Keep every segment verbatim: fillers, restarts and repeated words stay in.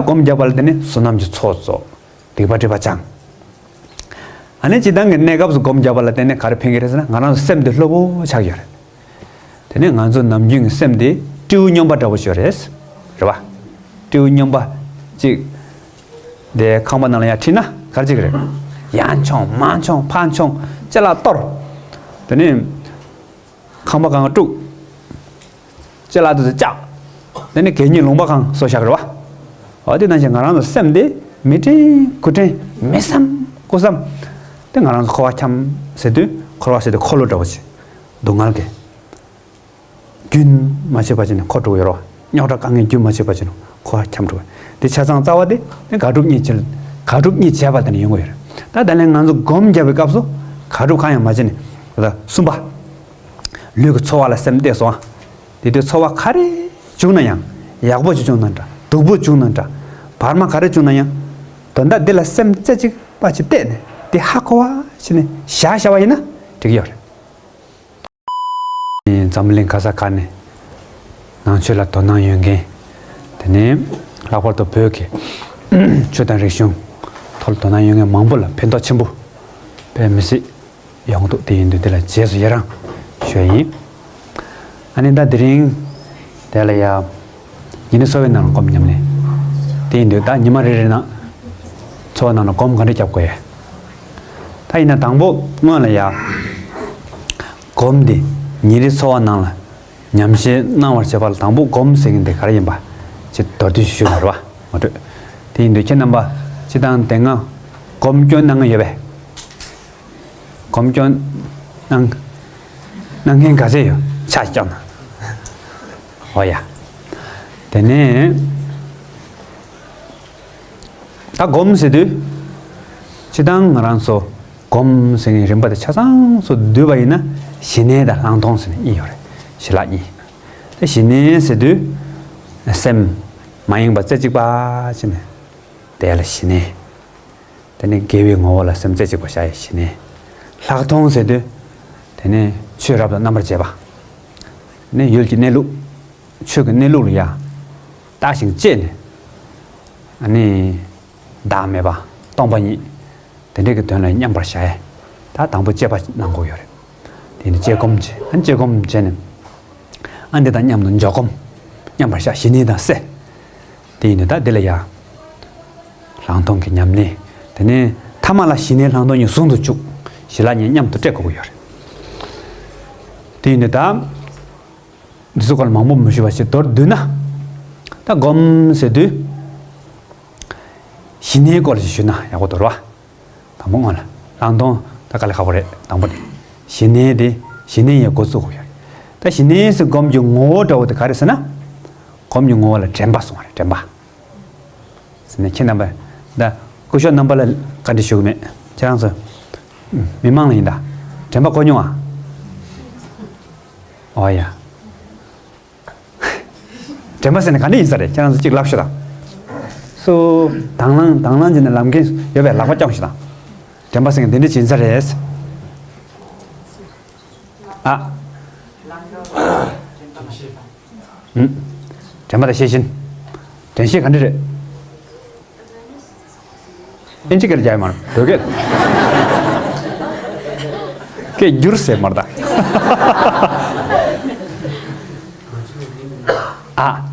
སྒོམ་བརྒྱབ་པ་ལ་བརྟེན་ནས་བསོད་ནམས་ཀྱི་ཚོགས་རྫོགས། སྡིག་པ་སྒྲིབ་པ་སྦྱངས། ཨ་ནི་སྤྱིར་བཏང་གི་གནས་སྐབས་སུ་སྒོམ་བརྒྱབ་པ་ལ་བརྟེན་ནས་ག་རེ་ཕན་གྱི་རེད་ཟེར་ན། ང་རང་ཚོ་སེམས་དེ་སློབ་པོ་ཆགས་ཡོད་རེད། དེ་ནས་ང་ཚོ་ནམ་རྒྱུན་གྱི་སེམས་དེ་སྤྲེའུ་སྨྱོན་པ་འདྲ་པོ་ཞིག་རེད། རེད་པ། སྤྲེའུ་སྨྱོན་པ་གཅིག་དེ་ཁང་པ་ནང་ལ་ཡར་ཁྲིད་ན་ག་རེ་བྱེད་ཀྱི་རེད། ཡར་མཆོང་མར་མཆོང་ཕར་མཆོང་ཅ་ལག་གཏོར། དེ་ནས་ཁང་པ་སྒང་དཀྲུགས། ཅ་ལག་དེ་ཚོ་བཅག། དེ་ནས་གད་སྙིགས་ལུང་པ་སྒང་བཟོ་བཞག་རེད་པ། འོ་དེ་ནང་བཞིན་ང་རང་ཚོ་སེམས་དེ་མི་དྲན་དགུ་དྲན་མི་བསམ་དགུ་བསམ། དེ་ང་རང་ཚོ་འཁོར་བ་འཁྱམས་ཟེར་དུས་འཁོར་བ་ཟེར་དུས་འཁོར་ལོ་འདྲ་པོ་ཞིག་སྡུག་བསྔལ་གྱི། རྒྱུན་མ་ཆད་པ་བྱས་ནས་འཁོར་འགྲོ་གི་ཡོད་རེད་པ། རྙོག་དྲ་དཀའ་ངལ་རྒྱུན་མ་ཆད་པ་བྱས་ནས་འཁོར་བ་འཁྱམས་འགྲོ་གི། དེ་ཆ་ཚང་རྩ་བ་དེ་དེ་དགག་སྒྲུབ་གཉིས་བྱས། དགག་སྒྲུབ་གཉིས་བྱས་པ་དེ་ནས་ཡོང་གི་ཡོད་རེད། ད་ད་ལན་ང་ཚོ་སྒོམ་བརྒྱབ་པའི་སྐབས་སུ་དགག་སྒྲུབ་གང་ཡང་མ་བྱས་ནས། ད་གསུམ་པ། ལུས་ཀྱི་ཚོར་བ་ལ་སེམས་གཏད་སོང་ཨ། དེ་དུས་ཚོར་བ་ག་རེ་བྱུང་ན་ཡང་། ཡག་པོ་ཞིག་བྱུང་ན་འདྲ། སྡུག་པོ་བྱུང་ན་འདྲ། བར་མ་ག་རེ་བྱུང་ན་ཡང་། དོན་དག་འདི་ལ་སེམས་རྩེ་གཅིག་པ་ཞིག་གཏད་ནས་དེ་ཧ་གོ་བ་བྱས་ནས་བཞག་བཞག་པ་ཡིན་ན་འགྲིག་གི་ཡོད་རེད། འཛམ་བུ་གླིང་ག་ས་ག་ནས་ནང་ཆོས་ལ་དོ་སྣང་ཡོད་མཁན། དེ་ནས་ལྷག་པར་དུ་བོད་ཀྱི་ཆོས་དང་རིག་གཞུང་ཐོག་ལ་དོ་སྣང་ཡོད་མཁན་མང་པོ་ལ་ཕན་ཐོགས་ཆེན་པོ་དཔེ་མི་སྲིད་ཡོང་འདུག་དེ་ཡིན་དུས་དེ་ལ་རྗེས་སུ་ཡི་རང་ཞུ་ཡ་ཡིན། ཨ་ནི་ད་དེ་རིང་དེ་ལ་ཡ། ཉིན་རེའི་འཚོ་བའི་ནང་ལ་སྒོམ་ཉམས་ལེན། དེ་ཡིན་དུས་ད་ཉི་མ་རེ་རེ་ནང་འཚོ་བ་ནང་ལ་སྒོམ་ག་འདྲ་རྒྱབ་དགོས་ཡ། ད་ཡིན་ན་དང་པོ་སྔོན་ལ་ཡ། སྒོམ་འདི་ཉིན་རེའི་འཚོ་བ་ནང་ལ་ཉམས་བཞེས་གནང་བར་བྱེད་པ་ལ་དང་པོ་སྒོམ་ཟེར་མཁན་དེ་ག་རེ་ཡིན་པ་ཅིག་མདོར་བསྡུས་ཤིག་ཞུ་ན་རེད་པ། ངོ་སྤྲོད། དེ་ཡིན་དུས་ཁྱེད་རྣམ་པ་སྤྱིར་བཏང་དེ་སྔ་སྒོམ་སྐྱོན་གནང་མཁན་ཡོད་པས། སྒོམ་སྐྱོན་གནང་གནང་མཁན་ག་ཚད་ཡོད་ཕྱག་བརྐྱངས་ན། འོ་ཡ། དེ་ནས་ད་སྒོམ་ཟེར་དུས། སྤྱིར་བཏང་ང་རང་ཚོ་སྒོམ་ཟེར་མཁན་རིམ་པ་དེ་ཆ་ཚང་ཚོ་བསྡུས་པ་ཡིན་ན་ཞི་གནས་དང་ལྷག་མཐོང་ཟེར་ནས་གཉིས་ཡོད་རེད། ཞི་ལྷག་གཉིས། ད་ཞི་གནས་ཟེར་དུས། སེམས་མ་ཡེངས་པ་རྩེ་གཅིག་པ་བྱས་ནས་དེ་ལ་ཞི་གནས། དེ་ནས་དགེ་བའི་ངོ་བོ་ལ་སེམས་རྩེ་གཅིག་པ་བཞག་ཡ་ཞི་གནས། ལྷག་མཐོང་ཟེར་དུས། དེ་ནས་ཆོས་རབ་ཏུ་རྣམ་པར་འབྱེད་པ། ནས་ཡུལ་གྱི་གནས་ལུགས། ཆོས་ཀྱི་གནས་ལུགས་ལ་ཡ། བརྟག་ཅིང་དཔྱད་ནས། ཨ་ནི། བདག་མེད་པ། སྟོང་པ་ཉིད། དེ་འདྲའི་གི་དོན་ལ་མཉམ་པར་བཞག་ཡ། ད་དང་པོ་དཔྱད་པ་གནང་དགོས་ཡོད་རེད། དེ་ནས་དཔྱད་སྒོམ་བྱས། ཨ་ནི་དཔྱད་སྒོམ་བྱས་ནས། ཨ་འདི་དང་མཉམ་དུ་འཇོག་སྒོམ། མཉམ་པར་བཞག་ཞི་གནས་དང་བསྲེ། དེ་ཡིན་དུས་ད་འདི་ལ་ཡ། ལྷག་མཐོང་གི་ཉམས་ལེན། དེ་ནས་ཐ་མ་ལ་ཞི་གནས་ལྷག་མཐོང་གཉིས་ཟུང་དུ་འཇུག་ཞི་ལྷག་གཉིས་མཉམ་དུ་སྤྲད་དགོས་ཀྱི་ཡོད་རེད། དེ་ཡིན་དུས་ད། འདི་ཚོ་སྐོར་ལ་མང་པོ་མི་ཞུ་བ་ཞིག་མདོར་བསྡུས་ན། ད་སྒོམ་ཟེར་དུས། ཞི་གནས་སྐོར་ཞིག་ཞུས་ན་ཡག་པོ་འདུག་ར། དང་པོ་སྔོན་ལ་ལྷག་མཐོང་ད་དཀའ་ལས་ཁག་པོ་རེད། དང་པོ་དེ། ཞི་གནས་དེ་ཞི་གནས་ཡི་འགོ་བཙུགས་དགོས་ཡོད་རེད། ད་ཞི་གནས་སུ་སྒོམ་གྱི་ངོ་བོ་འདྲ་བོ་དེ་ག་རེ་ཟེར་ན། སྒོམ་གྱི་ངོ་བོ་ལ་དྲན་པ་གསུངས་པ་རེད། དྲན་པ། ཟེར་ནས་ཁྱེད་རྣམ་པ། ད་སྐུ་ཞབས་རྣམ་པ་ལ་བཀའ་འདྲི་ཞུ་གི་མེད། ཁྱེད་རང་ཚོ། མི་མང་ལ་ཡིན་ད། དྲན་པ་གོ་མྱོང་ཨ། ཨོ་ཡ། དྲན་པ་ཟེར་ནས་ག་འདྲ་ཡིན་ས་རེད། ཁྱེད་རང་ཚོ་གཅིག་ལབ་ཤོད་དང་། སུ། དང་བླངས་དང་བླངས་བྱས་ནས་ལབ་མཁན་ཡོད་པས་ལག་པ་བརྐྱངས་ཤོད་དང་། དྲན་པ་ཟེར་མཁན་འདི་འདྲ་ཡིན་ས་རེད། ཨ། དྲན་པ་དང་ཤེས་བཞིན། དྲན་ཤེས་ག་འདྲ་རེད། ཨིན་ཇི་སྐད་རྒྱག་ཡ་མ་རེད། བོད་སྐད། སྐད་བསྒྱུར་ཟེར་མ་རེད་ད། ཨ།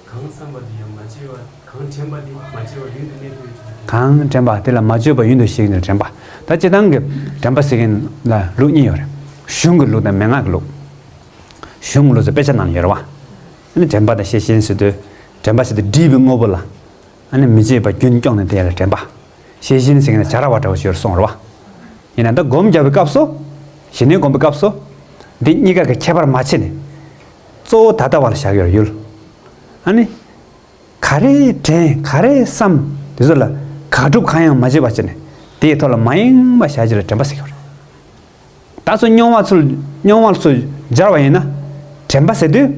གང་བསམ་པ་དེ་ཡང་མ་བརྗེད་པ། གང་དྲན་པ་དེ་མ་བརྗེད་པ་ཡུན་དུ་གནས་ཐུབ་པའི་ཕྱིར་དུ། གང་དྲན་པ་དེ་ལ་མ་བརྗེད་པ་ཡུན་དུ་གཤེགས་ནས་དྲན་པ། ད་སྤྱིར་བཏང་གི་དྲན་པ་ཟེར་མཁན་ལ་ལུགས་གཉིས་ཡོད་རེད། གཞུང་གི་ལུགས་དང་མན་ངག་གི་ལུགས། གཞུང་གི་ལུགས་ཟེར་དཔེ་ཆ་ནང་ལ་ཡོད་རེད་བ། ཨ་ནི་དྲན་པ་དང་ཤེས་བཞིན་ཟེར་དུས། དྲན་པ་ཟེར་དུས་སྒྲིབ་པའི་དངོས་པོ་ལ། ཨ་ནི་མི་བརྗེད་པ་རྒྱུན་སྐྱོང་ནས་དེ་ལ་དྲན་པ། ཤེས་བཞིན་ཟེར་མཁན་ལ་བྱ་ར་བ་འདྲ་བོ་ཞིག་ཡོད་རེད་གསུངས་རེད་བ། ཡིན་ན་ད་སྒོམ་རྒྱབ་པའི་སྐབས་སུ། ཞི་གནས་སྒོམ་པའི་སྐབས་སུ། འདི་གཉིས་ཀ་གི་ཁྱད་པར་མ་ཕྱེ་ནས། གཙོ་བོ་ད་ལྟ་བ་ལ་བཞག་ཡོད་རེད་ཡུལ། ཨ་ནི། ག་རེ་དྲན་ག་རེ་བསམ་དེ་ཚོ་ལ་དགག་སྒྲུབ་གང་ཡང་མ་བྱེད་པ་བྱས་ནས་དེའི་ཐོག་ལ་མ་ཡེངས་པ་བཞག་རྒྱུ་ལ་དྲན་པ་ཟེར་གྱི་ཡོད་རེད། ད་ཚོ་མྱོང་བ་ཚོ་མྱོང་བ་ཚོ་སྦྱར་བ་ཡིན་ན། དྲན་པ་ཟེར་དུས།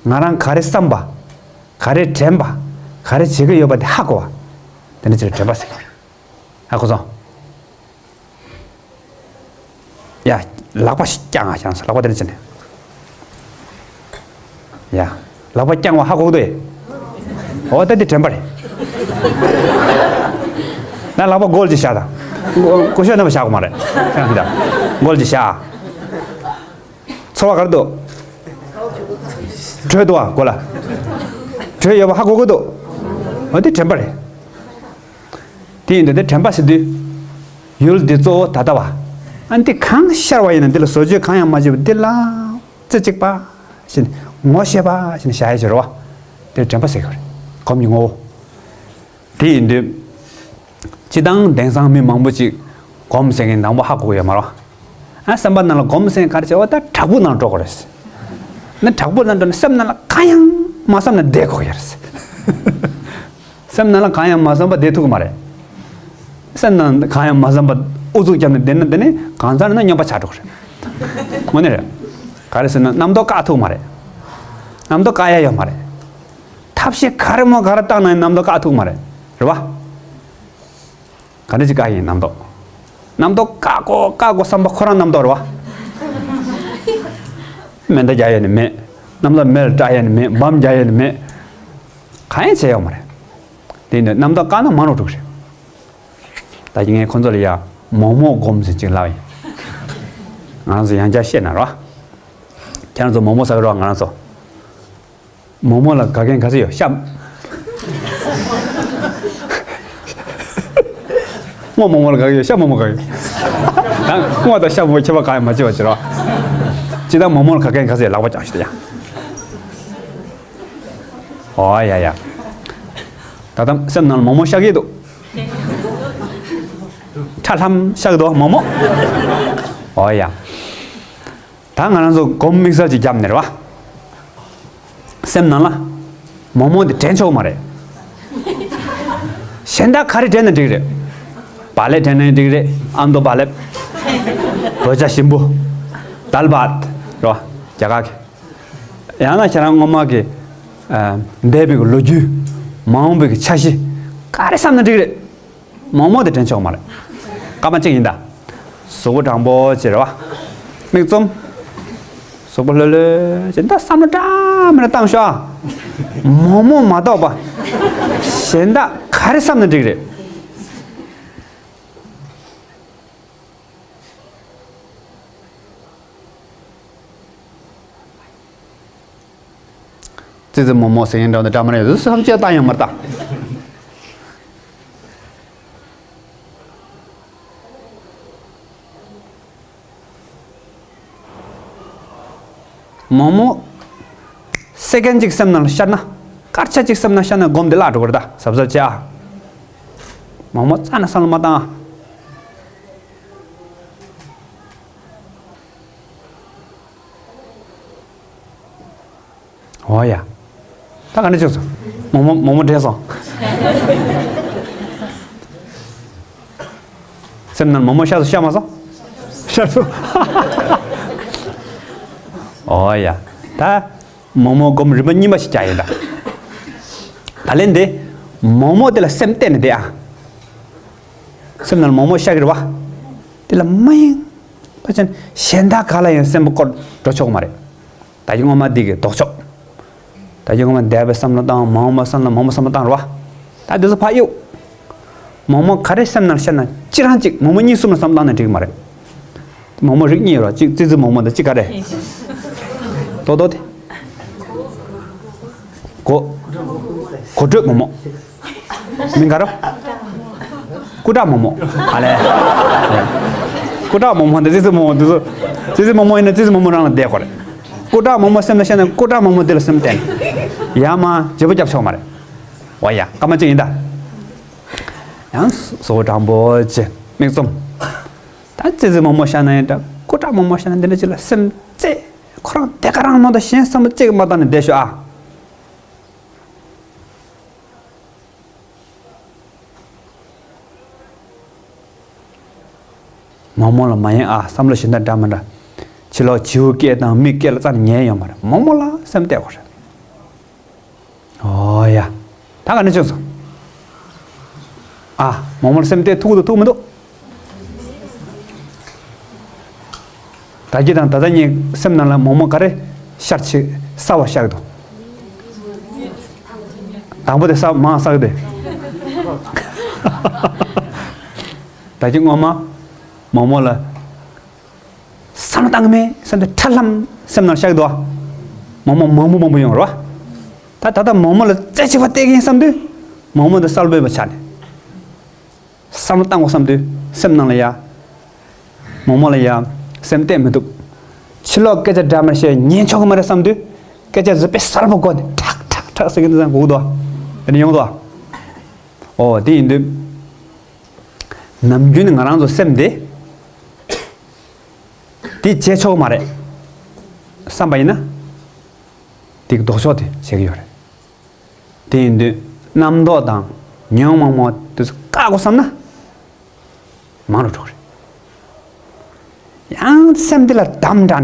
ང་རང་ག་རེ་བསམ་པ། ག་རེ་དྲན་པ། ག་རེ་བྱེད་ཀྱི་ཡོད་པ་དེ་ཧ་གོ་བ། དེ་འདྲ་ཅིག་ལ་དྲན་པ་ཟེར་གྱི་ཡོད་རེད། ཧ་གོ་སོང་། ཡ། ལག་པ་ཞིག་བརྐྱངས་ཨ་བྱས་ལག་པ་དེ་འདྲ་བྱས་ནས། ཡ། ལག་པ་བརྐྱངས་པ་ཧ་གོ་གི་འདུག་ཨེ། འོ་ད་དེ་དྲན་པ་རེད། ན་ལག་པ་སྒོར་གཅིག་བཞག་དང་། ཀུ་ཤུ་རྣམ་པ་བཞག་དགོས་མ་རེད། ཡང་འདི་ལྟར་སྒོར་གཅིག་བཞག། ཚོར་བ་ག་རེ་འདུག། དྲོད་འདུག་བ་གོ་ལ། དྲོད་ཡོད་པ་ཧ་གོ་གི་འདུག། འོ་དེ་དྲན་པ་རེད། དེ་ཡིན་དུས་དེ་དྲན་པ་ཟེར་དུས། ཡུལ་འདི་གཙོ་བོ་ད་ལྟ་བ། ཨ་འདི་གང་ཤར་བ་ཡིན་ན་འདི་ལ་བཟོ་བཅོས་གང་ཡང་མ་བྱས་པ་འདི་ལ། རྩེ་གཅིག་པ་ཞིག་ངོ་ཤེས་པ་ཞིག་བྱ་ཡ་ཅིག་རེད་བ། དེ་དྲན་པ་ཟེར་གི་རེད། སྒོམ་གྱི་ངོ་བོ། དེ་ཡིན་དུས། སྤྱིར་བཏང་དེང་སང་མི་མང་པོ་ཅིག་སྒོམ་ཟེར་མཁན་དང་པོ་ཧ་གོ་གི་ཡོད་མ་རེད། ཨ་བསམ་པ་ནང་ལ་སྒོམ་ཟེར་མཁན་ག་རེ་བྱས་པ་ད་བྲག་ཕུག་ནང་འགྲོ་དགོས་རེད། ན་བྲག་ཕུག་ནང་འགྲོ་ན་སེམས་ནང་ལ་གང་ཡང་མ་བསམ་ན་བསྡད་དགོས་ཀྱི་རེད། སེམས་ནང་ལ་གང་ཡང་མ་བསམ་པ་བསྡད་ཐུབ་ཀྱི་མ་རེད། སེམས་ནང་གང་ཡང་མ་བསམ་པ་ཨུ་ཚུགས་བརྒྱབ་ནས་བསྡད་ན་དེ་ནི་གང་ཟག་ནི་སྨྱོན་པ་ཆགས་འགྲོ་གི་རེད། དངོས་གནས་རེད། ག་རེ་ཟེར་ན་རྣམ་རྟོག་བཀག་ཐུབ་ཀྱི་མ་རེད། རྣམ་རྟོག་བཀག་ཡ་ཡོད་མ་རེད། ཐབས་ཤེས་ག་རེ་མོ་ག་རེ་བཏང་ན་ཡང་རྣམ་རྟོག་བཀག་ཐུབ་མ་རེད། རེད་བ། ག་འདྲ་ཅིག་བཀག་ཡིན་རྣམ་རྟོག། རྣམ་རྟོག་བཀག་དགོས་བཀག་དགོས་བསམ་པ་ཁོ་རང་རྣམ་རྟོག་རེད་བ། མེ་མདའ་རྒྱག་ཡ་ནི་མེད། རྣམ་རྟོག་མེ་ལ་སྐྲག་ཡ་ནི་མེད། འབམ་རྒྱག་ཡ་ནི་མེད། གང་ཡང་བྱས་ཡོད་མ་རེད། དེ་ཡིན་དུས་རྣམ་རྟོག་བཀག་ན་མ་ནོར་འགྲོ་གི་རེད། ད་ཀྱི་ངས་ཁོང་ཚོ་ལ་ཡ་མོག་མོག་སྒོམ་ཟེར་ཅིག་ལབ་ཡིན། ང་རང་ཚོ་ཡང་བསྐྱར་བཤད་ན་རོ། ཁྱེད་རང་ཚོ་མོག་མོག་ཟ་གི་རོ། ང་རང་ཚོ། མོག་མོག་ལ་དགའ་མཁན་ག་ཚོད་ཡོད་ཤ། སྔོ་མོག་མོག་ལ་དགའ་གི་ཡོད་ཤ་མོག་མོག་དགའ་གི་ཡོད། ད་སྔོ་དང་ཤ་མོག་ཁྱད་པར་གང་ཡང་མ་བྱེད་པ་བྱེད་རོགས། ཅི་ལྟར་མོག་མོག་ལ་དགའ་མཁན་ག་ཚོད་ཡོད་ལག་པ་བརྐྱངས་ཤིག་ད་ཡ། ཨོ་ཡ་ཡ། ད་ལྟ་སེམས་ནང་ལ་མོག་མོག་ཤ་གི་འདུག། ཁྲ་ལྷམ་ཤ་གི་འདུག་མོག་མོག། ཨོ་ཡ། ད་ང་རང་ཚོ་སྒོམ་དམིགས་བསལ་ཅིག་བརྒྱབ་ནས་རེད་བ། སེམས་ནང་ལ་མོག་མོག་འདི་དྲན་ཆོག་མ་རེད། གཞན་དག་ག་རེ་དྲན་ན་འགྲིག་རེད། བག་ལེབ་དྲན་ན་འགྲིག་རེད། ཨ་མདོ་བག་ལེབ། བོད་ཇ་ཞིམ་པོ། དལ་བ། རེད་བ། རྒྱ་གར་གི། ཡང་ན་ཁྱེད་རང་སྔོན་མ་གི། ཨ། འདས་པའི་གི་ལོ་རྒྱུས། མ་འོངས་པའི་གི་འཆར་གཞི། ག་རེ་བསམ་ན་འགྲིག་རེད། མོག་མོག་དེ་དྲན་ཆོག་མ་རེད། སྐར་མ་གཅིག་ཡིན་ད། གཟུགས་པོ་དྲང་པོ་བྱེད་རེད་བ། མིག་བཙུམ། གཟུགས་པོ་ལྷོད་ལྷོད་བྱེད་ད་བསམ་བློ་འདྲ་མི་འདྲ་བཏང་ཤོག་ཨ། མོག་མོག་མ་གཏོགས་པ། གཞན་དག་ག་རེ་བསམ་ན་འགྲིག་རེད། ཙི་ཙི་མོག་མོག་ཟེར་མཁན་འདྲ་བོ་འདི་འདྲ་མ་རེད། བསམ་བློ་བཏང་ཡང་མ་བཏང་། མོག་མོག་སེ་ཀན་གཅིག་སེམས་ནང་ལ་ཤར་ན། སྐར་ཆ་གཅིག་སེམས་ནང་ཤར་ན་སྒོམ་འདི་བརླག་འགྲོ་གི་རེད་ད། གཟབ་གཟབ་བྱེད་ཨ། མོག་མོག་རྩ་ནས་བསམ་བློ་མ་བཏང་ཨ། འོ་ཡ། ད་ག་འདྲ་བྱུང་སོང་། མོག་མོག་མོག་མོག་དྲན་སོང་། སེམས་ནང་མོག་མོག་ཤར་སོང་ཤར་མ་སོང་། ཤར་སོང་། འོ་ཡ། ད་མོག་མོག་སྒོམ་རིམ་པ་གཉིས་པ་ཞིག་རྒྱག་ཡིན་ད། ད་ལན་འདི། མོག་མོག་དེ་ལ་སེམས་གཏད་ནས་བསྡད་ཨ། སེམས་ནང་མོག་མོག་ཤར་གི་རེད་བ། དེ་ལ་མ་ཡེངས་པ་ཅན་གཞན་དག་ག་ལ་ཡང་སེམས་པ་སྐོར་འགྲོ་ཆོག་མ་རེད། ད་གིན་སྔོན་མ་འདི་གི་ལྡོག་ཕྱོགས། ད་གིན་སྔོན་མ་འདས་པའི་བསམ་བློ་བཏང་མ་འོངས་པ་བསམ་བློ་མ་འོངས་པ་བསམ་བློ་བཏང་རེད་བ། ད་འདི་ཚོ་ཕར་གཡུག། མོག་མོག་ག་རེ་སེམས་ནང་ཤར་ན་ཅི་རང་གཅིག་མོག་མོག་གཉིས་གསུམ་ལ་བསམ་བློ་བཏང་ན་འགྲིག་གི་མ་རེད། མོག་མོག་རིགས་གཉིས་ཡོད་རེད་བ། གཅིག་ཙི་ཙི་མོག་མོག་དང་གཅིག་ག་རེ། ཏོག་ཏོག་དེ། གོ། གོ་དྲོད་མོག་མོག། མིང་ག་རེ། སྐུ་དྲག་མོག་མོག་ཨ་ལས། སྐུ་དྲག་མོག་མོག་དང་ཙི་ཙི་མོག་མོག་དེ་ཚོ། ཙི་ཙི་མོག་མོག་ཡིན་ན་ཙི་ཙི་མོག་མོག་རང་ལ་བསྡད་དགོས་རེད། སྐུ་དྲག་མོག་མོག་སེམས་ལ་ཤར་ན་སྐུ་དྲག་མོག་མོག་དེ་ལ་སེམས་གཏད། ཡ་མ་བརྗེ་པོ་རྒྱབ་ཆོག་མ་རེད། འོ་ཡ་སྐར་མ་གཅིག་ཡིན་ད། ཡང་གཟུགས་པོ་དྲང་པོ་བྱེད་མིག་བཙུམ། ད་ཙི་ཙི་མོག་མོག་ཤར་ན་ཡིན་འདྲ་སྐུ་དྲག་མོག་མོག་ཤར་ན་འདི་འདྲ་ཅིག་ལ་སེམས་གཏད། ཁོ་རང་དེ་ག་རང་མ་གཏོགས་གཞན་བསམ་བློ་གཅིག་མ་བཏང་ནས་བསྡད་ཤོག་ཨ། མོག་མོག་ལ་མ་ཡེངས་ཨ། བསམ་བློ་གཞན་དག་འདྲ་མི་འདྲ། ཕྱི་ལོགས་བྱིའུ་སྐད་དང་མི་སྐད་ལ་རྩ་ནས་ཉན་ཡོད་མ་རེད། མོག་མོག་ལ་སེམས་གཏད་དགོས་རེད། ཨོ་ཡ། ད་ག་ནས་བྱུང་སོང་། ཨ། མོག་མོག་ལ་སེམས་གཏད་ཐུབ་འདུག་ཐུབ་མི་འདུག། ད་གིན་དང་ད་ལྟ་གཉིས་སེམས་ནང་ལ་མོག་མོག་ག་རེ་ཤར་ཆེ་གསར་བ་ཤར་གི་འདུག། དང་པོ་དེ་བསགས་མང་བསགས་ཏེ། ད་ཅི་སྔོན་མ་མོག་མོག་ལ་བསམ་བློ་བཏང་གི་མེད་བསམ་དུས་ཁྲ་ལྷམ་སེམས་ནང་བཞག་འདུག་མོག་མོག་མང་པོ་མང་པོ་ཡོང་རོ། ད་ད་ལྟ་མོག་མོག་ལ་རྩེ་གཅིག་པ་བལྟས་ཀྱིན་བསམ་དུས་མོག་མོག་དེ་གསལ་པོ་ཡོད་པ་ཆགས་ནས། བསམ་བློ་བཏང་དགོས་བསམ་དུས་སེམས་ནང་ལ་ཡ། མོག་མོག་ལ་ཡ། སེམས་གཏད་མི་ཐུབ། ཕྱི་ལོགས་སྐད་ཆ་འདྲ་མིན་བཤད་ཉན་ཆོག་གི་མ་རེད་བསམ་དུས། སྐད་ཆ་ཟུར་པའི་གསལ་པོ་སྒོ་ནས་ཁྲག་ཁྲག་ཁྲག་ཟེར་གྱི་འདུག་ཟེར་གོ་གི་འདུག་དེ་ནས་ཡོང་འདུག་ཨོ་དེ་ཡིན་དུས། ནམ་རྒྱུན་ང་རང་ཚོ་སེམས་དེ། དེ་བྱེད་ཆོག་གི་མ་རེད། བསམ་པ་ཡིན་ན། དེ་གི་ལྡོག་ཕྱོགས་དེ་བྱེད་ཀྱི་ཡོད་རེད། དེ་ཡིན་དུས་རྣམ་རྟོག་དང་ཉོན་མོངས་མ་དེ་ཚོ་བཀག་དགོས་བསམ་ན་མང་རུ་འགྲོ་གི་རེད། ཡང་སེམས་འདི་ལ་བསྡམས་དྲགས་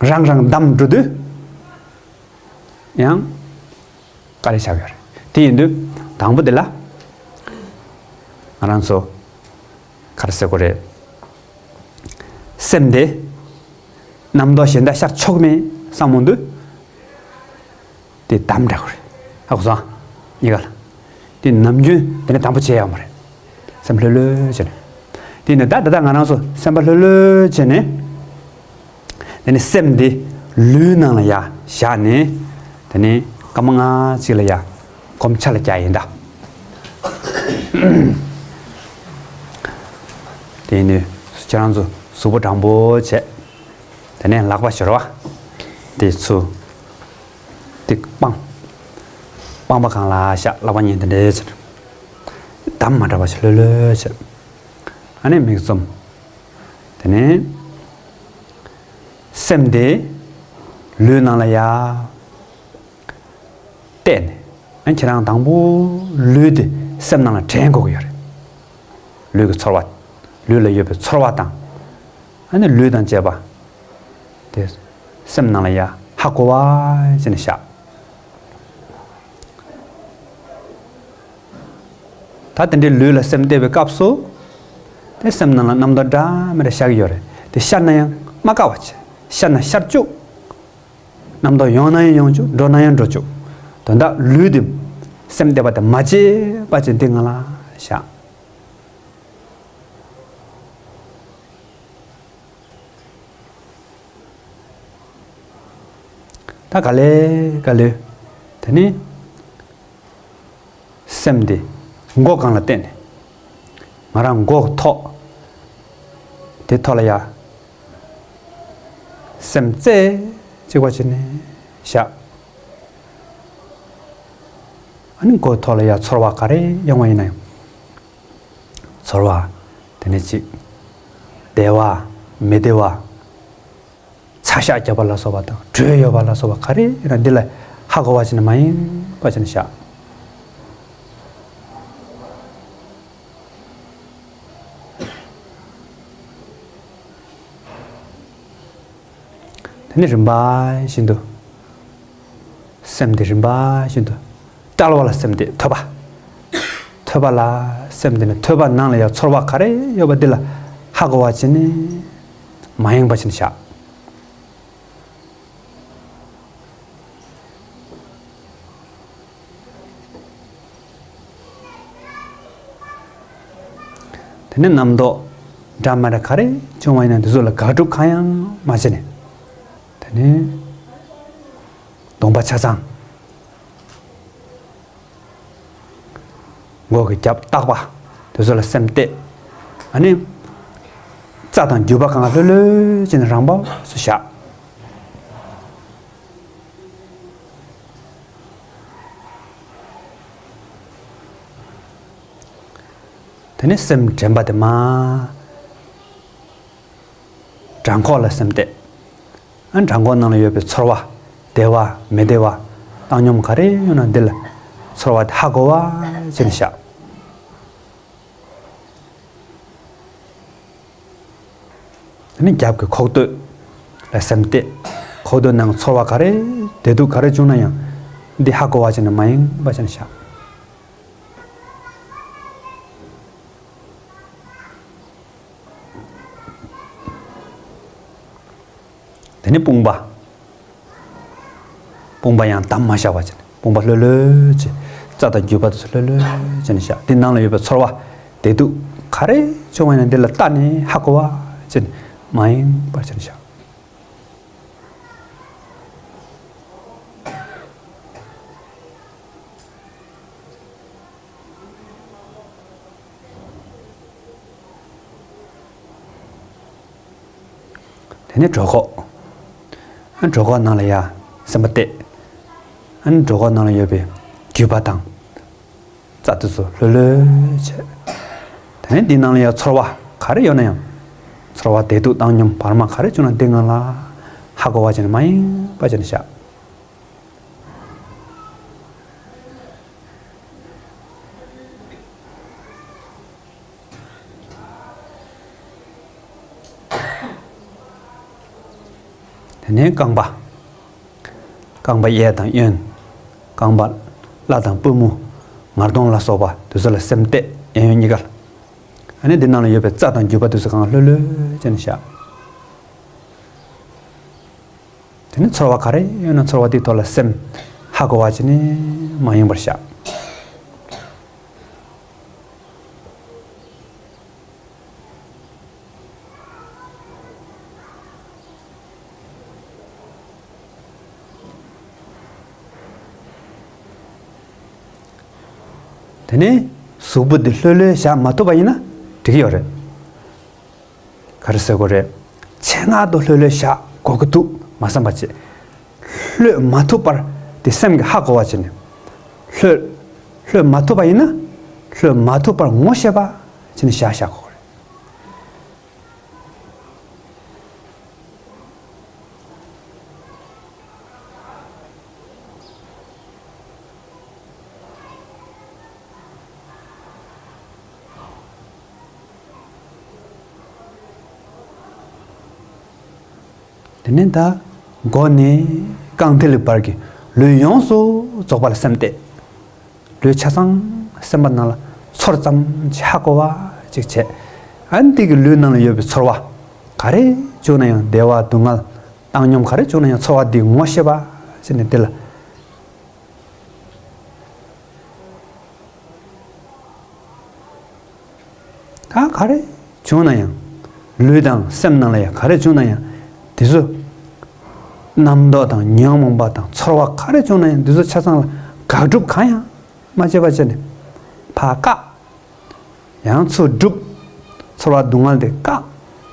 ནས་རང་རང་བསྡམས་འགྲོ་དུས་ཡང་དཀའ་ལས་ཆགས་ཡོད་རེད། དེ་ཡིན་དུས་དང་པོ་འདི་ལ་ང་རང་ཚོ་ག་རེ་ཟེར་དགོས་རེད། སེམས་དེ་རྣམ་རྟོག་གཞན་དག་ཤར་ཆོག་མེད་བསམ་འོང་དུས། དེ་བསྡམས་འདྲ་གོ་རེད། ཧ་གོ་སོང་། གཉིས་ཀ་ལ། དེ་ནམ་རྒྱུན་དེ་ནས་དང་པོ་བྱེད་ཡག་མ་རེད། སེམས་ལྷོད་ལྷོད་བྱས་ནས། དེ་ནས་ད་ད་ལྟ་ང་རང་ཚོ་སེམས་པ་ལྷོད་ལྷོད་བྱས་ནས། དེ་ནས་སེམས་དེ་ལུས་ནང་ལ་ཡར་བཞག་ནས། དེ་ནས་སྐར་མ་ལྔ་གཅིག་ལ་ཡར་སྒོམ་ཆ་ལ་རྒྱག་ཡིན་ད། དེ་ནས་ཁྱེད་རང་ཚོ་གཟུགས་པོ་དྲང་པོ་བྱས། དེ་ནས་ལག་པ་སྦྱོར་བ། དེ་ཚུར། དེ་སྤང་། སྤང་པ་སྒང་ལ་བཞག་ལག་པ་གཉིས་དེ་འདྲས་ཟེར། བསྡམས་མ་དྲགས་པ་ཞིག་ལྷོད་ལྷོད་བྱས། ཨ་ནི་མིག་བཙུམ། དེ་ནས། སེམས་དེ། ལུས་ནང་ལ་ཡར། གཏད་ནས། ཨ་ནི་ཁྱེད་རང་དང་པོ་ལུས་དེ་སེམས་ནང་ལ་དྲན་དགོས་ཀྱི་ཡོད་རེད། ལུས་ཀྱི་ཚོར་བ། ལུས་ལ་ཡོད་པའི་ཚོར་བ་དང་། ཨ་ནི་ལུས་དང་བཅས་པ། དེ། སེམས་ནང་ལ་ཡ་ཧ་གོ་བ་བྱས་ནས་བཞག་ད་དེ་འདྲའི་ལུས་ལ་སེམས་གཏད་པའི་སྐབས་སུ། དེ་སེམས་ནང་ལ་རྣམ་རྟོག་འདྲ་མི་འདྲ་ཤར་གྱི་ཡོད་རེད། དེ་ཤར་ན་ཡང་མ་དཀའ་བ་བྱས། ཤར་ན་ཤར་བཅུག་རྣམ་རྟོག་ཡོང་ན་ཡང་ཡོང་བཅུག་འགྲོ་ན་ཡང་འགྲོ་བཅུག་དོན་དག་ལུས་དེ་སེམས་གཏད་པ་དེ་མ་བརྗེད་པ་ཅན་དེ་ང་ལ་བཞག་ད་ག་ལེ་ག་ལེ། དེ་ནི། སེམས་དེ་མགོ་སྒང་ལ་གཏད་ནས། ང་རང་མགོ་ཐོག་དེ་ཐོག་ལ་ཡ། སེམས་རྩེ་གཅིག་པ་བྱས་ནས་བཞག་ཨ་ནི་མགོ་ཐོག་ལ་ཡ་ཚོར་བ་ག་རེ་ཡོང་བ་ཡིན་ན་ཡང་། ཚོར་བ། དེ་ནས་གཅིག་བདེ་བ། མི་བདེ་བ། ཆ་ཤས་བརྒྱབ་པ་ལ་སོགས་པ་དང་དྲོད་ཡོད་པ་ལ་སོགས་པ་ག་རེ་ཡིན་ན་འདི་ལ་ཧ་གོ་བ་བྱས་ནས་མ་ཡེངས་པ་བྱས་ནས་བཞག་དེ་ནས་རིམ་པ་བཞིན་དུ། སེམས་དེ་རིམ་པ་བཞིན་དུ། དཔྲལ་བ་ལ་སེམས་གཏད་ཐོད་པ། ཐོད་པ་ལ་སེམས་གཏད་ནས་ཐོད་པ་ནང་ལ་ཡང་ཚོར་བ་ག་རེ་ཡོད་པ་འདི་ལ་ཧ་གོ་བ་བྱས་ནས་མ་ཡེངས་པ་བྱས་ནས་བཞག་དེ་ནས་རྣམ་རྟོག་འདྲ་མི་འདྲ་ག་རེ་བྱུང་བ་ཡིན་ན་འདི་ཚོ་ལ་དགག་སྒྲུབ་གང་ཡང་མ་བྱས་ནས། དེ་ནས་གདོང་པ་ཆ་ཚང་། མགོ་གི་རྒྱབ་ལྟག་པ་དེ་ཚོ་ལ་སེམས་གཏད། ཨ་ནི། རྩ་དང་རྒྱུས་པ་གང་ག་ལྷོད་ལྷོད་བྱས་ནས་རང་བབས་སུ་བཞག་དེ་ནས་སེམས་དྲན་པ་དེ་མ། བྲང་ཁོག་ལ་སེམས་གཏད། ཨ་བྲང་ཁོག་ནང་ལ་ཡོད་པའི་ཚོར་བ། བདེ་བ་མི་བདེ་བ། བཏང་སྙོམས་ག་རེ་ཡོད་ན་འདི་ལ་ཚོར་བ་དེ་ཧ་གོ་བ་བྱས་ནས་བཞག་དེ་ནས་རྒྱབ་ཀྱི་ཁོག་སྟོད་ལ་སེམས་གཏད། ཁོག་སྟོད་ནང་ཚོར་བ་ག་རེ་བདེ་སྡུག་ག་རེ་བྱུང་ན་ཡང་འདི་ཧ་གོ་བ་བྱས་ནས་མ་ཡེངས་པ་བྱས་ནས་བཞག་དེ་ནས་དཔུང་པ། དཔུང་པ་ཡང་བསྡམས་མ་བཞག་པ་བྱས་ནས། བུམ་པ་ལྷོད་ལྷོད་བྱས། རྩ་དང་རྒྱུས་པ་དེ་ཚོ་ལྷོད་ལྷོད་བྱས་ནས་བཞག་དེ་ནང་ལ་ཡོད་པའི་ཚོར་བ་བདེ་སྡུག་ག་རེ་བྱུང་བ་ཡིན་ན་འདི་ལ་བལྟས་ནས་ཧ་གོ་བ་བྱས་ནས་མ་ཡེངས་པར་བྱས་ནས་བཞག་དེ་ནས་གྲོད་ཁོག་ཨ་གྲོད་ཁོག་ནང་ལ་ཡ་སེམས་པ་གཏད། ཨ་གྲོད་ཁོག་ནང་ལ་ཡོད་པའི་རྒྱུས་པ་དང་། རྩ་དེ་ཚོ་ལྷོད་ལྷོད་བྱས། དེ་ནས་འདི་ནང་ལ་ཡ་ཚོར་བ་ག་རེ་ཡོད་ན་ཡང་། ཚོར་བ་བདེ་སྡུག་བཏང་སྙོམས་བར་མ་ག་རེ་བྱུང་ན་འདི་ངང་ལ་ཧ་གོ་བ་བྱས་ནས་མ་ཡེངས་པ་བྱས་ནས་བཞག་དེ་ནས་རྐང་པ། རྐང་པ་གཡས་དང་གཡོན། རྐང་པ་བརླ་དང་པུས་མོ། ངར་གདོང་ལ་སོགས་པ་དེ་ཚོ་ལ་སེམས་གཏད་གཡས་གཡོན་གཉིས་ཀ་ལ། ཨ་ནི་འདི་ནང་ལ་ཡོད་པའི་རྩ་དང་རྒྱུས་པ་དེ་ཚོ་གང་ལྷོད་ལྷོད་བྱས་ནས་བཞག་དེ་ནས་ཚོར་བ་ག་རེ་ཡོད་ན་ཚོར་བ་དེའི་ཐོག་ལ་སེམས་ཧ་གོ་བ་བྱས་ནས་མ་ཡེངས་པར་བཞག་དེ་ནས་གཟུགས་པོ་འདི་ལྷོད་ལྷོད་བཞག་མ་ཐུབ་པ་ཡིན་ན་འགྲིག་གི་ཡོད་རེད། ག་རེ་ཟེར་དགོས་རེད། ཆེད་མངགས་དུ་ལྷོད་ལྷོད་བཞག་དགོས་ཀྱི་འདུག་མ་བསམ་པ་བྱས། ལྷོད་མ་ཐུབ་པར་དེ་སེམས་ཀྱིས་ཧ་གོ་བ་བྱས་ནས། ལྷོད། ལྷོད་མ་ཐུབ་པ་ཡིན་ན། ལྷོད་མ་ཐུབ་པར་ངོ་ཤེས་པ་བྱས་ནས་བཞག་བཞག་དགོས་རེད། དེ་ནས་ད་མགོ་ནས་རྐང་མཐིལ་བར་གྱི་ལུས་ཡོངས་སུ་རྫོགས་པ་ལ་སེམས་གཏད། ལུས་ཆ་ཚང་སེམས་པ་ནང་ལ་ཚོར་ཙམ་ཅིག་ཧ་གོ་བ་ཅིག་བྱས། ཨ་ནི་དེ་གི་ལུས་ནང་ལ་ཡོད་པའི་ཚོར་བ་ག་རེ་བྱུང་ན་ཡང་བདེ་བ་སྡུག་བསྔལ་བཏང་སྙོམས་ག་རེ་བྱུང་ན་ཡང་ཚོར་བ་འདི་ངོ་ཤེས་པ་ཟེར་ནས་འདི་ལ། ད་ག་རེ་བྱུང་ན་ཡང་། ལུས་དང་སེམས་ནང་ལ་ཡང་ག་རེ་བྱུང་ན་ཡང་། དེ་ཚོ་རྣམ་རྟོག་དང་ཉོན་མོངས་པ་དང་ཚོར་བ་ག་རེ་བྱུང་ན་ཡང་དེ་ཚོ་ཆ་ཚང་ལ་དགག་སྒྲུབ་གང་ཡང་མ་བྱས་པ་བྱས་ནས་ཕར་བཀག་ཡང་ཚུར་སྒྲུབ། ཚོར་བ་སྡུག་བསྔལ་དེ་བཀག་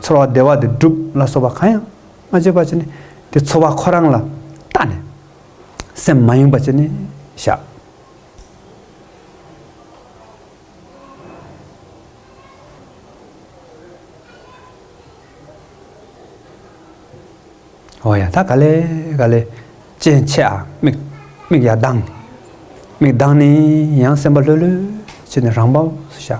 ཚོར་བ་བདེ་བ་དེ་སྒྲུབ་ལ་སོགས་པ་གང་ཡང་མ་བྱས་པ་བྱས་ནས་དེ་ཚོར་བ་ཁོ་རང་ལ་བལྟས་ནས་སེམས་མ་ཡེངས་པ་བྱས་ནས་བཞག་ཨོ་ཡ། ད་ག་ལེ་ག་ལེ་སྤྱན་ཕྱེ་ཨ། མིག་མིག་ཡར་གདངས། མིག་གདངས་ནས་ཡང་སེམས་པ་ལྷོད་ལྷོད་བྱས་ནས་རང་བབས་སུ་བཞག་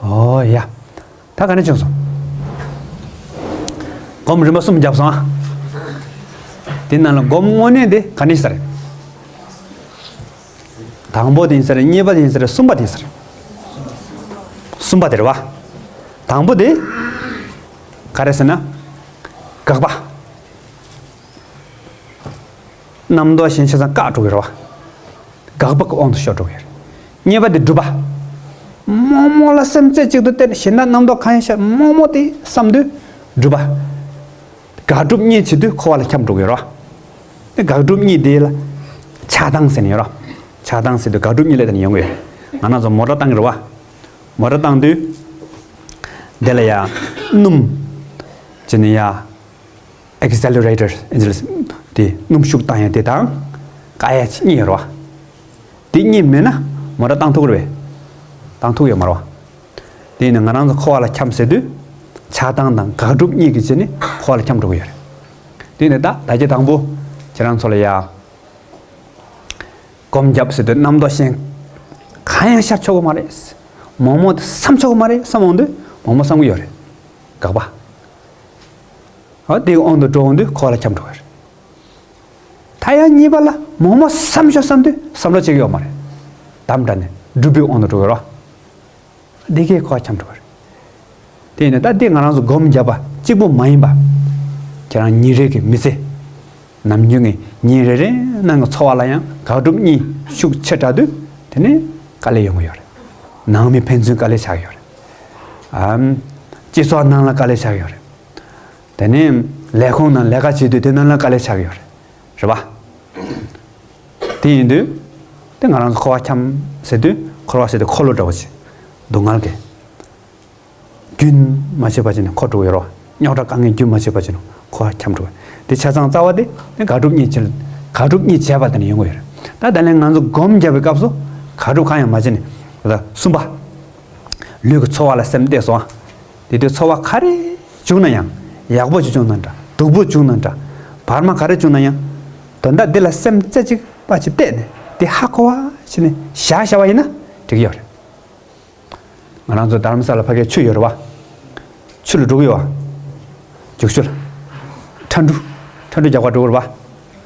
ཨོ་ཡ། ད་ག་ནས་བྱུང་སོང་། སྒོམ་རིམ་པ་གསུམ་བརྒྱབ་སོང་ཨ། དེ་ནང་ལ་སྒོམ་དངོས་གནས་དེ་ག་ནས་ཤེས་རེད། དང་པོ་དེ་ཡིན་ས་རེད། གཉིས་པ་དེ་ཡིན་ས་རེད། གསུམ་པ་དེ་ཡིན་ས་རེད། གསུམ་པ་དེ་རེད་བ། དང་པོ་དེ་ག་རེ་ཟེར་ན། དགག་པ། རྣམ་རྟོག་གཞན་ཆ་ཚང་བཀག་འགྲོ་གི་རེད་བ། དགག་པ་གི་དབང་དུ་ཤོར་འགྲོ་གི་རེད། གཉིས་པ་དེ་སྒྲུབ་པ། རྨོངས་རྨོངས་ལ་སེམས་རྩེ་གཅིག་ཏུ་གཏད་ནས་གཞན་དག་རྣམ་རྟོག་གང་ཡང་ཤར་རྨོངས་རྨོངས་དེ་བསམ་དུས་སྒྲུབ་པ། དགག་སྒྲུབ་གཉིས་བྱེད་དུས་འཁོར་བ་ལ་འཁྱམས་འགྲོ་གི་ཡོད་རེད་བ། དེ་དགག་སྒྲུབ་གཉིས་དེ་ལ་ཆགས་སྡང་ཟེར་ནས་ཡོད་རེད་བ། ཆགས་སྡང་ཟེར་དུས་དགག་སྒྲུབ་གཉིས་ལ་དེ་ནས་ཡོང་གི་ཡོད་རེད། ང་རང་ཚོ་མོ་ཊ་བཏང་གི་རེད་བ། མོ་ཊ་བཏང་དུས་དེ་ལ་ཡ་སྣུམ་བྱས་ནས་ཡ། Accelerator ཨེ་འཛིན་དེ་སྣུམ་ཤུགས་བཏང་ཡ་དེ་དང་བཀག་ཡ་གཉིས་ཡོད་རེད་བ། དེ་གཉིས་མེད་ན་མོ་ཊ་བཏང་ཐུབ་ཀྱི་རེད་པས། བཏང་ཐུབ་ཡོད་མ་རེད་བ། དེ་ཡིན་ན་ང་རང་ཚོ་འཁོར་བ་ལ་འཁྱམས་ཟེར་དུས་ཆགས་སྡང་དང་དགག་སྒྲུབ་གཉིས་ཀྱི་རྗེས་ནས་འཁོར་བ་ལ་འཁྱམས་འགྲོ་གི་ཡོད་རེད། དེ་ཡིན་ན་ད་ད་གྱེ་དང་པོ་ཁྱེད་རང་ཚོ་ལ་ཡ་སྒོམ་བརྒྱབ་ཟེར་དུས་རྣམ་རྟོག་གཞན་གང་ཡང་ཤར་ཆོག་གི་མ་རེད། རྨོངས་རྨོངས་དེ་བསམ་ཆོག་གི་མ་རེད་བསམ་འོང་དུས་རྨོངས་རྨོངས་བསམ་གི་ཡོད་རེད། དགག་པ། འོ་དེའི་དབང་དུ་འགྲོ་འོང་དུས་འཁོར་བ་ལ་འཁྱམས་འགྲོ་གི་རེད། ད་ཡང་གཉིས་པ་ལ་རྨོངས་རྨོངས་བསམ་ཤོག་བསམ་དུས་བསམ་བློ་བྱེད་ཀྱི་ཡོད་མ་རེད། དམ་དྲག་ནས་སྒྲུབ་པའི་དབང་དུ་འགྲོ་གི་རེད། འདི་གས་འཁོར་བ་འཁྱམས་འགྲོ་བ་རེད། དེ་ཡིན་ན་ད་འདི་ང་རང་ཚོ་སྒོམ་བརྒྱབ་པ་གཅིག་པུ་མ་ཡིན་པ། ཁྱེད་རང་ཉིན་རེ་གི་མི་ཚེ། ནམ་རྒྱུན་གྱི་ཉིན་རེ་རེ་ནང་གི་འཚོ་བ་ལ་ཡང་དགག་སྒྲུབ་གཉིས་ཤུགས་ཆེ་དྲགས་དུས་དེ་ནས་དཀའ་ལས་ཡོང་གི་ཡོད་རེད། ནང་མི་ཕན་ཚུན་དཀའ་ལས་ཆགས་ཀྱི་ཡོད་རེད། ཨམ། སྤྱི་ཚོགས་ནང་ལ་དཀའ་ལས་ཆགས་ཀྱི་ཡོད་རེད། དེ་ནས་ལས་ཁུངས་ནང་ལས་ཀ་བྱེད་དུས་དེ་ནང་ལ་དཀའ་ལས་ཆགས་ཀྱི་ཡོད་རེད། རེད་པ། དེ་ཡིན་དུས། དེ་ང་རང་ཚོ་འཁོར་བ་འཁྱམས་ཟེར་དུས་འཁོར་བ་ཟེར་དུས་འཁོར་ལོ་འདྲ་བོ་ཅིག་སྡུག་བསྔལ་གྱི། རྒྱུན་མ་ཆད་པ་ཅིག་ནས་འཁོར་འགྲོ་གི་ཡོད་རེད་པ། རྙོག་དྲ་དཀའ་ངལ་རྒྱུན་མ་ཆད་པ་ཅིག་ནས་འཁོར་བ་འཁྱམས་འགྲོ་གི། དེ་ཆ་ཚང་རྩ་བ་དེ་དེ་དགག་སྒྲུབ་གཉིས་བྱས། དགག་སྒྲུབ་གཉིས་བྱས་པ་དེ་ནས་ཡོང་གི་ཡོད་རེད། ད་ད་ལན་ང་ཚོ་སྒོམ་བརྒྱབ་པའི་སྐབས་སུ་དགག་སྒྲུབ་གང་ཡང་མ་བྱས་ནས། ད་གསུམ་པ། ལུས་ཀྱི་ཚོར་བ་ལ་སེམས་གཏད་སོང་ཨ། དེ་དུས་ཚོར་བ་ག་རེ་བྱུང་ན་ཡང་ཡག་པོ་ཅིག་བྱུང་ན་འདྲ་སྡུག་པོ་བྱུང་ན་འདྲ་བར་མ་ག་རེ་བྱུང་ན་ཡང་། དོན་དག་འདི་ལ་སེམས་རྩེ་གཅིག་པ་ཅིག་གཏད་ནས་དེ་ཧ་གོ་བ་བྱས་ནས་བཞག་བཞག་པ་ཡིན་ན་འགྲིག་གི་ཡོད་རེད། ང་རང་ཚོ་དྷ་རམ་ས་ལ་ཕ་གིར་ཆུ་ཡོད་རེད་པ། ཆུ་ལ་འགྲོ་གི་ཡོད་པ། རྒྱུག་ཆུ་ལ། ཁྲ་འབྲུ། ཁྲ་འབྲུ་རྒྱག་པར་འགྲོ་གི་རེད་པ།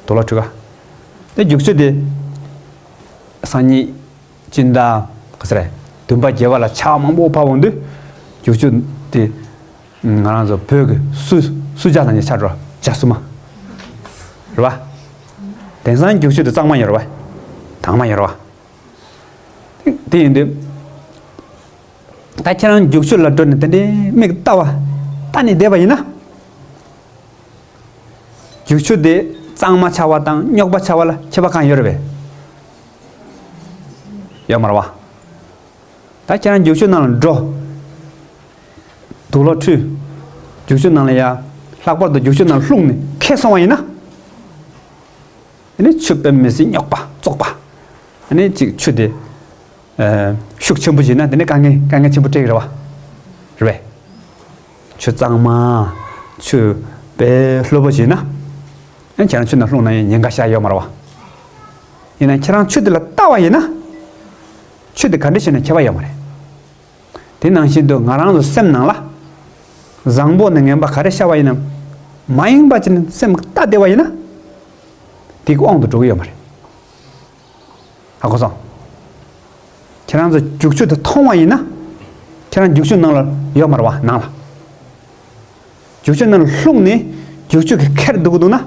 དུག་ལོག་འཁྲུད་ག། དེ་རྒྱུག་ཆུ་དེ། སང་ཉིན། སྤྱི་ཟླ། ག་ཚོད་རེད། བདུན་པ་བརྒྱད་པ་ལ་ཆར་པ་མང་པོ་བབས་འོང་དུས། རྒྱུག་ཆུ་དེ། ང་རང་ཚོ་བོད་ཀྱི་སུ། སུ་ཇཱ་ལབ་མཁན་ཆགས་འགྲོ། ཇཱ་སུ་མ། རེད་པ། དེང་སང་རྒྱུག་ཆུ་དེ་གཙང་མ་ཡོད་རེད་པ། དྭངས་མ་ཡོད་རེད་པ། དེ་ཡིན་དུས། ད་ཁྱེད་རང་རྒྱུག་ཆུ་ལ་འགྲོ་ནས་དེ་འདྲའི་མིག་ལྟ་བ། ལྟ་ནས་བསྡད་པ་ཡིན་ན། རྒྱུག་ཆུ་དེ་གཙང་མ་ཆགས་པ་དང་རྙོག་པ་ཆགས་པ་ལ་ཁྱད་པར་གང་ཡོད་རེད་པས། ཡོད་མ་རེད་པ། ད་ཁྱེད་རང་རྒྱུག་ཆུ་ནང་ལ་འགྲོ། དུག་ལོག་འཁྲུད། རྒྱུག་ཆུ་ནང་ལ་ཡ། ལྷག་པར་དུ་རྒྱུག་ཆུ་ནང་ལ་ལྷུང་ནས་ཁེངས་སོང་བ་ཡིན་ན། དེ་ནི་ཆུ་དཔེ་མི་སྲིད་རྙོག་པ་བཙོག་པ། ཨ་ནི་གཅིག་ཆུ་དེ། ཨ། ཤུགས་ཆེན་པོ་བྱས་ན་དེ་ནི་དཀའ་ངལ་དཀའ་ངལ་ཆེན་པོ་འཕྲད་ཀྱི་རེད་པ། རེད་པས། ཆུ་གཙང་མ། ཆུ་དཔེ་ལྷོད་པོ་བྱས་ན། ཨ། ཁྱེད་རང་ཆུ་ནང་ལྷུང་ན་ཡང་ཉེན་ཁ་ཤར་ཡོད་མ་རེད་པ། ཡིན་ན་ཁྱེད་རང་ཆུ་དེ་ལ་ལྟ་བ་ཡིན་ན། ཆུ་དེ་ག་འདྲ་བྱས་ན་ཁྱད་པར་ཡོད་མ་རེད། དེ་ནང་བཞིན་དུ་ང་རང་ཚོ་སེམས་ནང་ལ། བཟང་པོ་ནས་ངན་པ་ག་རེ་ཤར་བ་ཡིན་ནམ། མ་ཡིན་པ་ཅིག་ནས་སེམས་ལྟ་བསྡད་པ་ཡིན་ན། དེའི་དབང་དུ་འགྲོ་གི་ཡོད་མ་རེད། ཧ་གོ་སོང་། ཁྱེད་རང་ཚོ་རྒྱུག་ཆུ་དེ་མཐོང་བ་ཡིན་ན། ཁྱེད་རང་རྒྱུག་ཆུ་ནང་ལ་ཡོད་མ་རེད་པ། ནང་ལ། རྒྱུག་ཆུ་ནང་ལ་ལྷུང་ནས་རྒྱུག་ཆུ་གིས་ཁྱེར་འདུག་གི་འདུག་ན།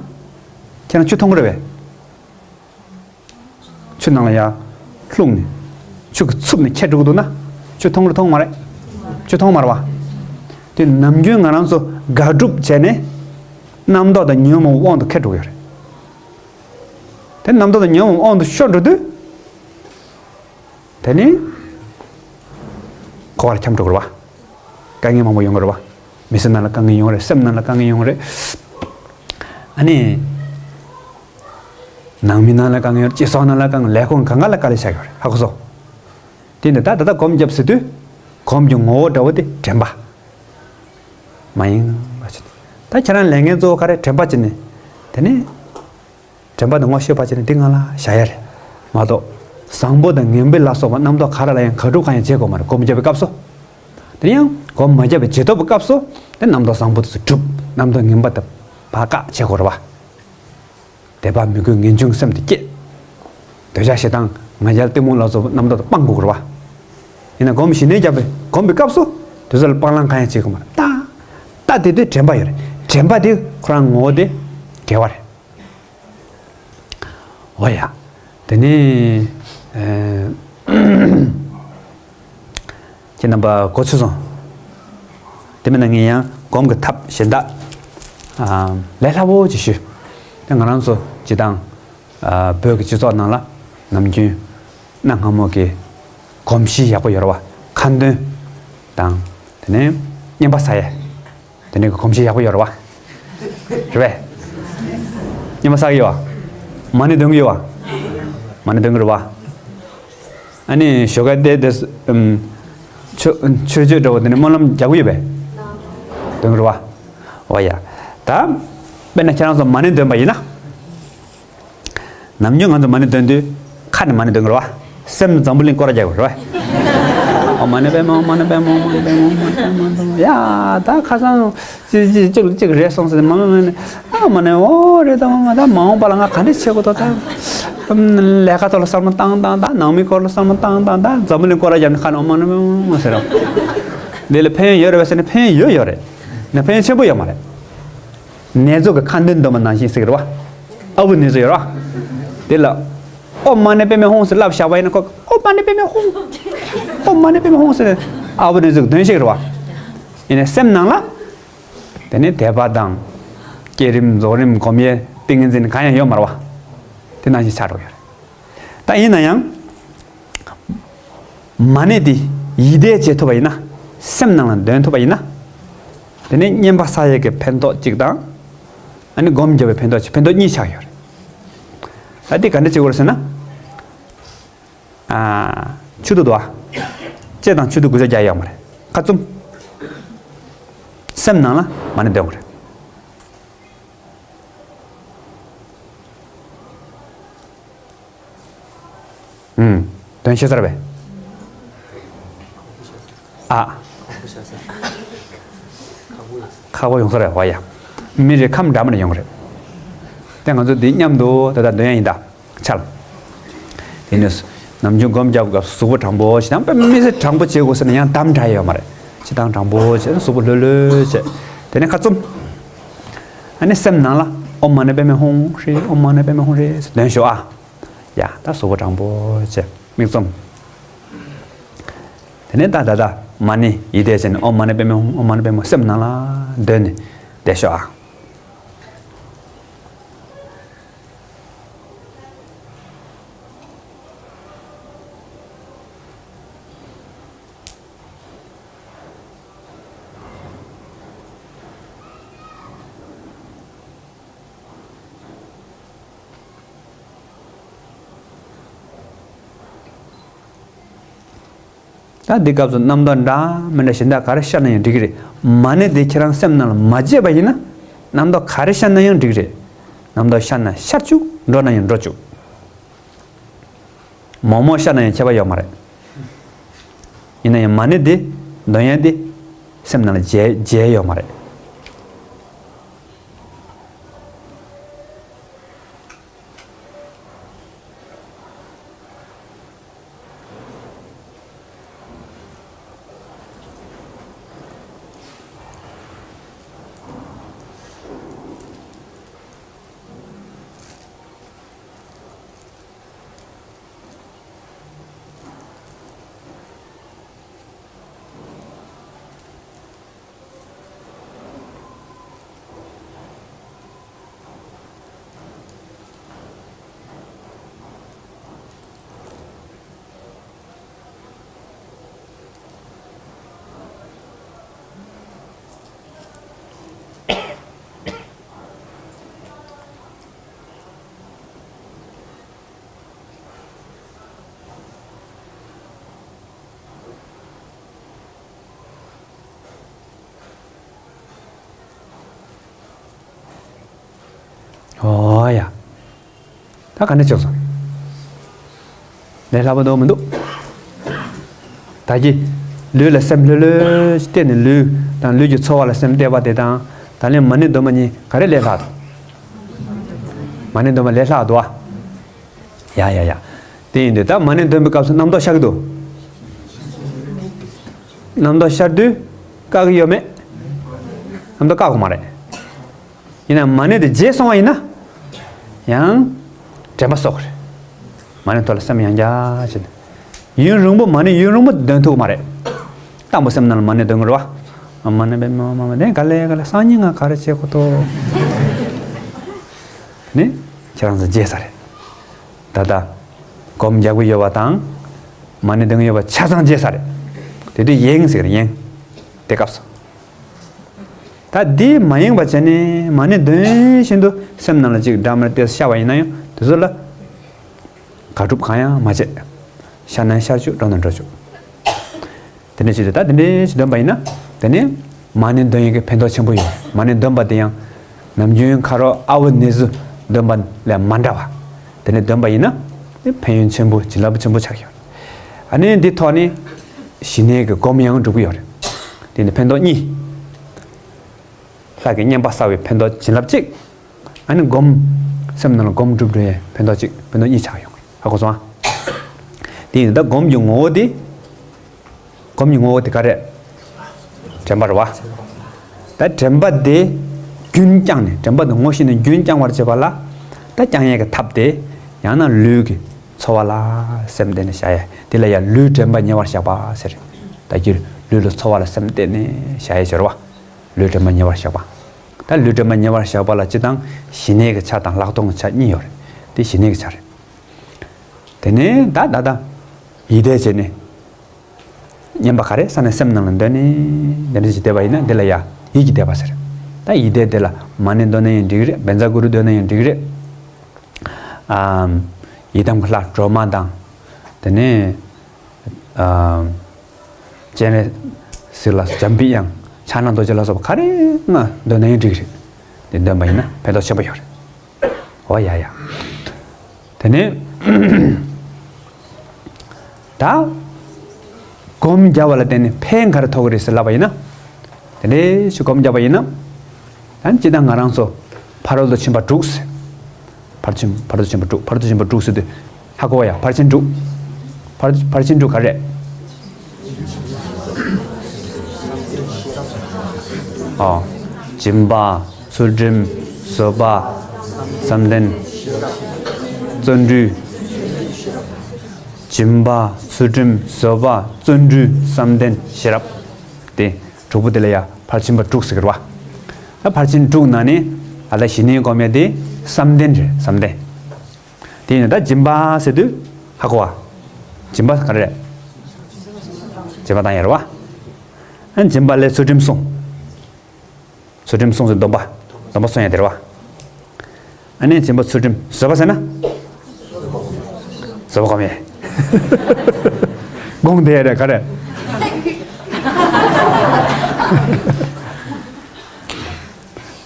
ཁྱེད་རང་ཆུ་མཐོང་གི་རེད་པས། ཆུ་ནང་ལ་ཡར་ལྷུང་ནས་ཆུ་གིས་འཚུབ་ནས་ཁྱེར་འགྲོ་གི་འདུག་ན། ཆུ་མཐོང་རེད་མཐོང་མ་རེད། ཆུ་མཐོང་མ་རེད་པ། དེ་ནམ་རྒྱུན་ང་རང་ཚོ་དགག་སྒྲུབ་བྱས་ནས་རྣམ་རྟོག་དང་ཉོན་མོངས་དབང་དུ་ཁྱེར་འགྲོ་གི་ཡོད་རེད། དེ་རྣམ་རྟོག་དང་ཉོན་མོངས་དབང་དུ་ཤོར་འགྲོ་དུས། དེ་ནི་འཁོར་བ་ལ་འཁྱམས་འགྲོ་གི་རེད་པ། དཀའ་ངལ་མང་པོ་ཡོང་གི་རེད་པ། མི་ཚེ་ནང་ལ་དཀའ་ངལ་ཡོང་གི་རེད། སེམས་ནང་ལ་དཀའ་ངལ་ཡོང་གི་རེད། ཨ་ནི། ནང་མི་ནང་ལ་དཀའ་ངལ་ཡོང་གི་རེད། སྤྱི་ཚོགས་ནང་ལ་དཀའ་ངལ། ལས་ཁུངས་གང་ག་ལ་དཀའ་ལས་ཆགས་ཀྱི་ཡོད་རེད། ཧ་གོ་སོང་། དེ་ནི་ད་ད་ལྟ་སྒོམ་བརྒྱབ་ཟེར་དུས། སྒོམ་གྱི་ངོ་བོ་འདྲ་བོ་དེ་དྲན་པ། མ་ཡེངས་པ་བྱེད། ད་ཁྱེད་རང་ལས་འགན་གཙོ་བོ་ག་རེ། དྲན་པ་བྱེད་ནས། དེ་ནི། དྲན་པ་དེ་ངོ་ཤེས་པ་བྱས་ནས་འདི་ང་ལ་བཞག་ཡ་རེད་མ་གཏོགས། བཟང་པོ་དང་ངན་པ་ལ་སོགས་པ་རྣམ་རྟོག་ག་རེ་ལ་ཡང་དགག་སྒྲུབ་གང་ཡང་བྱེད་དགོས་མ་རེད། སྒོམ་བརྒྱབ་པའི་སྐབས་སུ། དེ་ཡང་སྒོམ་མ་བརྒྱབ་པའི་རྗེས་ཐོབ་ཀྱི་སྐབས་སུ་དེ་རྣམ་རྟོག་བཟང་པོ་དེ་ཚོ་སྒྲུབ། རྣམ་རྟོག་ངན་པ་དེ་བཀག་བྱེད་དགོས་རེད་པ། དད་པ་མོས་གུས་ངེས་འབྱུང་སེམས་དེ་སྐྱེད། འདོད་ཆགས་ཞེ་སྡང་ང་རྒྱལ་གཏི་མུག་ལ་སོགས་པ་རྣམ་རྟོག་དེ་སྤང་དགོས་རེད་པ། ཡིན་ན་སྒོམ་ཞི་གནས་བརྒྱབ་པའི་སྒོམ་པའི་སྐབས་སུ་དེ་ཚོ་ལ་སྤང་བླང་གང་ཡང་བྱེད་དགོས་མ་རེད། ད། ད་དེ་དུས་དྲན་པ་ཡོད་རེད། དྲན་པ་དེ་ཁོ་རང་ངོ་བོ་དེ་དགེ་བ་རེད། འོ་ཡ། དེ་ནས། ཨ། ཁྱེད་རྣམ་པ་གོ་ཚོད་སོང་། དེ་མིན་ན་ངས་ཡང་སྒོམ་གྱི་ཐབས་གཞན་དག་ཨ། ལས་སླ་པོ་ཅིག་ཞུ། དེ་ང་རང་ཚོ་སྤྱིར་བཏང་། ཨ། བོད་ཀྱི་སྤྱི་ཚོགས་ནང་ལ་ནམ་རྒྱུན་གནའ་སྔ་མོ་གི་གོམས་གཤིས་ཡག་པོ་ཡོད་རེད་པ། ཁ་འདོན་དང་། དེ་ནས་རྔན་པ་ཟ་ཡས། དེ་འདྲའི་གོམས་གཤིས་ཡག་པོ་ཡོད་རེད་པ། རེད་པས། རྔན་པ་ཟ་གི་ཡོད་པ། མ་ཎི་འདོན་གི་ཡོད་པ། མ་ཎི་འདོན་གི་རེད་པ། ཨ་ནི་ཞོགས་ཀ་དེ་དེ། ཨམ། ཆོས་ཆོས་སྤྱོད་འདྲ་པོ་དེ་ནི་སྨོན་ལམ་རྒྱག་གི་ཡོད་པས། འདོན་གི་རེད་པ། འོ་ཡ། ད། དཔེར་ན་ཁྱེད་རང་ཚོ་མ་ཎི་འདོན་པ་ཡིན་ན། ནམ་རྒྱུན་ང་ཚོ་མ་ཎི་འདོན་དུས་ཁ་ནས་མ་ཎི་འདོན་གི་རེད་པ། སེམས་འཛམ་བུ་གླིང་སྐོར་ར་རྒྱག་གི་རེད་པ། ཨོཾ་མ་ཎི་པདྨེ་ཧཱུྃ། མ་ཎི་པདྨེ་ཧཱུྃ། མ་ཎི་པདྨེ་ཧཱུྃ། མ་ཎི་པདྨེ་ཧཱུྃ། ཡ། ད་ཁ་སང་ཅིག་ཅིག་ཅིག་ཅིག་རེད་སོང་ཟེར། མ་མ་མ་ནི་ཨ་མ་ཎི། ཨོ་རེད། ད་མ་མ་ད་མ་འོངས་པ་ལ་ང་ག་འདྲ་བྱེད་དགོས་ད། ད་ལས་ཀ་ཐོག་ལ་སོར་མོ་བཏང་བཏང་། ད་ནང་མི་སྐོར་ལ་སོར་མོ་བཏང་བཏང་། ད་འཛམ་བུ་གླིང་སྐོར་ལ་རྒྱབ་ནས་ཁ་ནས་ཨོཾ་མ་ཎི་པདྨེ་ཧཱུྃ་ཟེར་རོ། འདི་ལ་ཕན་ཡོན་ཡོད་རེད་པས་ཟེར་ན་ཕན་ཡོན་ཡོད་ཡོད་རེད། ན་ཕན་ཡོན་ཆེན་པོ་ཡོད་མ་རེད། ནེ་ཙོ་གི་ཁ་འདོན་འདོན་པ་ནང་བཞིན་ཟེར་གི་རེད་བ། ཨ་བུ་ནེ་ཙོ་ཡོད་རེད་བ། དེ་ལ་ཨོཾ་མ་ཎི་པདྨེ་ཧཱུྃ་ཟེར་ལབ་བཞག་པ་ཡིན་ན་ཁོ་ཨོཾ་མ་ཎི་པདྨེ་ཧཱུྃ། ཨོཾ་མ་ཎི་པདྨེ་ཧཱུྃ་ཟེར་ཨ་བུ་ནེ་ཙོ་གི་འདོན་ཤེས་ཀྱི་རེད་བ། ཡིན་ནའི་སེམས་ནང་ལ་དེ་ནི་དད་པ་དང་བསྐྱེད་རིམ་རྫོགས་རིམ་སྒོམ་ཡས་ཏིང་ངེ་འཛིན་གང་ཡང་ཡོད་མ་རེད་བ། དེ་ནང་བཞིན་ཆགས་འགྲོ་གི་ཡོད་རེད། ད་ཡིན་ན་ཡང་། མ་ཎི་འདི་ཡིད་བཟླས་བྱེད་ཐུབ་པ་ཡིན་ན། སེམས་ནང་ལ་འདོན་ཐུབ་པ་ཡིན་ན། དེ་ནི་བསྙེན་པ་བསགས་ཡས་ཀྱི་ཕན་ཐོགས་གཅིག་དང་། ཨ་ནི་སྒོམ་རྒྱབ་པའི་ཕན་ཐོགས་གཅིག་ཕན་ཐོགས་གཉིས་ཆགས་ཡོད་རེད། ད་འདི་ག་འདྲ་བྱེད་དགོས་རེད་ཟེར་ན། ཨ། ཆུ་དུག་དུ་བ། ལྕེ་དང་ཆུ་དུག་དགུ་ཆ་རྒྱག་ཡོད་མ་རེད། ཁ་བཙུམ། སེམས་ནང་ལ་མ་ཎི་འདོན་དགོས་རེད། ཨུམ། དོན་ཤེས་ཚར་བས། ཨ། ཁག་པོ་ཡོང་ས་རེད་བ་ཡ། མི་རེ་ཁམས་འདྲ་མི་འདྲ་ཡོང་གི་རེད། དེ་ང་ཚོ་འདི་མཉམ་དུ་ད་ལྟ་འདོན་ཡ་ཡིན་ད། ཆལ། དེ་ནས་ནམ་རྒྱུན་སྒོམ་རྒྱབ་སྐབས་གཟུགས་པོ་དྲང་པོ་ཞིག་དང་དཔེ་མི་སྲིད་དྲང་པོ་བྱེད་དགོས་ཟེར་ན་ཡང་དམ་དྲག་ཡོད་མ་རེད། སྤྱིར་བཏང་དྲང་པོ་བྱས་གཟུགས་པོ་ལྷོད་ལྷོད་བྱས། དེ་ནས་ཁ་བཙུམ། ཨ་ནི་སེམས་ནང་ལ་ཨོཾ་མ་ཎི་པདྨེ་ཧཱུྃ་ཧྲཱིཿ་ཨོཾ་མ་ཎི་པདྨེ་ཧཱུྃ་ཧྲཱིཿ་ཟེར་འདོན་ཤོག་ཨ། ཡ། ད་གཟུགས་པོ་དྲང་པོ་བྱས་མིག་བཙུམ། དེ་ནས་ད་ད་ད་མ་ཎི་ཡིད་བཟླས་བྱས་ནས་ཨོཾ་མ་ཎི་པདྨེ་ཧཱུྃ། ཨོཾ་མ་ཎི་པདྨེ་ཧཱུྃ། སེམས་ནང་ལ་འདོན་ནས་བསྡད་ཤོག་ཨ། ད་འདི་སྐབས་སུ་རྣམ་རྟོག་འདྲ་མི་འདྲ་གཞན་དག་ག་རེ་ཤར་ན་ཡང་འགྲིག་གི་རེད། མ་ཎི་དེ་ཁྱེད་རང་སེམས་ནང་ལ་མ་བརྗེད་པ་ཡིན་ན། རྣམ་རྟོག་ག་རེ་ཤར་ན་ཡང་འགྲིག་གི་རེད། རྣམ་རྟོག་ཤར་ན་ཤར་བཅུག་འགྲོ་ན་ཡང་འགྲོ་བཅུག་མོག་མོག་ཤར་ན་ཡང་ཁྱད་པར་ཡོད་མ་རེད། ཡིན་ན་ཡང་མ་ཎི་འདི་འདོན་ཡ་འདི་སེམས་ནང་ལ་བརྗེད་བརྗེད་ཡོད་མ་རེད། ཨོ་ཡ། ད་ག་འདྲ་བྱུང་སོང་། ལས་སླ་པོ་འདུག་མི་འདུག་ད་གི་ལུས་ལ་སེམས་ལྷོད་ལྷོད་གཏད་ནས་ལུས་དང་ལུས་ཀྱི་ཚོར་བ་ལ་སེམས་གཏད་པ་དེ་དང་ད་ལན་མ་ཎི་འདོན་པ་གཉིས་ག་རེ་ལས་སླ་འདུག་མ་ཎི་འདོན་པ་ལས་སླ་འདུག་ཨ། ཡ་ཡ་ཡ། དེ་ཡིན་དུས་ད་མ་ཎི་འདོན་པའི་སྐབས་སུ་རྣམ་རྟོག་ཤར་གི་འདུག་རྣམ་རྟོག་ཤར་དུས་བཀག་གི་ཡོད་མེད། རྣམ་རྟོག་བཀག་དགོས་མ་རེད། ཡིན་ན་མ་ཎི་དེ་བརྗེད་སོང་བ་ཡིན་ན། ཡང་། དྲན་པ་གསོག་གི་རེད། མ་ཎི་ཐོག་ལ་སེམས་ཡང་བསྐྱར་བྱས་ནས། ཡུན་རིང་པོ་མ་ཎི་ཡུན་རིང་པོ་འདོན་ཐུབ་ཀྱི་མ་རེད། དང་པོ་སེམས་ནང་ལ་མ་ཎི་འདོན་དགོས་རེད་བ། མ་ཎི་པདྨེ་ཧཱུྃ། མ་ཎི་དེ་ག་ལེ་ག་ལེ་སང་ཉིན་ང་ག་རེ་བྱེད་དགོས་དོ། ནི། ཁྱེད་རང་ཚོ་བརྗེད་ས་རེད། ད་ལྟ། སྒོམ་རྒྱག་གི་ཡོད་པ་དང་། མ་ཎི་འདོན་གི་ཡོད་པ་ཆ་ཚང་བརྗེད་ས་རེད། དེ་དུས་ཡེངས་ཟེར་ཡེངས། དེ་སྐབས་སུ། ད་འདི་མ་ཡེངས་པ་བྱས་ནས་མ་ཎི་འདོན་བཞིན་དུ་སེམས་ནང་ལ་ཅིག་འདྲ་མིན་ཏོག་ཙམ་ཤར་བ་ཡིན་ན་ཡང་དེ་ཚོ་ལ། དགག་སྒྲུབ་གང་ཡང་མ་བྱེད། ཤར་ན་ཤར་བཅུག་འགྲོ་ན་འགྲོ་བཅུག་དེ་འདྲ་བྱེད་དུས་ད་དེ་འདྲ་ཞིག་འདོན་པ་ཡིན་ན། དེ་ནི། མ་ཎི་འདོན་ཡས་ཀྱི་ཕན་ཐོགས་ཆེན་པོ་ཡོད། མ་ཎི་འདོན་པ་དེ་ཡང་། ནམ་རྒྱུན་ཁ་རོག་ཨ་བུ་ནེ་ཙོ་འདོན་པ་ལས་མ་འདྲ་བ། དེ་ནི་འདོན་པ་ཡིན་ན། ཕན་ཡོན་ཆེན་པོ་བྱིན་རླབས་ཆེན་པོ་ཆགས་ཡོད། ཨ་ནི་འདི་ཐོག་ནས། ཞི་གནས་ཀྱི་སྒོམ་ཡང་སྒྲུབ་ཀྱི་ཡོད་རེད། དེ་ནི་ཕན་ཐོགས་གཉིས། ལྷ་གི་བསྙེན་པ་བསགས་པའི་ཕན་ཐོགས་བྱིན་རླབས་གཅིག་ཨ་ནི་སྒོམ། སེམས་ནང་ལ་སྒོམ་སྒྲུབ་འགྲོ་ཡའི་ཕན་ཐོགས་གཅིག་ཕན་ཐོགས་གཉིས་ཆགས་ཡོང་གི། ཧ་གོ་སོང་ཨ། དེ་ཡིན་ད་སྒོམ་གྱི་ངོ་བོ་དེ། སྒོམ་གྱི་ངོ་བོ་དེ་ག་རེད། དྲན་པ་རེད་བ། ད་དྲན་པ་དེ་རྒྱུན་བསྐྱངས་ནས་དྲན་པ་དེ་ངོ་ཤེས་ནས་རྒྱུན་བསྐྱང་བར་བྱེད་པ་ལ། ད་བསྐྱང་ཡས་ཀྱི་ཐབས་དེ། ཡང་ན་ལུས་ཀྱི་ཚོར་བ་ལ་སེམས་གཏད་ནས་བཞག་ཡས་དེ་ལ་ཡང་ལུས་དྲན་པ་ཉེ་བར་བཞག་པ་ཟེར། ད་ཀྱི་ལུས་ལ་ཚོར་བ་ལ་སེམས་གཏད་ནས་བཞག་ཡས་ཟེར་བ། ལུས་དྲན་པ་ཉེ་བར་བཞག་པ། ད་ལུས་དྲན་པ་ཉེ་བར་བཞག་པ་ལ་སྤྱི་དང་ཞི་གནས་ཀྱི་ཆ་དང་ལྷག་མཐོང་གི་ཆ་གཉིས་ཡོད་རེད། དེ་ཞི་གནས་ཀྱི་ཆ་རེད། དེ་ནས་ད་ད་ད་ཡིད་བཟླས་བྱས་ནས། བསྙེན་པ་ག་རེ་ས་ནས་སེམས་ནང་ལ་འདོན་ནས་འདི་འདྲ་ཞིག་བསྡད་པ་ཡིན་ན་འདི་ལ་ཡ་ཡིད་ཀྱིས་བཟླས་པ་ཟེར། ད་ཡིད་བཟླས་དེ་ལ་མ་ཎི་འདོན་ན་ཡང་འགྲིག་རེད། བཛྲ་གུ་རུ་འདོན་ན་ཡང་འགྲིག་རེད། ཨམ། ཡི་དམ་གྱི་ལྷ་སྒྲོལ་མ་དང་། དེ་ནས། ཨམ། སྤྱན་རས་གཟིགས་ལ་འཇམ་པའི་དབྱངས་ཕྱག་ན་རྡོ་རྗེ་ལ་སོགས་པ་ག་རེ་ང་འདོན་ན་ཡང་འགྲིག་རེད། དེ་འདོན་པ་ཡིན་ན་ཕན་ཐོགས་ཆེན་པོ་ཡོད་རེད། འོ་ཡ་ཡ། དེ་ནས་ད་སྒོམ་རྒྱབ་པ་ལ་བརྟེན་ནས་ཕན་ག་རེ་ཐོགས་ཀྱི་རེད་ཟེར་ལབ་པ་ཡིན་ན། དེ་འདྲའི་ཞིག་སྒོམ་རྒྱབ་པ་ཡིན་ན། ད་སྤྱིར་བཏང་ང་རང་ཚོ་ཕ་རོལ་ཏུ་ཕྱིན་པ་དྲུག་ཟེར། ཕར་ཕྱིན་ཕ་རོལ་ཏུ་ཕྱིན་པ་དྲུག་ཕ་རོལ་ཏུ་ཕྱིན་པ་དྲུག་ཟེར་དུས་ཧ་གོ་བ་ཡ། ཕར་ཕྱིན་དྲུག་ཕར་ཕར་ཕྱིན་དྲུག་ག་རེ་རེད། ཨོ། སྦྱིན་པ། ཚུལ་ཁྲིམས། བཟོད་པ། བསམ་གཏན། བརྩོན་འགྲུས། སྦྱིན་པ། ཚུལ་ཁྲིམས། བཟོད་པ། བརྩོན་འགྲུས། བསམ་གཏན། ཤེས་རབ། དེ་དྲུག་པོ་དེ་ལ་ཡ་ཕར་ཕྱིན་པ་དྲུག་ཟེར་གི་རེད་བ། ད་ཕར་ཕྱིན་དྲུག་ནང་ནས་ཨ་ད་ཞི་གནས་སྒོམ་ཡ་དེ་བསམ་གཏན་རེད། བསམ་གཏན། དེ་ཡིན་ན་ད་སྦྱིན་པ་ཟེར་དུས་ཧ་གོ་བ། སྦྱིན་པ་ག་རེ་རེད། སྦྱིན་པ་བཏང་ཡ་རེད་བ། ཨ་སྦྱིན་པ་ལས་ཚུལ་ཁྲིམས་སྲུང་། ཚུལ་ཁྲིམས་སྲུང་ཟེར་སྡོམ་པ། སྡོམ་པ་སྲུང་ཡ་དེ་རེད་བ། ཨ་ནི་སྦྱིན་པ་ཚུལ་ཁྲིམས་བཟོད་པ་ཟེར་ན། བཟོད་པ་སྒོམ་ཡས། དགོངས་དེ་རེད་ག་རེ།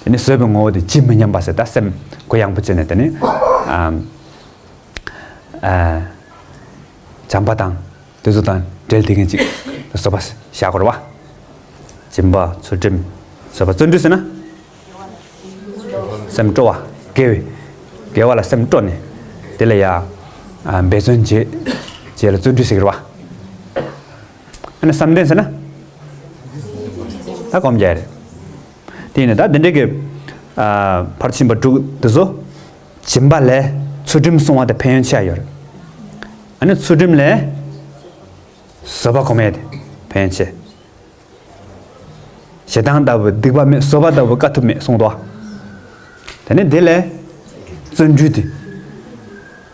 དེ་ནི་བཟོད་པའི་ངོ་བོ་དེ་ཇི་མི་སྙམ་པ་ཟེར། ད་སེམས་གུ་ཡངས་པོ་བྱས་ནས་དེ་ནི། ཨ། ཨ། བྱམས་པ་དང་དེ་ཚོ་དང་འབྲེལ་བསྡད་མཁན་ཅིག་བཟོད་པ་བཞག་དགོས་རེད་བ། སྦྱིན་པ་ཚུལ་ཁྲིམས་བཟོད་པ་བརྩོན་འགྲུས་ཟེར་ན། སེམས་སྤྲོ་བ། དགེ་བའི། དགེ་བ་ལ་སེམས་སྤྲོ་ནས་དེ་ལ་ཡ། ཨ། འབད་བརྩོན་བྱེད། བྱེད་ལ་བརྩོན་འགྲུས་ཟེར་གི་རེད་བ། ཨ་ནི་བསམ་གཏན་ཟེར་ན། ད་སྒོམ་རྒྱག་རེད། དེ་ཡིན་ན་ད་འདི་འདྲའི་གི། ཨ། ཕར་ཕྱིན་པ་དྲུག་འདི་ཚོ། སྦྱིན་པ་ལས་ཚུལ་ཁྲིམས་སྲུང་བ་དེ་ཕན་ཡོན་ཆེ་བ་ཡོད་རེད། ཨ་ནི་ཚུལ་ཁྲིམས་ལས་བཟོད་པ་སྒོམ་ཡས་དེ་ཕན་ཡོན་ཆེ། ཞེ་སྡང་ལྟ་བུ་སྡིག་པ་མེད། བཟོད་པ་ལྟ་བུ་དཀའ་ཐུབ་མེད་གསུངས་འདུག་དེ་ནས་དེ་ལས་བརྩོན་འགྲུས་དེ་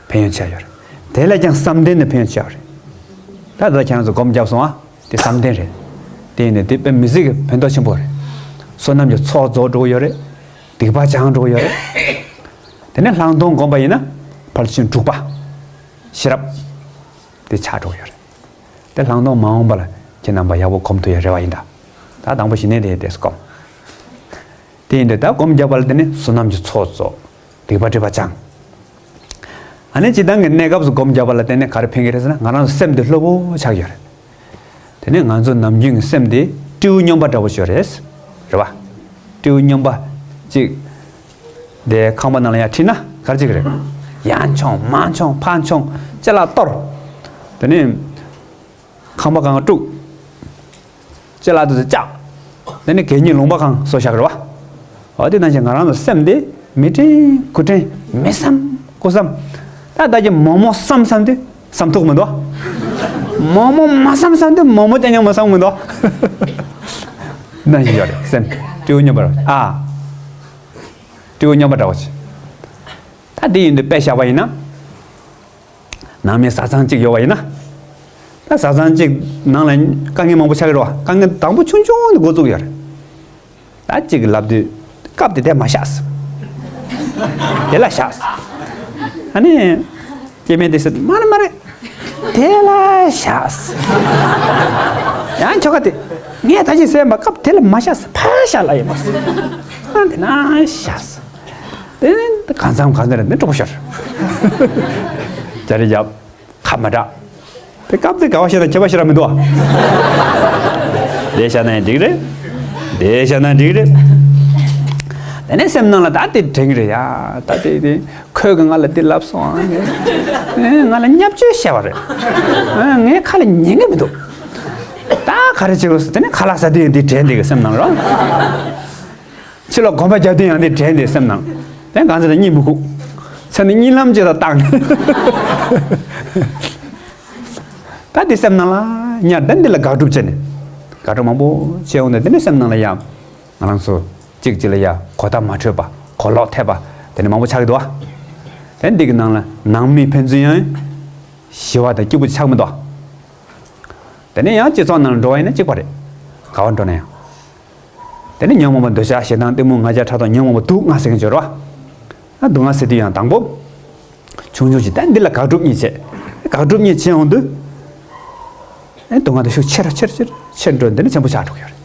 ཕན་ཡོན་ཆེ་བ་ཡོད་རེད། དེ་ལས་ཀྱང་བསམ་གཏན་དེ་ཕན་ཡོན་ཆེ་བ་རེད། ད་ལྟ་ཁྱེད་རང་ཚོ་སྒོམ་བརྒྱབ་སོང་ཨ། དེ་བསམ་གཏན་རེད། དེ་ཡིན་ནའི་དེ་དཔེ་མི་སྲིད་ཀྱི་ཕན་ཐོགས་ཆེན་པོ་རེད། བསོད་ནམས་ཀྱི་ཚོགས་རྫོགས་འགྲོ་གི་ཡོད་རེད། སྡིག་པ་སྦྱངས་འགྲོ་གི་ཡོད་རེད། དེ་ནས་ལྷག་མཐོང་སྒོམ་པ་ཡིན་ན་ཕར་ཕྱིན་དྲུག་པ། ཤེས་རབ། དེ་ཆགས་འགྲོ་གི་ཡོད་རེད། དེ་ལྷག་མཐོང་མ་འོངས་པ་ལ་ཁྱེད་རྣམ་པ་ཡག་པོ་སྒོམ་ཐུབ་ཡ་རེ་བ་ཡིན་ད། ད་དང་པོ་ཞི་གནས་དེ་དེ་སྒོམ། དེ་ཡིན་དུས་ད་སྒོམ་བརྒྱབ་པ་ལ་དེ་ནི་བསོད་ནམས་ཀྱི་ཚོགས་རྫོགས། སྡིག་པ་སྒྲིབ་པ་སྦྱངས། ཨ་ནི་སྤྱིར་བཏང་གི་གནས་སྐབས་སུ་སྒོམ་བརྒྱབ་པ་ལ་བརྟེན་ནས་ག་རེ་ཕན་གྱི་རེད་ཟེར་ན་ང་རང་ཚོ་སེམས་དེ་སློབ་པོ་ཆགས་ཀྱི་ཡོད་རེད། དེ་ནས་ང་ཚོ་ནམ་རྒྱུན་གྱི་སེམས་དེ་སྤྲེའུ་སྨྱོན་པ་འདྲ་པོ་ཞིག་རེད། རེད་བ། སྤྲེའུ་སྨྱོན་པ་གཅིག་དེ་ཁང་པ་ནང་ལ་ཡར་ཁྲིད་ན་ག་རེ་བྱེད་ཀྱི་རེད། ཡར་མཆོང་མར་མཆོང་ཕར་མཆོང་ཅ་ལག་གཏོར། དེ་ནས། ཁང་པ་གང་དཀྲུག་ཅ་ལག་དེ་ཚོ་བཅག་དེ་ནས་གད་སྙིགས་ལུང་པ་གང་བཟོ་བཞག་རེད་བ། འོ་དེ་ནང་བཞིན་ང་རང་ཚོ་སེམས་དེ་མི་དྲན་དགུ་དྲན་མི་བསམ་དགུ་བསམ། ད་ལྟ་གི་མོག་མོག་བསམ་བསམ་དུས་བསམ་ཐུབ་མི་འདུག་མོག་མོག་མ་བསམ་བསམ་དུས་མོག་མོག་ཅང་ཅང་མ་བསམ་མི་འདུག་ནང་བཞིན་ཡོད་རེད་སེམས། སྤྲེའུ་སྨྱོན་པ་རེད་ཨ། སྤྲེའུ་སྨྱོན་པ་འདྲ་བོ་ཞིག་ད་དེ་ཡིན་དུས་དཔེ་བཞག་པ་ཡིན་ན། ནང་མི་བཟའ་ཚང་གཅིག་ཡོད་པ་ཡིན་ན། ད་བཟའ་ཚང་གཅིག་ནང་ལ་དཀའ་ངལ་མང་པོ་ཆགས་ཀྱི་རེད་བ། དཀའ་ངལ་དང་པོ་ཆུང་ཆུང་ནས་འགོ་བཙུགས་ཡོད་རེད། ད་གཅིག་གིས་ལབ་དུས་སྐབས་དེ་དེ་མ་བཞག་དེ་ལ་བཞག་ཨ་ནི། སྐྱེ་དམན་དེ་ཟེར་མ་རེད་མ་རེད། དེ་ལ་བཞག་ཡང་ཁྱོ་ག་དེ། ངས་ད་ཅི་ཟེར་མ་སྐབས་དེ་ལ་མ་བཞག་ཕར་བཞག་ལ་ཡིན་པ། ཨ་དེ་ན་བཞག་དེ་ནི་གང་འཚམ་གང་འཚམ་རེད་འདི་གྲོགས་པོ་ཤོར། ཇ་རི་རྒྱབ། ཁ་མ་གྲག་དེ་སྐབས་དེ་ག་བ་བཤད་ན་ཁྱད་པར་ཞེ་དྲག་མི་འདུག་ཨ། དེ་བཤད་ན་ཡང་འགྲིག་རེད། དེ་བཤད་ན་འགྲིག་རེད། དེ་ནས་སེམས་ནང་ལ་ད་དེ་དྲན་གི་རེད་ཡ། ད་དེ་དེ་ཁོས་གི་ང་ལ་དེ་ལབ་སོང་ཨ། ངས་ང་ལ་བརྙས་བཅོས་བྱས་པ་རེད། ངའི་ཁ་ལ་ཉན་གི་མི་འདུག་ད་ག་རེ་བྱེད་དགོས་སོ། དེ་ནས་ཁ་ལག་ཟ་དུས་ཡང་དེ་དྲན་དེ་གི་སེམས་ནང་ལ། ཕྱི་ལ་གོམ་པ་རྒྱག་དུས་ཡང་དེ་དྲན་དེ་སེམས་ནང་། དེ་གང་ཚེ་ན་གཉིད་མི་ཁུག་ཚེ་ནི་གཉིད་ལམ་ཅིག་ལ་བཏང་། ད་དེ་སེམས་ནང་ལ་ཉར། ད་འདི་ལ་དགག་སྒྲུབ་བྱས་ནས། དགག་སྒྲུབ་མང་པོ་བྱས་འོང་དུས་དེ་ནས་སེམས་ནང་ལ་ཡང་ང་རང་ཚོ་གཅིག་གཅིག་ལ་ཡ་གོ་བརྡ་མ་འཕྲོད་པ། གོ་ལོག་ཐེབས་པ། དེ་ནས་མང་པོ་ཆགས་ཀྱི་འདུག་བ། དེ་འདི་གི་ནང་ལ་ནང་མི་ཕན་ཚུན་ཡང་ཞི་བ་དང་སྐྱིད་པོ་ཆགས་མི་འདུག་བ། དེ་ནས་ཡང་སྤྱི་ཚོགས་ནང་ལ་འགྲོ་བ་ཡིན་ན་གཅིག་པ་རེད། ག་བར་འགྲོ་ན་ཡང་། དེ་ནས་ཉོན་མོངས་པ་འདོད་ཆགས་ཞེ་སྡང་གཏི་མུག་ང་རྒྱལ་ཕྲག་དོག་ཉོན་མོངས་པ་སྡུག་བསྔལ་ཟེར་མཁན་ཅིག་ཡོད་རེད་བ། ཨ་སྡུག་བསྔལ་ཟེར་དུས་ཡང་དང་པོ། ཆུང་ཆུང་ཞིག་ད་འདི་ལ་དགག་སྒྲུབ་གཉིས་བྱས། དགག་སྒྲུབ་གཉིས་བྱས་འོང་དུས། ཨེ་སྡུག་བསྔལ་དེ་ཤུགས་ཆེ་རུ་ཆེ་རུ་ཆེ་རུ་ཆེ་འགྲོ། འདི་ནི་ཆེན་པོ་ཆགས་འགྲོ་གི་ཡོད་རེད།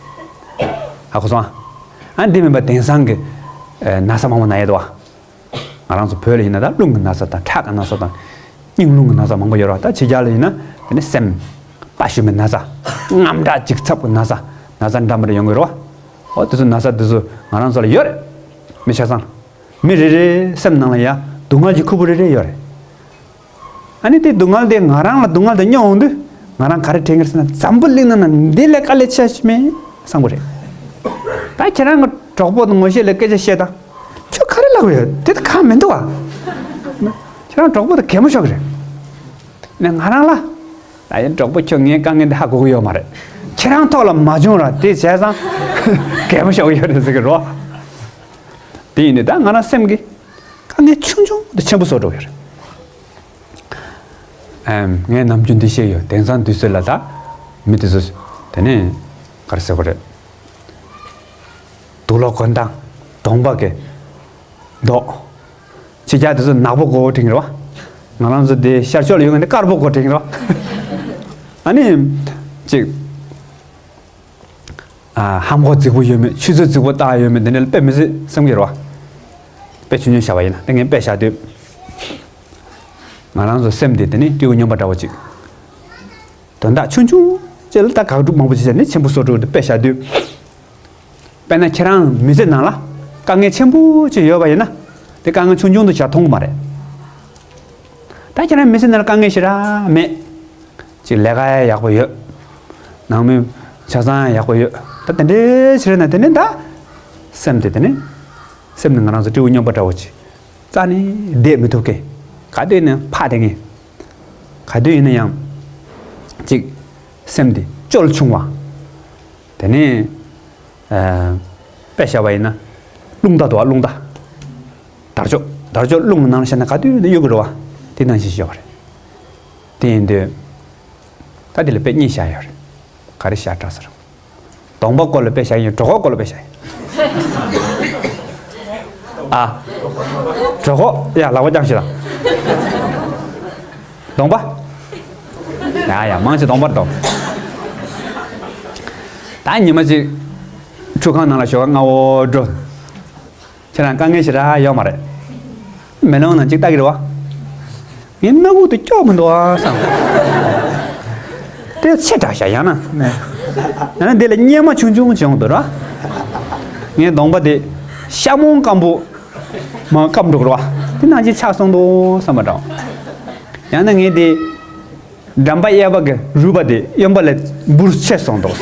ཧ་གོ་སོང་ཨ། ཨ་འདི་མིན་པ་དེང་སང་གི་ཨེ་ན་ཚ་མང་པོ་ན་ཡས་འདུག་བ། ང་རང་ཚོ་བོད་ལ་ཡིན་ན་ད་རླུང་གི་ན་ཚ་དང་ཁྲག་གི་ན་ཚ་དང་། སྙིང་རླུང་གི་ན་ཚ་མང་པོ་ཡོད་རེད་བ། ད་ཕྱི་རྒྱལ་ལ་ཡིན་ན་དེ་ནི་སེམས་དཔའ་ཞུམ་པའི་ན་ཚ། དངངས་སྐྲག་འཇིགས་ཚབ་ཀྱི་ན་ཚ། ན་ཚ་འདྲ་མི་འདྲ་ཡོང་གི་རེད་བ། འོ་དེ་ཚོ་ན་ཚ་དེ་ཚོ་ང་རང་ཚོ་ལ་ཡོད་རེད། མི་ཆ་ཚང་། མི་རེ་རེའི་སེམས་ནང་ལ་ཡ་སྡུག་བསྔལ་གྱི་ཁུར་པོ་རེ་རེ་ཡོད་རེད། ཨ་ནི་དེ་སྡུག་བསྔལ་དེ་ང་རང་ལ་སྡུག་བསྔལ་དེ་མྱོང་འོང་དུས་ང་རང་ག་རེ་དྲན་གི་རེད་ཟེར་ན། འཛམ་བུ་གླིང་ནང་ན་འདི་ལས་དཀའ་ལས་ཆེ་ཞིག་མེད་བསམ་གི་རེད། ད་ཁྱེད་རང་གི་གྲོགས་པོ་དང་ངོ་ཤེས་ལ་སྐད་ཆ་བཤད་དང་། ཁྱོད་ག་རེ་ལབ་ཡོད། དེ་ད་གང་མི་འདུག་ཨ། ཁྱེད་རང་གྲོགས་པོ་དང་གད་མོ་ཤོར་གི་རེད། ནས་ང་རང་ལ། ད་ཡིན་གྲོགས་པོ་ཁྱོད་ངའི་དཀའ་ངལ་འདི་ཧ་གོ་གི་ཡོད་མ་རེད། ཁྱེད་རང་ཐོག་ལ་མ་བྱུང་ར་དེ་བྱས་ཙང་། གད་མོ་ཤོར་གི་ཡོད་རེད་ཟེར་གི་རོ། དེ་ཡིན་དུས་ད་ང་རང་སེམས་ཀྱི་དཀའ་ངལ་ཆུང་ཆུང་དེ་ཆེན་པོ་བཟོ་འགྲོ་གི་རེད། ཨེམ། ངས་ནམ་རྒྱུན་འདི་བཤད་ཡོད། དེང་སང་དུས་ཚོད་ལ་ད་མི་དེ་ཚོ་དེ་ནས་ག་རེ་ཟེར་དགོས་རེད། དུག་ལོག་གོན་སྟངས། གདོང་པ་གི་མདོག་ཕྱི་རྒྱལ་དེ་ཚོ་ནག་པོ་དགོས་དྲན་གི་རེད་བ། ང་རང་ཚོ་དེ་ཤར་ཕྱོགས་ལ་ཡོད་མཁན་དེ་དཀར་པོ་དགོས་དྲན་གི་རེད་བ། ཨ་ནི། ཅིག་ཨ། ལྷམ་གོག་རྫིག་པོ་ཡོད་མེད། ཆུ་ཚོད་རྫིག་པོ་བཏགས་ཡོད་མེད། དེ་འདྲ་ལ་དཔེ་མི་སྲིད་བསམ་གི་རེད་བ། དཔེ་ཆུང་ཆུང་བཞག་པ་ཡིན་ན། དེ་ངས་དཔེ་བཞག་དུས། ང་རང་ཚོ་སེམས་དེ་དེ་ནི་སྤྲེའུ་སྨྱོན་པ་འདྲ་བོ་ཅིག་དོན་དག་ཆུང་ཆུང་ཅིག་ལ་ད་དགག་སྒྲུབ་མང་པོ་ཅིག་བྱས་ནས་ཆེན་པོ་བཟོ་འགྲོ་གི་འདུག་དཔེ་བཞག་དུས། དཔེར་ན་ཁྱེད་རང་མི་ཚེ་ནང་ལ་དཀའ་ངལ་ཆེན་པོ་ཅིག་ཡོད་པ་ཡིན་ན། དེ་དཀའ་ངལ་ཆུང་ཆུང་དུ་བྱ་མཐོང་གི་མ་རེད། ད་ཁྱེད་རང་མི་ཚེ་ནང་ལ་དཀའ་ངལ་ཞེ་དྲག་མེད། ཅིག་ལས་ཀ་ཡག་པོ་ཡོད། ནང་མི་ཆ་ཚང་ཡག་པོ་ཡོད། ད་དེ་འདྲའི་ཕྱིར་ན་དེ་ནི་ད། སེམས་དེ་དེ་ནི། སེམས་ནི་ང་རང་ཚོ་སྤྲེའུ་སྨྱོན་པ་འདྲ་བོ་ཅིག་རྩ་ནས་བསྡད་མི་ཐུབ་མཁན། ག་དུས་ཡིན་ན་ཕ་བསྡད་མཁན། ག་དུས་ཡིན་ན་ཡང་། ཅིག་སེམས་དེ་སྐྱོ་ཆུང་བ། དེ་ནས། ཨ། དཔེ་བཞག་པ་ཡིན་ན། རླུང་རྟ་འདུག་བ། རླུང་རྟ། དར་ལྕོག་དར་ལྕོག་རླུང་གི་ནང་ལ་བཞག་ན་ག་དུས་ཡིན་ན་གཡུག་གི་རེད་བ། དེ་ནང་བཞིན་ཤོར་བ་རེད། དེ་ཡིན་དུས། ད་དེ་ལ་དཔེ་གཉིས་བཞག་ཡོད་རེད། ག་རེ་བཞག་དྲག་ཟེར། གདོང་པ་སྐོར་ལ་དཔེ་བཞག་ཡིན། གྲོད་ཁོག་སྐོར་ལ་དཔེ་བཞག་ཡིན། ཨ། གྲོད་ཁོག་ཡ་ལག་པ་བརྐྱངས་ཤིག་ལ། གདོང་པ། ཡ་ཡ་མང་ཆེ་གདོང་པར་གཏོང་། ད་ཉི་མ་གཅིག་ཁྲུས་ཁང་ནང་ལ་ཞོགས་ཀ་སྔ་བོ་འགྲོ། ཁྱེད་རང་དཀའ་ངལ་ཞེ་དྲག་ཡོད་མ་རེད། མེ་ལོང་ནང་གཅིག་ལྟ་གི་རེད་བ། ངའི་སྣ་ཁུག་དེ་སྐྱོ་མི་འདུག་ཨ་བསམ། དེ་ཆེ་དྲགས་ཤག་ཡང་ན། ཡང་ན་འདི་ལ་གཉེར་མ་ཆུང་ཆུང་བྱུང་འདུག་ར། ངའི་གདོང་པ་དེ་ཤ་མོང་སྐམ་པོ་མ་སྐམ་འགྲོ་གི་རེད་བ། དེ་ནང་བཞིན་ཆགས་སོང་འདུག་བསམ་པ་འདྲ། ཡང་ན་ངའི་དེ་འགྲམ་པ་གཡས་པ་གི་རུས་པ་དེ་གཡོན་པ་ལས་འབུར་ཆེ་སོང་འདུག་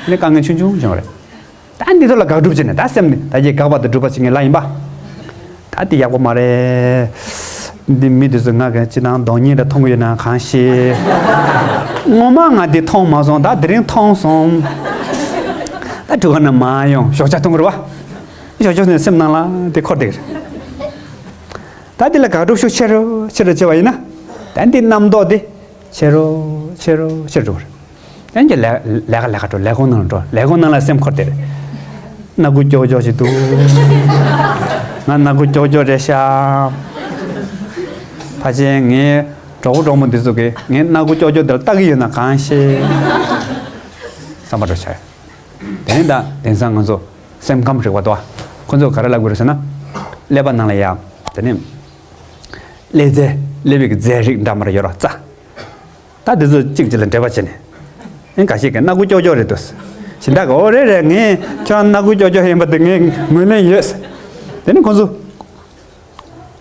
ནི་དཀའ་ངལ་ཆུང་ཆུང་བྱུང་རེད། ད་འདི་ཚོ་ལ་དགག་སྒྲུབ་བྱས་ནས། ད་སེམས་ནི་ད་ཀྱི་དགག་པ་དང་སྒྲུབ་པ་བྱེད་མཁན་ལ་ཡིན་པ། ད་འདི་ཡག་པོ་མ་རེད། འདི་མི་འདི་ཚོ་ང་གི་ཅི་དང་གདོང་ཉེས་ལ་མཐོང་གི་ཡོད་ན་གང་ཤེས། ངོ་མ་ང་འདི་མཐོང་མ་སོང་། ད་དེ་རིང་མཐོང་སོང་། ད་ཁྲུས་ཁང་ནས་མ་ཡོང་ཞོགས་ཇ་འཐུང་གི་རེད་བ། ཞོགས་ཇ་ནས་སེམས་ནང་ལ་དེ་འཁོར་བསྡད་གི་རེད། ད་འདི་ལ་དགག་སྒྲུབ་ཤུགས་ཆེ་རུ་ཆེ་རུ་བྱས་པ་ཡིན་ན། ད་འདི་རྣམ་རྟོག་དེ་ཆེ་རུ་ཆེ་རུ་ཆེ་རུ་འགྲོ་གི་རེད། ཡང་ཀྱི་ལས་ལས་ཀ་ལས་ཀ་འགྲོ། ལས་ཁུངས་ནང་ལ་འགྲོ། ལས་ཁུངས་ནང་ལ་སེམས་འཁོར་དེ་རེད། སྣ་ཁུག་ཀྱོག་ཀྱོག་ཞིག་འདུག་ང་སྣ་ཁུག་ཀྱོག་ཀྱོག་རེད་ཤག་ཕལ་ཆེར་ངའི་གྲོགས་པོ་གྲོགས་མོ་འདི་ཚོ་གིས་ངའི་སྣ་ཁུག་ཀྱོག་ཀྱོག་འདི་ལ་ལྟ་གི་ཡོད་ན་གང་ཤེས། བསམ་པ་འགྲོ་ཆགས། དེ་ནས་ད་དེང་སང་ང་ཚོ་སེམས་ཁམས་རིག་པ་དོ། ཁོ་ཚོ་ག་རེ་ལབ་དགོས་རེད་ཟེར་ན། ཀླད་པ་ནང་ལ་ཡ། དེ་ནས་ཀླད་རྫས། ཀླད་པའི་གི་རྫས་རིགས་འདྲ་མར་ཡོད་ར། རྩ། ད་དེ་ཚོ་གཅིག་གཅིག་ལ་འབྲེལ་བ་བྱས་ནས། ཨེ་འགའ་ཤས་ཀྱིས་སྣ་ཁུག་ཀྱོག་ཀྱོག་རེད་འདུག། གཞན་དག་གིས་ཨོ་རེད་རེད། ངས་ཁྱོད་རང་སྣ་ཁུག་ཀྱོག་ཀྱོག་ཡིན་པ་དེ་ངས་ངོས་ལེན་ཡོད། དེ་ནི་ཁོང་ཚོ་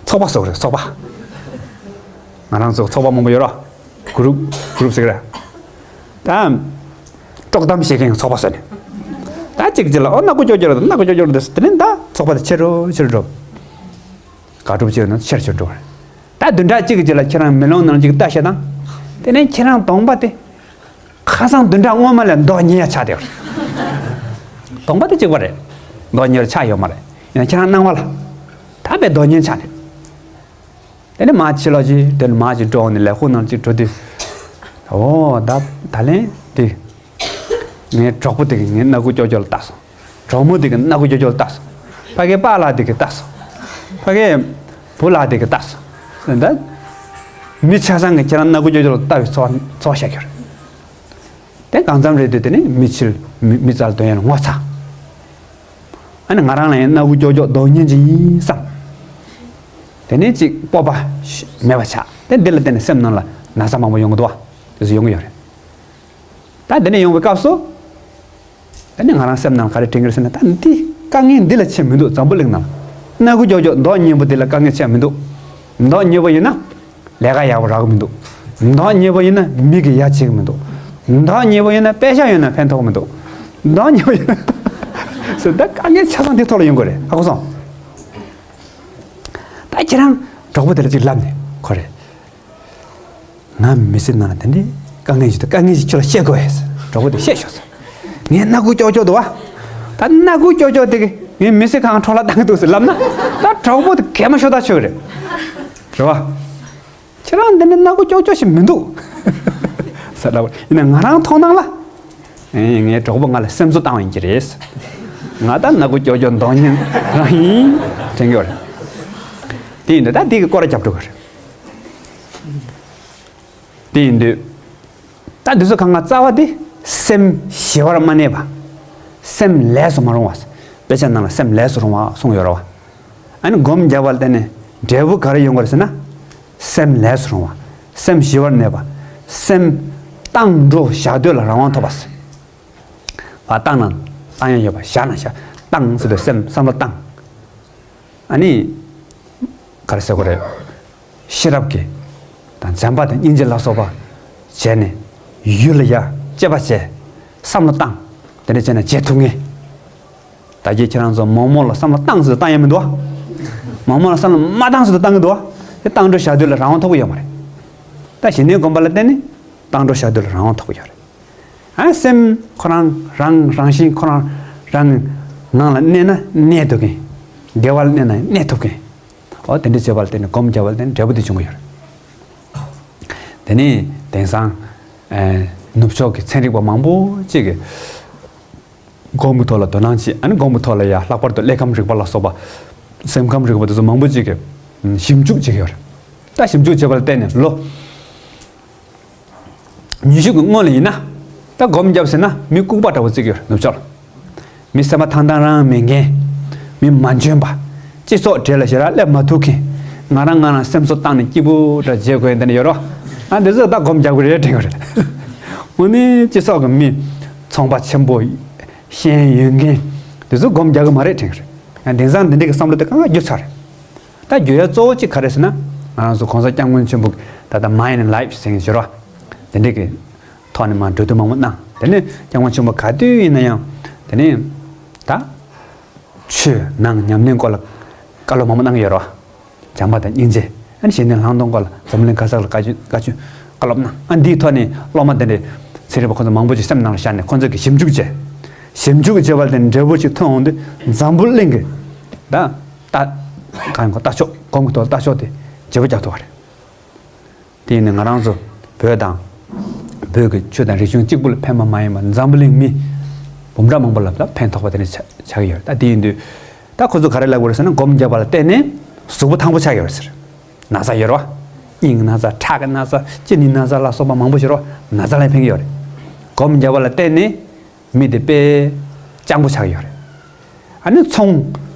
ཚོགས་པ་བཟོ་གི་རེད། ཚོགས་པ། ང་རང་ཚོ་ཚོགས་པ་མང་པོ་ཡོད་ར། གུ་རུབ་གུ་རུབ་ཟེར་གི་རེད། ད་དཀྲོག་གཏམ་བཤད་མཁན་གྱི་ཚོགས་པ་བཟོས་ནས། ད་གཅིག་གཅིག་ལ་ཨོ་སྣ་ཁུག་ཀྱོག་ཀྱོག་རེད། སྣ་ཁུག་ཀྱོག་ཀྱོག་རེད། དེ་ནས་ད་ཚོགས་པ་དེ་ཆེ་རུ་ཆེ་རུ་འགྲོ། དགག་སྒྲུབ་བྱས་ཡོད་ན་ཆེར་ཆེར་འགྲོ་བ་རེད། ད་བདུན་ཕྲག་གཅིག་གི་རྗེས་ལ་ཁྱེད་རང་མེ་ལོང་ནང་གཅིག་ལྟ་བཤད་དང་། དེ་ནས་ཁྱེད་རང་གདོང་པ་དེ་ཁ་སང་བདུན་ཕྲག་སྔོན་མ་ལས་མདོག་ཉེས་ཡ་ཆགས་བསྡད་ཡོད་རེད། གདོང་པ་དེ་གཅིག་པ་རེད། མདོག་ཉེས་ཆགས་ཡོད་མ་རེད། ཡང་ཁྱེད་རང་སྣང་བ་ལ་ད་དཔེ་མདོག་ཉེས་ཆགས་ནས། དེ་ནས་མར་ཕྱི་ལོགས་ཀྱི་དེ་ནས་མར་ཅིག་འགྲོ་འོང་ནས་ལས་ཁུངས་ནང་ཅིག་འགྲོ་དུས། ཨོ་ད་ད་ལན་དེ། ངའི་གྲོགས་པོ་དེ་གིས་ངའི་སྣ་ཁུག་ཀྱོག་ཀྱོག་ལ་ལྟ་སོང་། གྲོགས་མོ་དེ་གིས་སྣ་ཁུག་ཀྱོག་ཀྱོག་ལ་ལྟ་སོང་། ཕ་གིའི་པཱ་ལགས་དེ་གིས་ལྟ་སོང་། ཕ་གིའི་བུ་ལགས་དེ་གིས་ལྟ་སོང་། ད་མི་ཆ་ཚང་གིས་ཁྱེད་རང་སྣ་ཁུག་ཀྱོག་ཀྱོག་ལ་ལྟ་བའི་ཚོར་ཚོར་བ་ཤར་གྱི་རེད། དེ་གང་འཚམ་རེད་དེ། དེ་ནི་མི་ཕྱིར་མི་མི་རྩར་འདོན་ཡ་ལ་ངོ་ཚ། ཨ་ནི་ང་རང་ལ་ཡང་སྣ་ཁུག་ཀྱོག་ཀྱོག་མདོག་ཉེས་ཅིག་ཡིན་བསམ། དེ་ནས་ཅིག་སྤོབས་པ་མེད་པ་ཆགས། དེ་འདི་ལ་བརྟེན་ནས་སེམས་ནང་ལ་ན་ཚ་མང་པོ་ཡོང་གི་འདུག་བ། དེ་ཚོ་ཡོང་གི་ཡོད་རེད། ད་དེ་ནས་ཡོང་བའི་སྐབས་སུ། ཨ་ནི་ང་རང་སེམས་ནང་ག་རེ་དྲན་གྱི་རེད་ཟེར་ན། ད་འདི་དཀའ་ངལ་འདི་ལ་ཆེ་མི་འདུག། འཛམ་བུ་གླིང་ནང་སྣ་ཁུག་ཀྱོག་ཀྱོག་མདོག་ཉེས་པོ་འདི་ལ་དཀའ་ངལ་ཆེ་མི་འདུག། མདོག་ཉེས་པོ་ཡིན་ན་ལས་ཀ་ཡག་པོ་རག་གི་མི་འདུག། མདོག་ཉེས་པོ་ཡིན་ན་མི་གིས་ཡ་བྱེད་ཀྱི་མི་འདུག། མདོག་ཉེས་པོ་ཡིན་ན་པེ་ཤག་ཡོད་ན་ཕན་ཐོགས་མི་འདུག། མདོག་ཉེས་པོ་ཡིན་ན་ཟེར། ད་དཀའ་ངལ་ཆ་ཚང་འདི་ཐོག་ལ་ཡོང་གི་རེད། ཧ་གོ་སོང་། ད་ཁྱེད་རང་གྲོགས་པོ་དེ་ལ་ཅིག་ལབ་ནས། ཁོ་རེ། ང་མི་ཚེ་ནང་ལ་དེ་འདྲའི་དཀའ་ངལ་ཞིག་འདུག། དཀའ་ངལ་ཞིག་ཁྱོད་ལ་བཤད་དགོས་ཟེར། གྲོགས་པོ་དེ་བཤད་ཤོག་ཟེར། ངའི་སྣ་ཁུག་ཀྱོག་ཀྱོག་འདུག་བ། ད་སྣ་ཁུག་ཀྱོག་ཀྱོག་དེ་གིས་ངའི་མི་ཚེ་གང་འཕྲོ་བརླག་བཏང་གི་འདུག་ཟེར་ལབ་ན། ད་གྲོགས་པོ་དེ་གད་མོ་ཤོར་ཐག་ཆོད་རེད། རེད་བ། ཁྱེད་རང་འདི་འདྲའི་སྣ་ཁུག་ཀྱོག་ཀྱོག་ཞིག་མི་འདུག་ཟེར་ལབ། ཡིན་ན་ང་རང་མཐོང་སྣང་ལ། ཨེ། ངའི་གྲོགས་པོ་ང་ལ་སེམས་གསོ་བཏང་བ་ཡིན་གྱི་རེད། ང་ད་སྣ་ཁུག་ཀྱོག་ཀྱོག་མདོག་ཉེས་རང་ཡིན་དྲན་གྱི་ཡོད་རེད། དེ་ཡིན་དུས་ད་དེ་གི་སྐོར་ར་རྒྱབ་འགྲོ་གི་རེད། དེ་ཡིན་དུས། ད་འདི་ཚོ་གང་ག་རྩ་བ་དེ་སེམས་ཞི་བར་མ་གནས་པ། སེམས་ལས་སུ་མ་རུང་བ། དཔེ་ཆ་ནང་ལ་སེམས་ལས་སུ་རུང་བ་གསུངས་ཡོད་རེད་བ། ཨ་ནི་སྒོམ་བརྒྱབ་པ་ལ་བརྟེན་ནས་འབྲས་བུ་ག་རེ་ཡོང་གི་རེད་ཟེར་ན། སེམས་ལས་སུ་རུང་བ། སེམས་ཞི་བར་གནས་པ། སེམས་བཏང་འགྲོ་བཞག་སྡོད་ལ་རང་དབང་ཐོབ་པ་ཟེར། བ་བཏང་ན་བཏང་ཡ་ཡོད་པ། བཞག་ན་བཞག། བཏང་ཟེར་དུས་སེམས་བསམ་བློ་བཏང་། ཨ་ནི། ག་རེ་ཟེར་དགོས་རེད། ཤེས་རབ་ཀྱི་དང་བྱམས་པ་དང་སྙིང་རྗེ་ལ་སོགས་པ་བྱས་ནས་ཡུལ་ལ་ཡ་དཔྱད་པ་བྱས། བསམ་བློ་བཏང་། དེ་འདྲ་བྱས་ན་བྱེད་ཐུབ་ངེས། ད་གིན་ཁྱེད་རང་ཚོ་མོག་མོག་ལ་བསམ་བློ་བཏང་ཟེར་དུས་བཏང་ཡ་མི་འདུག་བ། མོག་མོག་ལ་བསམ་བློ་མ་བཏང་ཟེར་དུས་བཏང་གི་འདུག་བ། དེ་བཏང་འགྲོ་བཞག་དུས་ལ་རང་དབང་ཐོབ་ཀྱི་ཡོད་མ་རེད། ད་ཞི་གནས་སྒོམ་པ་ལ་བརྟེན་ནས་བཏང་འགྲོ་བཞག་དུས་ལ་རང་དབང་ཐོབ་ཀྱི་ཡོད་རེད། ཨ། སེམས་ཁོ་རང་རང་རང་བཞིན་ཁོ་རང་རང་ངང་ལ་གནས་ན་གནས་ཐུབ་མཁན། བདེ་བ་ལ་གནས་ན་གནས་ཐུབ་མཁན། འོ་དེ་འདྲ་བྱེད་པ་ལ་བརྟེན་ནས་སྒོམ་བརྒྱབ་པ་ལ་བརྟེན་ནས་འབྲས་བུ་དེ་འབྱུང་གི་ཡོད་རེད། དེ་ནས་དེང་སང་ཨ་ནུབ་ཕྱོགས་ཀྱི་ཚན་རིག་པ་མང་པོ་ཅིག་གིས་སྒོམ་གྱི་ཐོག་ལ་དོ་སྣང་བྱེད། ཨ་ནི་སྒོམ་གྱི་ཐོག་ལ་ཡ་ལྷག་པར་དུ་ཀླད་ཁམས་རིག་པ་ལ་སོགས་པ། སེམས་ཁམས་རིག་པ་དེ་ཚོ་མང་པོ་ཅིག་གིས་ཞིབ་འཇུག་བྱེད་ཀྱི་ཡོད་རེད། ད་ཞིབ་འཇུག་བྱེད་པ་ལ་བརྟེན་ནས་ལོ་ཉི་ཤུ་གི་སྔོན་ལ་ཡིན་ན། ད་སྒོམ་བརྒྱབ་ཟེར་ན་མི་ལྐུགས་པ་འདྲ་བོ་བརྩི་གི་ཡོད་རེད། ནུབ་ཕྱོགས་ལ། མི་སེམས་པ་ཐང་ཐང་རང་མེད་མཁན། མི་མ་འཇོན་པ། སྤྱི་ཚོགས་གྲས་ལ་ཞེ་དྲག་སླེབས་མ་ཐུབ་མཁན། ང་རང་ང་རང་སེམས་གསོ་བཏང་ནས་སྐྱིད་པོ་འདྲ་བྱེད་དགོས་ཡ་འདི་འདྲ་ཡོད་རེད་བ། ཨ། འདི་ཚོ་ད་སྒོམ་རྒྱག་གི་རེད་དྲན་གི་རེད། དངོས་གནས་སྤྱི་ཚོགས་ཀྱི་མི་ཚོང་པ་ཆེན་པོ། ཤེས་ཡོན་ཡོད་མཁན། འདི་ཚོ་སྒོམ་རྒྱག་གི་མ་རེད་དྲན་གི་རེད། ཡང་དེང་སང་འདི་འདྲའི་གི་བསམ་བློ་དེ་གང་ག་འགྱུར་ཚར་རེད། ད་འགྱུར་ཡ་གཙོ་བོ་གཅིག་ག་རེ་ཟེར་ན། ང་རང་ཚོ་གོང་ས་སྐྱབས་མགོན་ཆེན་པོ་གིས་ད་ལྟ་Mind and Life ཟེར་མཁན་ཞིག་ཡོད་རེད་བ། དེ་འདྲའི་གི་ཐོག་ནས་མར་གྲོས་བསྡུར་མང་པོ་གནང་། དེ་ནས་སྐྱབས་མགོན་ཆེན་པོ་ག་དུས་ཡིན་ན་ཡང་། དེ་ནས་ད་ཆོས་ནང་ཉམས་ལེན་སྐོར་ལ་བཀའ་སློབ་མང་པོ་གནང་གི་ཡོད་རེད་བ། བྱམས་པ་དང་སྙིང་རྗེ། ཨ་ནི་ཞི་གནས་ལྷག་མཐོང་སྐོར་ལ་འཛམ་གླིང་ག་ས་ལ་བཀའ་ཆོས་བཀའ་ཆོས་བཀའ་སློབ་གནང་། ཨ། འདིའི་ཐོག་ནས་སློབ་མ་དེ་འདྲའི་ཚན་རིག་པ་ཁོང་ཚོ་མང་པོ་ཅིག་སེམས་ནང་ལ་བཞག་ནས་ཁོང་ཚོ་གིས་ཞིབ་འཇུག་བྱས། ཞིབ་འཇུག་བྱས་པ་ལ་དེ་འབྲས་བུ་ཅིག་ཐོན་འོང་དུས་འཛམ་བུ་གླིང་གི་ད་ལྟ་གང་ཡིན་གོ་ལྟ་ཕྱོགས། སྒོམ་གྱི་ཐོག་ལྟ་ཕྱོགས་དེ་བརྗེ་པོ་རྒྱག་ཐུབ་པ་རེད། དེ་ཡིན་ན་ང་རང་ཚོ་བོད་དང་། བོད་ཀྱི་ཆོས་དང་རིག་གཞུང་གཅིག་པུ་ལ་ཕན་པ་མ་ཡིན་པར་འཛམ་བུ་གླིང་མི་འབུམ་ཕྲག་མང་པོ་ལ་ཕན་ཐོགས་པ་དེ་འདྲ་ཆགས་ཆགས་ཀྱི་ཡོད་རེད། ད་དེ་ཡིན་དུས་ད་ཁོ་ཚོ་ག་རེ་ལབ་དགོས་རེད་ཟེར་ན། སྒོམ་བརྒྱབ་པ་ལ་བརྟེན་ནས་གཟུགས་པོ་ཐང་པོ་ཆགས་ཡོད་རེད་ཟེར། ན་ཚ་ཡོད་རེད་བ། སྙིང་ན་ཚ། ཁྲག་གི་ན་ཚ། གཅིན་སྙི་ན་ཚ་ལ་སོགས་པ་མང་པོ་ཞིག་ཡོད་རེད་བ། ན་ཚ་ལ་ཕན་གྱི་ཡོད་རེད། སྒོམ་བརྒྱབ་པ་ལ་བརྟེན་ནས་མི་དེ་དཔེ་སྤྱང་པོ་ཆགས་ཀྱི་ཡོད་རེད། ཨ་ནི་ཚོང་།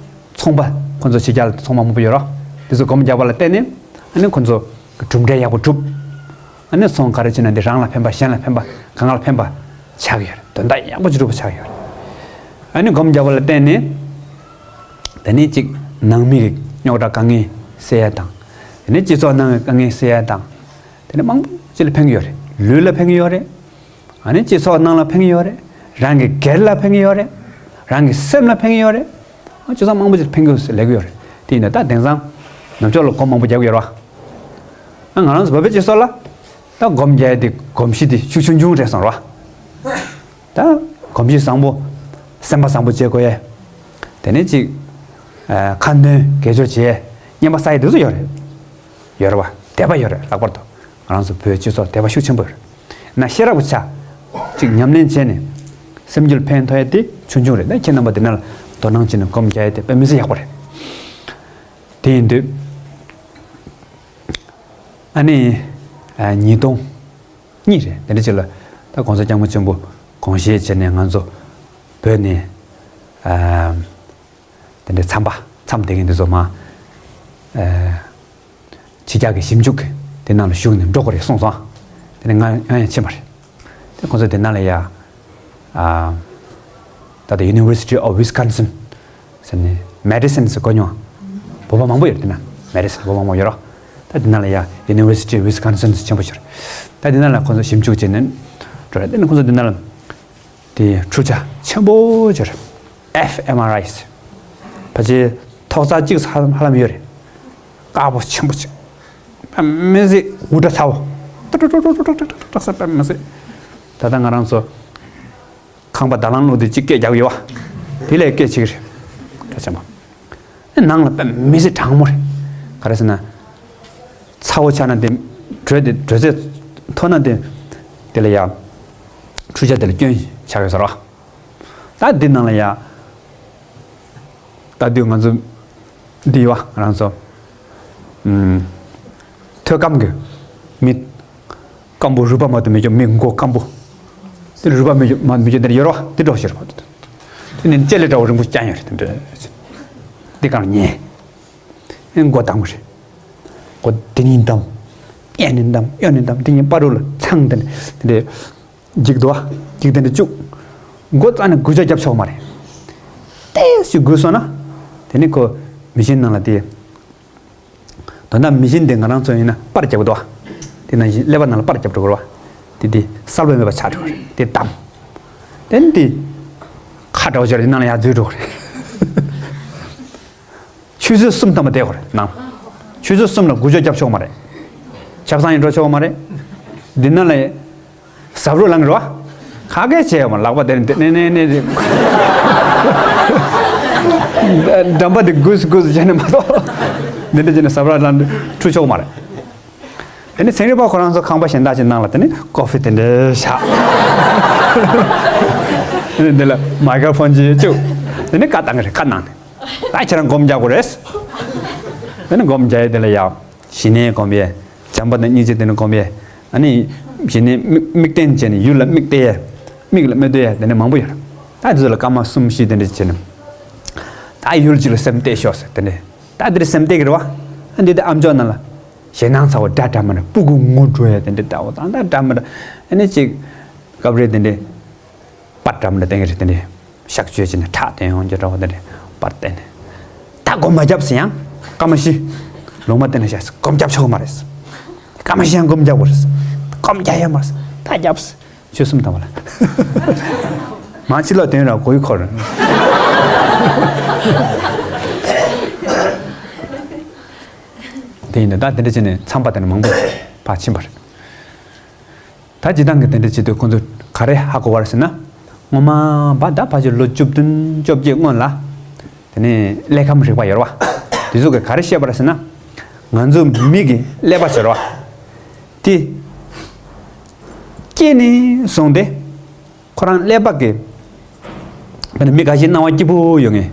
ཚོང་པ་ཁོ་ཚོ་ཕྱི་རྒྱལ་ལ་ཚོང་པ་མང་པོ་ཡོད་རེད་བ། དེ་ཚོ་སྒོམ་བརྒྱབ་པ་ལ་བརྟེན་ནས་ཨ་ནི་ཁོ་ཚོ་གྲུབ་འབྲས་ཡག་པོ་གྲུབ། ཨ་ནི་ཚོང་ག་རེ་བྱེད་ན་འདི་རང་ལ་ཕན་པ་གཞན་ལ་ཕན་པ་གང་ག་ལ་ཕན་པ་ཆགས་ཀྱི་ཡོད་རེད། དོན་དག་ཡག་པོ་ཅིག་འགྲུབ་པ་ཆགས་ཀྱི་ཡོད་རེད། ཨ་ནི་སྒོམ་རྒྱག་པ་ལ་བརྟེན་ནས་དེ་ནས་ཅིག་ནང་མི་གི་རྙོག་དྲ་དཀའ་ངལ་སེལ་ཡ་དང་། དེ་ནས་སྤྱི་ཚོགས་ནང་གི་དཀའ་ངལ་སེལ་ཡ་དང་། དེ་ནས་མང་པོ་ཅིག་ལ་ཕན་གྱི་ཡོད་རེད། ལུས་ལ་ཕན་གྱི་ཡོད་རེད། ཨ་ནི་སྤྱི་ཚོགས་ནང་ལ་ཕན་གྱི་ཡོད་རེད། རང་གི་སྒེར་ལ་ཕན་གྱི་ཡོད་རེད། རང་གི་སེམས་ལ་ཕན་གྱི་ཡོད་རེད། ཨ་སྤྱི་ཚོགས་མང་པོ་ཅིག་ལ་ཕན་གྱི་ཡོད་ཟེར་ལབ་ཀྱི་ཡོད་རེད། དེ་ཡིན་ན་ད་དེང་སང་ནུབ་ཕྱོགས་ལ་སྒོམ་མང་པོ་རྒྱག་གི་ཡོད་རེད་བ། ཨ་ང་རང་ཚོ་བོད་པའི་སྤྱི་ཚོགས་ལ་ད་སྒོམ་རྒྱག་ཡ་དེ་གོམས་གཤིས་དེ་ཤུགས་ཆུང་ཆུང་རེད་བསམ་རེད་བ། ད་གོམས་གཤིས་བཟང་པོ། སེམས་པ་བཟང་པོ་བྱེད་དགོས་ཡས། དེ་ནས་ཅིག་ཨ་ཁ་འདོན་དགེ་སྦྱོར་བྱེད་ཡས་རྔན་པ་ཟ་ཡས་དེ་ཚོ་ཡོད་རེད། ཡོད་རེད་བ། དད་པ་ཡོད་རེད། ལྷག་པར་དུ་ང་རང་ཚོ་བོད་སྤྱི་ཚོགས་དད་པ་ཤུགས་ཆེན་པོ་ཡོད་རེད། ན་ཤེས་རབ་ཀྱི་ཆ་ཅིག་ཉམས་ལེན་བྱས་ནས་སེམས་རྒྱུད་ཕན་ཐོགས་ཡས་དེ་ཆུང་ཆུང་རེད། ད་ཁྱེད་རྣམ་པ་འདི་ན་ལ་དོ་སྣང་བྱས་ནས་སྒོམ་རྒྱག་ཡས་དེ་དཔེ་མི་སྲིད་ཡག་པོ་རེད། དེ་ཡིན་དུས་ཨ་ནི་ཨ་ཉིས་སྟོང་གཉིས་རེད། དེ་འདྲ་ཅིག་ལ་ད་༸གོང་ས་༸སྐྱབས་མགོན་ཆེན་པོ་དགོངས་བཞེས་བྱས་ནས་ང་ཚོ་བོད་ནས་ཨ་དེ་འདྲའི་མཚམས་པ་མཚམས་བསྡད་མཁན་དེ་ཚོ་མ་ཨ་ཕྱི་རྒྱལ་གྱི་ཞིབ་འཇུག་གི་དེ་ནང་ལ་ཞུགས་ནས་འགྲོ་དགོས་རེད་གསུངས་སོང་། དེ་ནས་ང་ང་ཡང་ཕྱིན་པ་རེད། དེ་ཁོང་ཚོ་དེ་ནང་ལ་ཡ་ཨ་ད་ལྟ་University of Wisconsin ཟེར་ནས་Madison ཟེར་གོ་མྱོང་། བོད་པ་མང་པོ་ཡོད་རེད། དེ་ན་Madison བོད་པ་མང་པོ་ཡོད་རོགས། ད་དེ་ནང་ལ་ཡ་University of Wisconsin ཆེན་པོ་ཞིག་རེད། ད་དེ་ནང་ལ་ཁོང་ཚོ་ཞིབ་འཇུག་བྱས་ནས་འགྲོ་རེད། དེ་ནས་ཁོང་ཚོ་དེ་ནང་ལ་དེ་འཕྲུལ་ཆས་ཆེན་པོ་ཅིག་རེད། ཕྱི་རྒྱལ་གྱི་ཐོག་ས་གཅིག་ཧ་ལམ་ཧ་ལམ་ཡོད་རེད། དཀར་པོ་ཆེན་པོ་ཅིག་དཔེ་མི་སྲིད་དབུ་སྐྲ་ཚ་བོ། ཏག་ཏག་ཏག་ས་དཔེ་མི་སྲིད། ད་ལྟ་ང་རང་ཚོ་ཁང་པ་ད་ལང་བླུགས་ཏེ་གཅིག་སྐད་རྒྱག་གི་ཡོད་བ། དེ་ལས་སྐད་ཆིག་རེད། སྐད་ཆེན་པོ། ནང་ལ་དཔེ་མི་སྲིད་གྲང་མོ་རེད། ག་རེ་ཟེར་ན། ཚ་བོ་ཆགས་ན་དེ་དྲོད་དེ་དྲོད་ཚད་མཐོ་ན་དེ་དེ་ལ་ཡ་འཕྲུལ་ཆས་དེ་ལ་སྐྱོན་ཆགས་ཡོད་ས་རེད་བ། ད་འདི་ནང་ལ་ཡ། ད་དུས་ང་ཚོ་འདི་ཡོད་བ་ང་རང་ཚོ། ཨུམ། ཐོད་སྐམ་གྱི་མི། སྐམ་པོ་རུས་པ་མ་གཏོགས་མེད་ཀྱང་མི་མགོ་སྐམ་པོ། དེ་རུས་པ་མེད་ཀྱང་མ་མེད་ཀྱང་དེ་ཡོད་རེད་བ། དེ་འདྲ་ཞིག་རེད་བ། དེ་ནི་ལྕེ་ལེ་འདྲ་བོ་རིང་པོ་རྐྱང་ཡོད་རེད། དེ་འདྲ། འདི་གང་ཉེ། ཨེ་མགོ་དང་པོ་རེད། མགོ་འདི་ནི་བསྡམས། གཡས་ནས་བསྡམས། གཡོན་ནས་བསྡམས། འདི་གཉིས་བར་རུ་ལ་ཚང་དེ་ནི་དེ་འདྲ། འཇིག་འདུག་བ། འཇིག་རྟེན་དུ་བཅུག་མགོ་རྩ་ནས་འགུལ་སྐྱོད་རྒྱབ་ཆོག་མ་རེད། ཏོག་ཙམ་འགུལ་སོང་ན། དེ་ནི་ཁོ་མི་ཤིན་ནང་ལ་དེ། དོན་དག་མི་ཤིན་དེ་ང་རང་ཚོ་ཡིན་ན་པར་རྒྱབ་འདུག་བ། དེ་ནང་བཞིན་ཀླད་པ་ནང་ལ་པར་རྒྱབ་འགྲོ་དགོས་རེད་བ། དེ་དེ་གསལ་པོ་མེད་པ་ཆགས་འགྲོ་གི་རེད། དེ་བསྡམས། དེ་ནི་དེ་ཁ་འདྲ་བོ་ཅིག་ལ་ནང་ལ་ཡར་འཛུལ་འགྲོ་གི་རེད། ཆུ་ཚོད་གསུམ་ཐམ་པ་བསྡད་དགོས་རེད་ནང་། ཆུ་ཚོད་གསུམ་ལ་འགུལ་སྐྱོད་རྒྱབ་ཆོག་མ་རེད། ཆབ་གསང་ཡང་འགྲོ་ཆོག་མ་རེད། འདི་ནང་ལ་ཟབ་རོ་ལངས་རོ། ཁ་སྐད་བྱས་ཡོད་མ་ལག་པ་དེ་ནས་ནས་ནས་ནས། འགྲམ་པ་དེ་སྒུགས་སྒུགས་བྱས་ནས་མ་གཏོགས། འདི་འདྲ་བྱས་ནས་ཟབ་རོ་ལངས་འཁྲུ་ཆོག་མ་རེད། དེ་ནས་ཚན་རིག་པ་ཁོ་རང་ཚོ་ཁང་པ་གཞན་དག་ཅིག་ནང་ལ་དེ་ནས་ཀོ་ཧྥི་དེ་འདྲ་བཞག་དེ་ནས་འདི་ལ་མའི་ཀྲོ་ཕོན་ཅིག་བཅུག་དེ་ནས་བཀའ་བཏང་གི་རེད། བཀའ་གནང་ནས། ད་ཁྱེད་རང་སྒོམ་རྒྱག་དགོས་རེད། དེ་ནས་སྒོམ་རྒྱག་ཡས་དེ་ལ་ཡ། ཞི་གནས་སྒོམ་ཡས། བྱམས་པ་དང་སྙིང་རྗེ་དེ་ནས་སྒོམ་ཡས། ཨ་ནི། ཞི་གནས་མིག་མིག་བསྟན་བྱས་ནས་ཡུལ་ལ་མིག་གཏད་ཡས། མིག་ལ་མིག་གཏད་ཡས་དེ་ནས་མང་པོ་ཡོད་རེད། ད་དེ་ཚོ་ལ་སྐར་མ་གསུམ་བཞི་དེ་འདྲ་བྱས་ནས། ད་ཡུལ་གཅིག་ལ་སེམས་གཏད་ཤོག་ཟེར་དེ་འདྲ། ད་དེ་འདྲ་སེམས་གཏད་ཀྱི་རེད་བ། ཨ་འདི་ད་ཨམ་ཅོག་ནང་ལ། ཞེད་སྣང་ཚ་བོ་འདྲ་འདྲ་མི་འདྲ་སྤུ་གུ་ངུ་འགྲོ་ཡས་དེ་འདྲ་འདྲ་བོ་དང་ད་འདྲ་མི་འདྲ། ཨ་ནི་ཅིག་སྐབས་རེ་དེ་འདྲ། པར་འདྲ་མི་འདྲ་བསྟན་གྱི་རེད། དེ་འདྲ་གཤག་བཅོས་བྱས་ནས་ཁྲག་བཏོན་ཡོང་རྒྱུ་འདྲ་བོ་དེ་འདྲ་པར་བསྟན་ནས། ད་སྒོམ་མ་བརྒྱབ་ཟེར་ཡང་སྐར་མ་བཞི། ལུང་མ་བསྟན་ན་བཞག་སྒོམ་རྒྱབ་ཆོག་གི་མ་རེད། སྐར་མ་བཞི་ཡང་སྒོམ་རྒྱག་དགོས་རེད། སྒོམ་རྒྱག་ཡ་མ་རེད། ད་རྒྱབ། ཆུ་གསུམ་དང་བ་ལ། མ་ཕྱི་ལོགས་དོན་ར་གོ་ཡི་འཁོར། དེ་ཡིན་ན་ད་དེ་འདྲ་བྱས་ནས་མཚམས་པ་དེ་ནས་མང་པོ་ཕར་ཕྱིན་པ་རེད། ད་སྤྱིར་བཏང་གི་དེ་འདྲ་བྱེད་དུས་ཁོང་ཚོ་ག་རེ་ཧ་གོ་བ་རེད་ཟེར་ན། སྔོན་མ་བ་ད་ཕལ་ཆེར་ལོ་བཅུ་བདུན་བཅོ་བརྒྱད་སྔོན་ལ། དེ་ནས་ཀླད་ཁམས་རིག་པ་ཡོད་རེད་བ། དེ་ཚོ་གིས་ག་རེ་བཤད་པ་རེད་ཟེར་ན། ང་ཚོ་མི་གི་ཀླད་པ་ཟེར་བ། དེ། སྐྱེས་ནས་བཟུང་སྟེ། ཁོ་རང་ཀླད་པ་གི། དཔེར་ན་མི་འགའ་ཞིག་སྣང་བ་སྐྱིད་པོ་ཡོད་ངེས།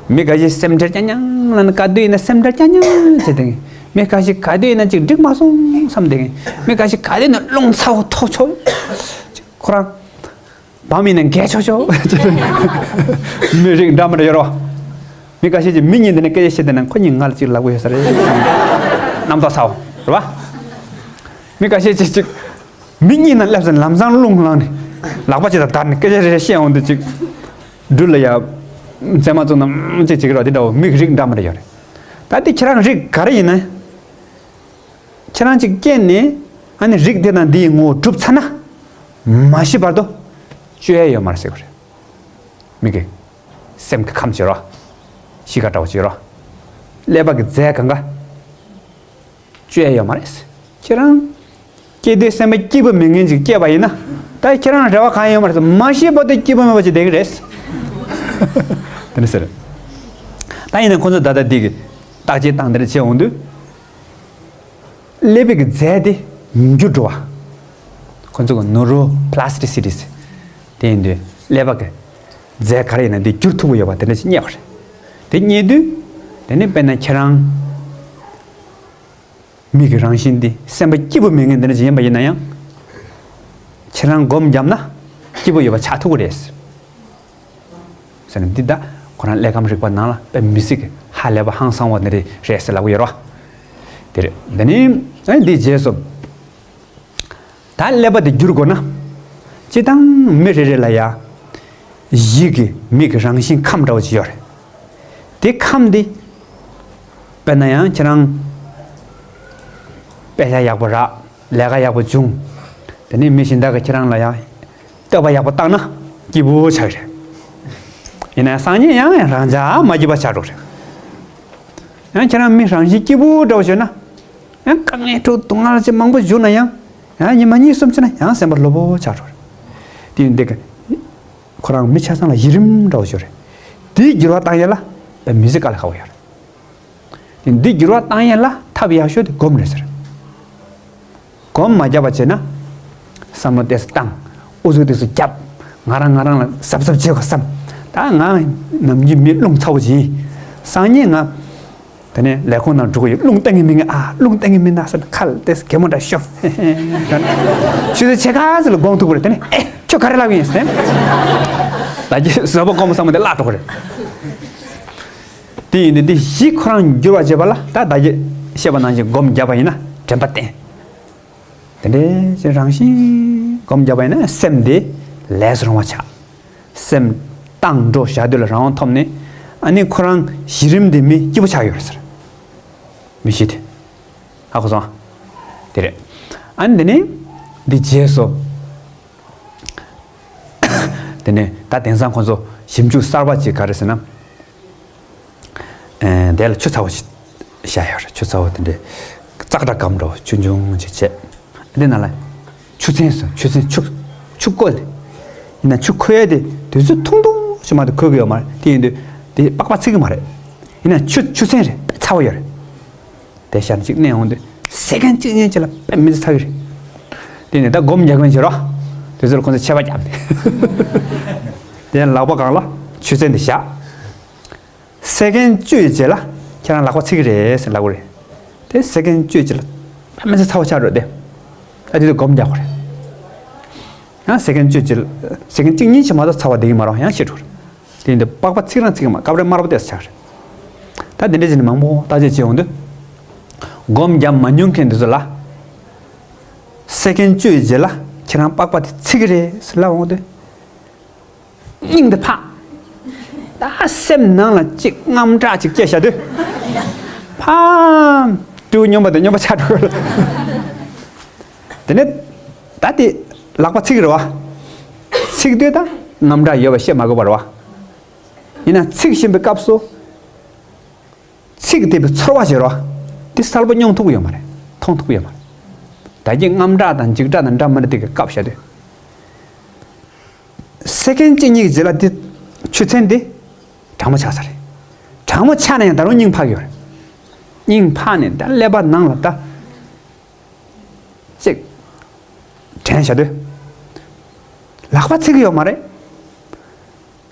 མི་འགའ་ཞིག་སེམས་ཁྲལ་རྐྱང་རྐྱང་ལ་ནི་ག་དུས་ཡིན་ན་སེམས་ཁྲལ་རྐྱང་རྐྱང་བྱེད་དེ་ངེས། མི་འགའ་ཞིག་ག་དུས་ཡིན་ན་ཅིག་འགྲིག་མ་སོང་བསམ་དེ་ངེས། མི་འགའ་ཞིག་ག་དུས་ཡིན་ན་རླུང་ཚ་བོ་ཐོག་ཆོག་ཁོ་རང་། བམ་ཡིན་ན་འགས་ཆོག་ཆོག་མི་རིགས་འདྲ་མི་འདྲ་ཡོད་རེད་བ། མི་འགའ་ཤས་ཀྱིས་མི་གཉིས་འདི་ནས་སྐད་ཆ་བཤད་བསྡད་ན་ཁོ་གཉིས་ང་ལ་ཅིག་ལབ་གི་ཡོད་ས་རེད། རྣམ་རྟོག་ཚ་བོ་རེད་བ། མི་ཁ་ཤས་ཅིག་ཅིག་མི་གཉིས་ནང་སླེབས་ཟིན་ལམ་སང་རླུང་ལངས་ནས་ལག་པ་ཅིག་དང་བརྡར་ནས་སྐད་ཆ་རེ་རེ་བཤད་འོང་དུས་ཅིག་སྦྲུལ་ལ་ཡ་མཚན་མ་བཙུགས་ན་ཅིག་ཅིག་ར་དེ་འདྲ་བོ་མིག་རིགས་འདྲ་མི་འདྲ་ཡོད་རེད། ད་དེ་ཁྱེད་རང་རིགས་ག་རེ་ཡིན་ན། ཁྱེད་རང་ཅིག་སྐྱེས་ནས་ཨ་ནི་རིགས་དེ་དང་འདི་ཡི་ངོ་བོ་གྲུབ་ཚར་ན། མ་ཤི་བར་དུ་བཅོས་ཡ་ཡོད་མ་རེད་ཟེར་བ་རེད། མི་གི་སེམས་ཀྱི་ཁམས་བྱེད་རོགས། གཤིས་ཀ་འདྲ་བོ་བྱེད་རོགས། ཀླད་པ་གི་རྫས་གང་ག་བཅོས་ཡ་ཡོད་མ་རེད། ཁྱེད་རང་སྐྱེ་དུས་སེམས་པ་སྐྱིད་པོ་མེད་མཁན་ཅིག་སྐྱེས་པ་ཡིན་ན། ད་ཁྱེད་རང་རེ་བ་གང་ཡོད་མ་རེད། མ་ཤི་བར་དུ་སྐྱིད་པོ་མེད་པ་ཅིག་བསྡད་ཀྱི་རེད། དེ་ནི་ཟེར། ད་ཡིན་ན་ཁོང་ཚོ་ད་ལྟ་འདི་གི་བརྟག་དཔྱད་བཏང་འདིར་བྱས་འོང་དུས། ཀླད་པའི་གི་རྫས་དེ་འགྱུར་འགྲོ་བ། ཁོ་ཚོ་གི་ནུ་རོ་པ་ལ་སི་ཊི་སི་ཊི་ཟེར། དེ་ཡིན་དུས་ཀླད་པ་གི་རྫས་ག་རེ་ཡིན་ན་དེ་འགྱུར་ཐུབ་ཀྱི་ཡོད་པ་དེ་འདྲ་ཞིག་རྙེད་པ་རེད། དེ་རྙེད་དུས། དེ་ནི་དཔེར་ན་ཁྱེད་རང་མིག་གི་རང་བཞིན་དེ་སེམས་པ་སྐྱིད་པོ་མེད་མཁན་དེ་འདྲ་ཞིག་ཡིན་པ་ཡིན་ན་ཡང་། ཁྱེད་རང་སྒོམ་བརྒྱབ་ན་སྐྱིད་པོ་ཡོད་པ་ཆགས་ཐུབ་ཀྱི་རེད། ཟེར་ནས་འདི་ད་ཁོ་རང་ཀླད་ཁམས་རིག་པ་ནང་ལ་དཔེ་མི་སྲིད་ཀྱི་ཧ་ལས་པ་ཧང་སང་བ་ནི་རེད་རེད་ཟེར་ལབ་ཀྱི་ཡོད་རེད་བ། དེ་རེད། འདི་ནི་ཨ་འདིའི་རྗེས་སུ་ད་ཀླད་པ་དེ་བསྒྱུར་དགོས་ན། སྤྱི་བཏང་མི་རེ་རེ་ལ་ཡ་གཞི་གི་མིག་གི་རང་བཞིན་ཁམས་འདྲ་བོ་ཅིག་ཡོད་རེད། དེ་ཁམས་འདི་དཔེར་ན་ཡང་ཁྱེད་རང་དཔེ་ཆ་ཡག་པོ་རག་ལས་ཀ་ཡག་པོ་བྱུང་། དེ་ནས་མི་གཞན་དག་གིས་ཁྱེད་རང་ལ་ཡང་བསྟོད་པ་ཡག་པོ་བཏང་ན་སྐྱིད་པོ་ཆགས་རེད། ཡིན་ན་སང་ཉིན་ཡང་ཡང་རང་ཅག་མ་སྐྱིད་པ་ཆགས་འགྲོ་རེད། ཡང་ཁྱེད་རང་མི་རང་བཞིན་སྐྱིད་པོ་འདྲ་བོ་བྱུང་ན། ཡང་དཀའ་ངལ་འཕྲད་སྡུག་བསྔལ་ཅིག་མང་པོ་བྱུང་ན་ཡང་། ཡང་ཉི་མ་གཉིས་གསུམ་ཕྱིན་ན་ཡང་སེམས་པ་ལྷོད་པོ་ཆགས་འགྲོ་རེད། དེ་ཡིན་དེ་ག་ཁོ་རང་མི་ཆ་ཚང་ལ་གཞི་རིམ་འདྲ་བོ་ཞིག་རེད། དེའི་འགྱུར་བ་བཏང་ཡས་ལ་དཔེ་མི་སྲིད་དཀའ་ལས་ཁག་པོ་ཡོད་རེད། དེ་འདི་འགྱུར་བ་བཏང་ཡས་ལ་ཐབས་ཡག་ཤོས་དེ་སྒོམ་རེད་ཟེར། སྒོམ་མ་བརྒྱབ་པ་བྱས་ན། བསམ་བློ་ཏོག་ཙམ་བཏང་། ཨུ་ཚུགས་ཏོག་ཙམ་བརྒྱབ། ང་རང་ང་རང་ལ་གཟབ་གཟབ་བྱེད་དགོས་བསམ། ད་ང་ནམ་རྒྱུན་མི་རླུང་ཚ་བོ་ཅིག་ཡིན། སང་ཉིན་ང་། དེ་ནས་ལས་ཁུངས་ནང་འགྲོ་གི་ཡོད། རླུང་བཏང་གི་མི་ངན་ཨ། རླུང་བཏང་གི་མི་ན་ཟེར་ན་ཁ་ལ་ཏོག་ཙམ་གད་མོ་འདྲ་ཤོར། ཆུ་ཚོད་ཕྱེད་ཀ་ཙམ་ལ་དགོངས་ཐུག་པ་རེད། དེ་ནས་ཨེ་ཁྱོད་ག་རེ་ལབ་ཡིན་ཟེར། ད་ཀྱི་བཟོད་པ་སྒོམ་བསམ་བློ་དེ་བརླག་འགྲོ་གི་རེད། དེ་ཡིན་དུས་འདི་བཞི་ཁོ་རང་འགྱུར་བ་བྱེད་པ་ལ་ད་ད་གིན་བཤད་པ་ནང་བཞིན་སྒོམ་བརྒྱབ་པ་ཡིན་ན་དྲན་པ་བསྟེན། དེ་འདྲའི་ཅིག་རང་བཞིན་སྒོམ་བརྒྱབ་པ་ཡིན་ན་སེམས་དེ་ལས་སུ་རུང་བ་ཆགས། སེམས་བཏང་འགྲོ་བཞག་དུས་ལ་རང་དབང་ཐོབ་ནས་ཨ་ནི་ཁོ་རང་གཞི་རིམ་དེ་མི་སྐྱིད་པོ་ཆགས་ཡོད་རེད་ཟེར། མི་གཞི་དེ། ཧ་གོ་སོང་། དེ་རེད། ཨ་ནི་དེ་ནས་འདི་རྗེས་སུ། དེ་ནས་ད་དེང་སང་ཁོང་ཚོ་ཞིབ་འཇུག་གསར་པ་ཅིག་ག་རེ་ཟེར་ན། ཨེ། དེ་ལ་ཆུ་ཚ་བོ་ཞིག་བཞག་ཡོད་རེད། ཆུ་ཚ་བོ་དེ་འདྲའི་ཙག་སྒྲ་སྒམ་འདྲ་བོ་ཆུང་ཆུང་ཅིག་བྱས། དེ་ནང་ལ་ཆུ་ཚན་སོ་ཆུ་ཚན་ཆུ་ཆུ་བསྐོལ་ཏེ། ཡིན་ན་ཆུ་ཁོལ་ཡ་དེ་དུས་ཚོད་ཐུང་ཐུང་ཞིག་མ་གཏོགས་ཁོལ་གི་ཡོད་མ་རེད། དེ་ཡིན་དུས་དེ་པགས་པ་ཚིག་གི་མ་རེད། ཡིན་ན་ཆུ་ཆུ་ཚན་རེད། ཚ་བོ་ཡོད་རེད། དེ་ཤར་ནས་གཅིག་མནན་འོང་དུས་སེ་ཀན་གཅིག་གཉིས་ཅིག་ལ་དཔེ་མི་ཚ་གི་རེད། དེ་ནས་ད་སྒོམ་རྒྱག་མཁན་བྱེད་རོགས། དེ་ཚོར་ཁོང་ཚོ་ཆད་པ་བརྒྱབ་ནས། དེ་ནས་ལག་པ་སྒང་ལ་ཆུ་ཚན་དེ་བཞག་སེ་ཀན་བཅུའི་རྗེས་ལ་ཁྱེད་རང་ལག་པ་ཚིག་གི་རེད་ཟེར་ལབ་གི་རེད། དེ་སེ་ཀན་བཅུའི་རྗེས་ལ་དཔེ་མི་ཚ་ཚ་བོ་ཆགས་འགྲོ་དེ། ད་དེ་དུས་སྒོམ་རྒྱག་གི་རེད། ཡང་སེ་ཀན་བཅུའི་རྗེས་ལ་སེ་ཀན་གཅིག་གཉིས་ཅིག་མ་གཏོགས་ཚ་བ་བསྡད་ཀྱི་མ་རེད། ཡང་ཤི་འགྲོ་གི་རེད། དེ་ཡིན་དུས་པགས་པ་ཚིག་རང་ཚིག་གི་མ་སྐབས་རེ་དམར་པོ་ཏོག་ཙམ་ཆགས་རེད། ད་དེ་འདྲ་བྱས་ནས་མང་པོ་བརྟག་དཔྱད་བྱས་འོང་དུས། སྒོམ་རྒྱབ་མ་མྱོང་མཁན་འདི་ཚོ་ལ། སེ་ཀན་བཅུའི་རྗེས་ལ་ཁྱེད་རང་པགས་པ་དེ་ཚིག་གི་རེད་ཟེར་ལབ་འོང་དུས། སྙིང་དེ་ཕག་ད་སེམས་ནང་ལ་ཅིག་དངངས་སྐྲག་ཅིག་སྐྱེས་བཞག་དུས། ཕམ། སྤྲེའུ་སྨྱོན་པ་དེ་སྨྱོན་པ་ཆགས་འགྲོ་གི་རེད། དེ་ནས་ད་དེ་ལག་པ་ཚིག་གི་རེད་བ། ཚིག་དུས་ད་དངངས་སྐྲག་ཡོད་པ་བཤད་མ་དགོས་པ་རེད་བ། ཡིན་ན་ཚིག་བཞིན་པའི་སྐབས་སུ། ཚིག་དེ་བའི་ཚོར་བ་ཞིག་རོ། དེ་གསལ་པོ་མྱོང་ཐུབ་ཀྱི་ཡོད་མ་རེད། མཐོང་ཐུབ་ཀྱི་ཡོད་མ་རེད། ད་གིན་དངངས་སྐྲག་དང་འཇིགས་སྐྲག་དང་འདྲ་མི་འདྲ་དེ་གི་སྐབས་བཤད་དུས། སེ་ཀན་གཅིག་གཉིས་ཀྱི་རྗེས་ལ་དེ་ཆུ་ཚན་དེ་གྲང་མོ་ཆགས་ས་རེད། གྲང་མོ་ཆགས་ན་ཡང་ད་རུང་སྙིང་འཕར་གྱི་ཡོད་རེད། སྙིང་འཕར་ནས་ད་ཀླད་པ་ནང་ལ་ད། ཅིག་དྲན་བྱ་དུས། ལག་པ་ཚིག་གི་ཡོད་མ་རེད།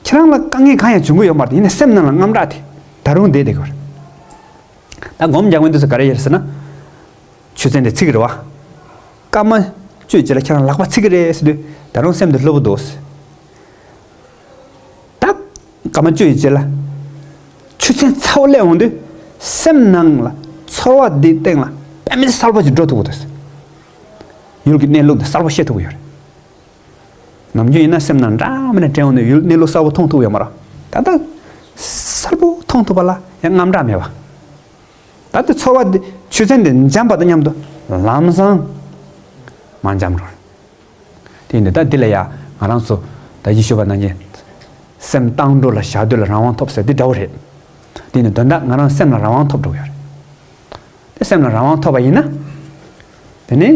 ཁྱེད་རང་ལ་དཀའ་ངལ་གང་ཡང་འབྱུང་གི་ཡོད་མ་རེད། ཡིན་ན་སེམས་ནང་ལ་དངངས་སྐྲག་དེ་ད་རུང་བསྡད་བསྡད་ཀྱི་ཡོད་རེད། ད་སྒོམ་རྒྱག་མཁན་དེ་ཚོ་ག་རེ་ཡོད་ཟེར་ན། ཆུ་ཚན་དེ་ཚིག་གི་རེད་བ། སྐར་མ་བཅུའི་རྗེས་ལ་ཁྱེད་རང་ལག་པ་ཚིག་གི་རེད་ཟེར་དུས་ད་རུང་སེམས་དེ་སླུ་བོ་འདུག་ད། སྐར་མ་བཅུ་ཡི་རྗེས་ལ། ཆུ་ཚན་ཚ་བོ་སླེབས་འོང་དུས། སེམས་ནང་ལ་ཚོར་བ་འདིའི་སྟེང་ལ་དཔེ་མི་སྲིད་གསལ་པོ་ཞིག་འགྲོ་ཐུབ་ཀྱི་འདུག་ཡུལ་གྱི་གནས་ལུགས་དེ་གསལ་པོ་ཤེས་ཐུབ་ཀྱི་ཡོད་རེད། ནམ་རྒྱུན་ཡིན་ན་སེམས་ནང་འདྲ་མི་འདྲ་དྲན་འོང་དུས་ཡུལ་གནས་ལུགས་གསལ་པོ་མཐོང་ཐུབ་ཡོད་མ་རེད། ད་ལྟ་གསལ་པོ་མཐོང་ཐུབ་པ་ལ་ཡང་དངངས་སྐྲག་མེད་པ། ད་ལྟ་ཚོར་བ་འདི་ཆོས་ཚན་འདི་འཇམ་པ་དང་མཉམ་དུ་ལམ་སང་མ་འཇམ་རུང་། དེ་ཡིན་དུས་ད་འདི་ལ་ཡ་ང་རང་ཚོ་ད་གིན་ཞུས་པ་ནང་བཞིན་སེམས་བཏང་འགྲོ་ལ་བཞག་དུས་ལ་རང་དབང་ཐོབ་ཟེར་འདི་འདྲ་བོ་རེད། དེ་ཡིན་དུས་དོན་དག་ང་རང་སེམས་ལ་རང་དབང་ཐོབ་འགྲོ་གི་ཡོད་རེད། དེ་སེམས་ལ་རང་དབང་ཐོབ་པ་ཡིན་ན། དེ་ནི།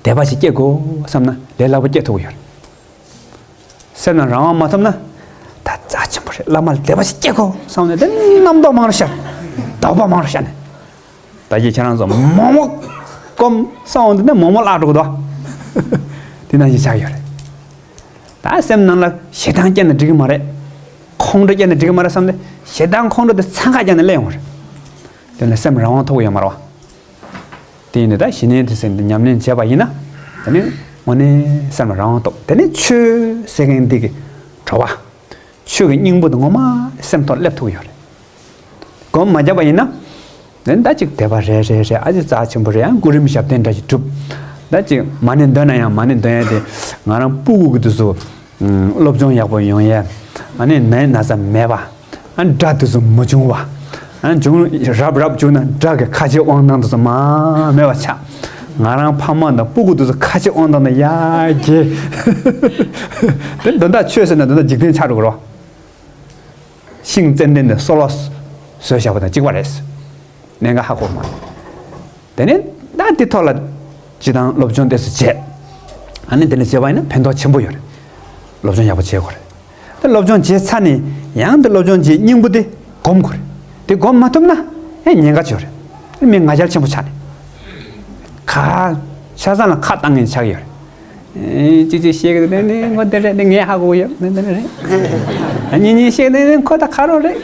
དད་པ་ཞིག་སྐྱེ་དགོས་བསམ་ན་ལས་སླ་པོ་སྐྱེ་ཐུབ་ཀྱི་ཡོད་རེད། སེམས་ལ་རང་དབང་མ་ཐོབ་ན། ད་རྩ་ཆེན་པོ་རེད། བླ་མ་ལ་དད་པ་ཞིག་སྐྱེ་དགོས་བསམ་ནས་དེ་རྣམ་རྟོག་མང་རུ་ཤར། དོགས་པ་མང་རུ་ཤར་ནས། ད་ཅི་ཁྱེད་རང་ཚོ་མོག་མོག་སྐོམ་སོང་འདི་ནས་མོག་མོག་བརླག་འགྲོ་གི་འདུག་དེ་ནང་བཞིན་ཆགས་ཡོད་རེད། ད་སེམས་ནང་ལ་ཞེ་སྡང་སྐྱེས་ན་འགྲིག་གི་མ་རེད། ཁོང་ཁྲོ་སྐྱེས་ན་འགྲིག་གི་མ་རེད་བསམ་སྟེ་ཞེ་སྡང་ཁོང་ཁྲོ་དེ་འཚང་ཁ་རྒྱག་ནས་སླེབས་ཡོང་བ་རེད། དེ་ནས་སེམས་རང་དབང་ཐོབ་ཀྱི་ཡོད་མ་རེད་བ། དེ་ཡིན་དུས་ད་ཞི་གནས་དེ་ཟེར་འདི་ཉམས་ལེན་བྱས་པ་ཡིན་ན། དེ་ནི་དངོས་གནས་སེམས་ལ་རང་དབང་ཐོབ། དེ་ནི་ཆོས་ཟེར་མཁན་འདི་གི་བྲོ་བ། ཆོས་ཀྱི་སྙིང་པོ་དེ་ངོ་མ་སེམས་ཐོག་སླེབས་ཐུབ་ཀྱི་ཡོད་རེད། སྒོམ་མ་བརྒྱབ་པ་ཡིན་ན། དེ་ནི་ད་ཅིག་དད་པ་རེད་རེད་རེད། ཨ་ཙི་རྩ་ཆེན་པོ་རེད། ཡང་སྐུ་རིམ་ཞབས་བརྟན་འདྲ་ཞིག་སྒྲུབ། ད་ཅིག་མ་ཎི་འདོན་ན་ཡང་མ་ཎི་འདོན་ཡ་དེ་ང་རང་སྤུ་གུ་གི་དུས་སུ། སློབ་སྦྱོང་ཡག་པོ་ཡོང་ཡས། ཨ་ནི་ནད་ན་ཚ་མེད་པ། ཨ་དགྲ་དེ་ཚོ་མ་བྱུང་བ། ཨ་བྱུང་རབ་རབ་བྱུང་ན་དགྲ་གི་ཁ་ལྕེ་དབང་ཐང་དེ་ཚོ་མ་མེད་པ་ཆགས། ང་རང་ཕ་མ་དང་སྤུ་གུ་དེ་ཚོ་ཁ་ལྕེ་དབང་ཐང་དང་ཡར་རྒྱས། དེ་དོན་དག་ཆོས་ཟེར་ན་དོན་དག་འཇིག་རྟེན་ཆགས་འགྲོ་གི་རེད། ཤིང་ཙན་དན་དེ་སོལ་བ་བཟོས་བཞག་པ་དང་གཅིག་པ་རེད། གནད་འགག་ཧ་གོ་མ། དེ་ནས་ད་འདི་ཐོག་ལ་སྤྱི་བཏང་སློབ་སྦྱོང་ཏོག་ཙམ་བྱས། ཨ་ནི་དེ་ལ་བྱས་པ་ཡིན་ན་ཕན་ཐོགས་ཆེན་པོ་ཡོད་རེད། སློབ་སྦྱོང་ཡག་པོ་བྱེད་དགོས་རེད། ད་སློབ་སྦྱོང་བྱས་ཚར་ནས་ཡང་དེ་སློབ་སྦྱོང་བྱེད་སྙིང་པོ་དེ་སྒོམ་དགོས་རེད། དེ་སྒོམ་མ་ཐུབ་ན་ཨེ་ཉེན་ཁ་ཆེ་བ་རེད། མི་ང་རྒྱལ་ཆེན་པོ་ཆགས་ནས། ཁ་ཆ་ཚང་ལ་ཁ་བཏང་ངེས་ཆགས་ཡོད་རེད། ཨེ་ཅི་ཅི་བཤད་གི་འདུག་ནི་ནི་ཁོ་དེ་རེད། ནི་ངས་ཧ་གོ་ཡོད། ནི་དེ་རེད། ཨ་ཉི་ཉི་བཤད་གི་འདུག་ནི་ཁོ་ད་ཁ་རོག་རེད།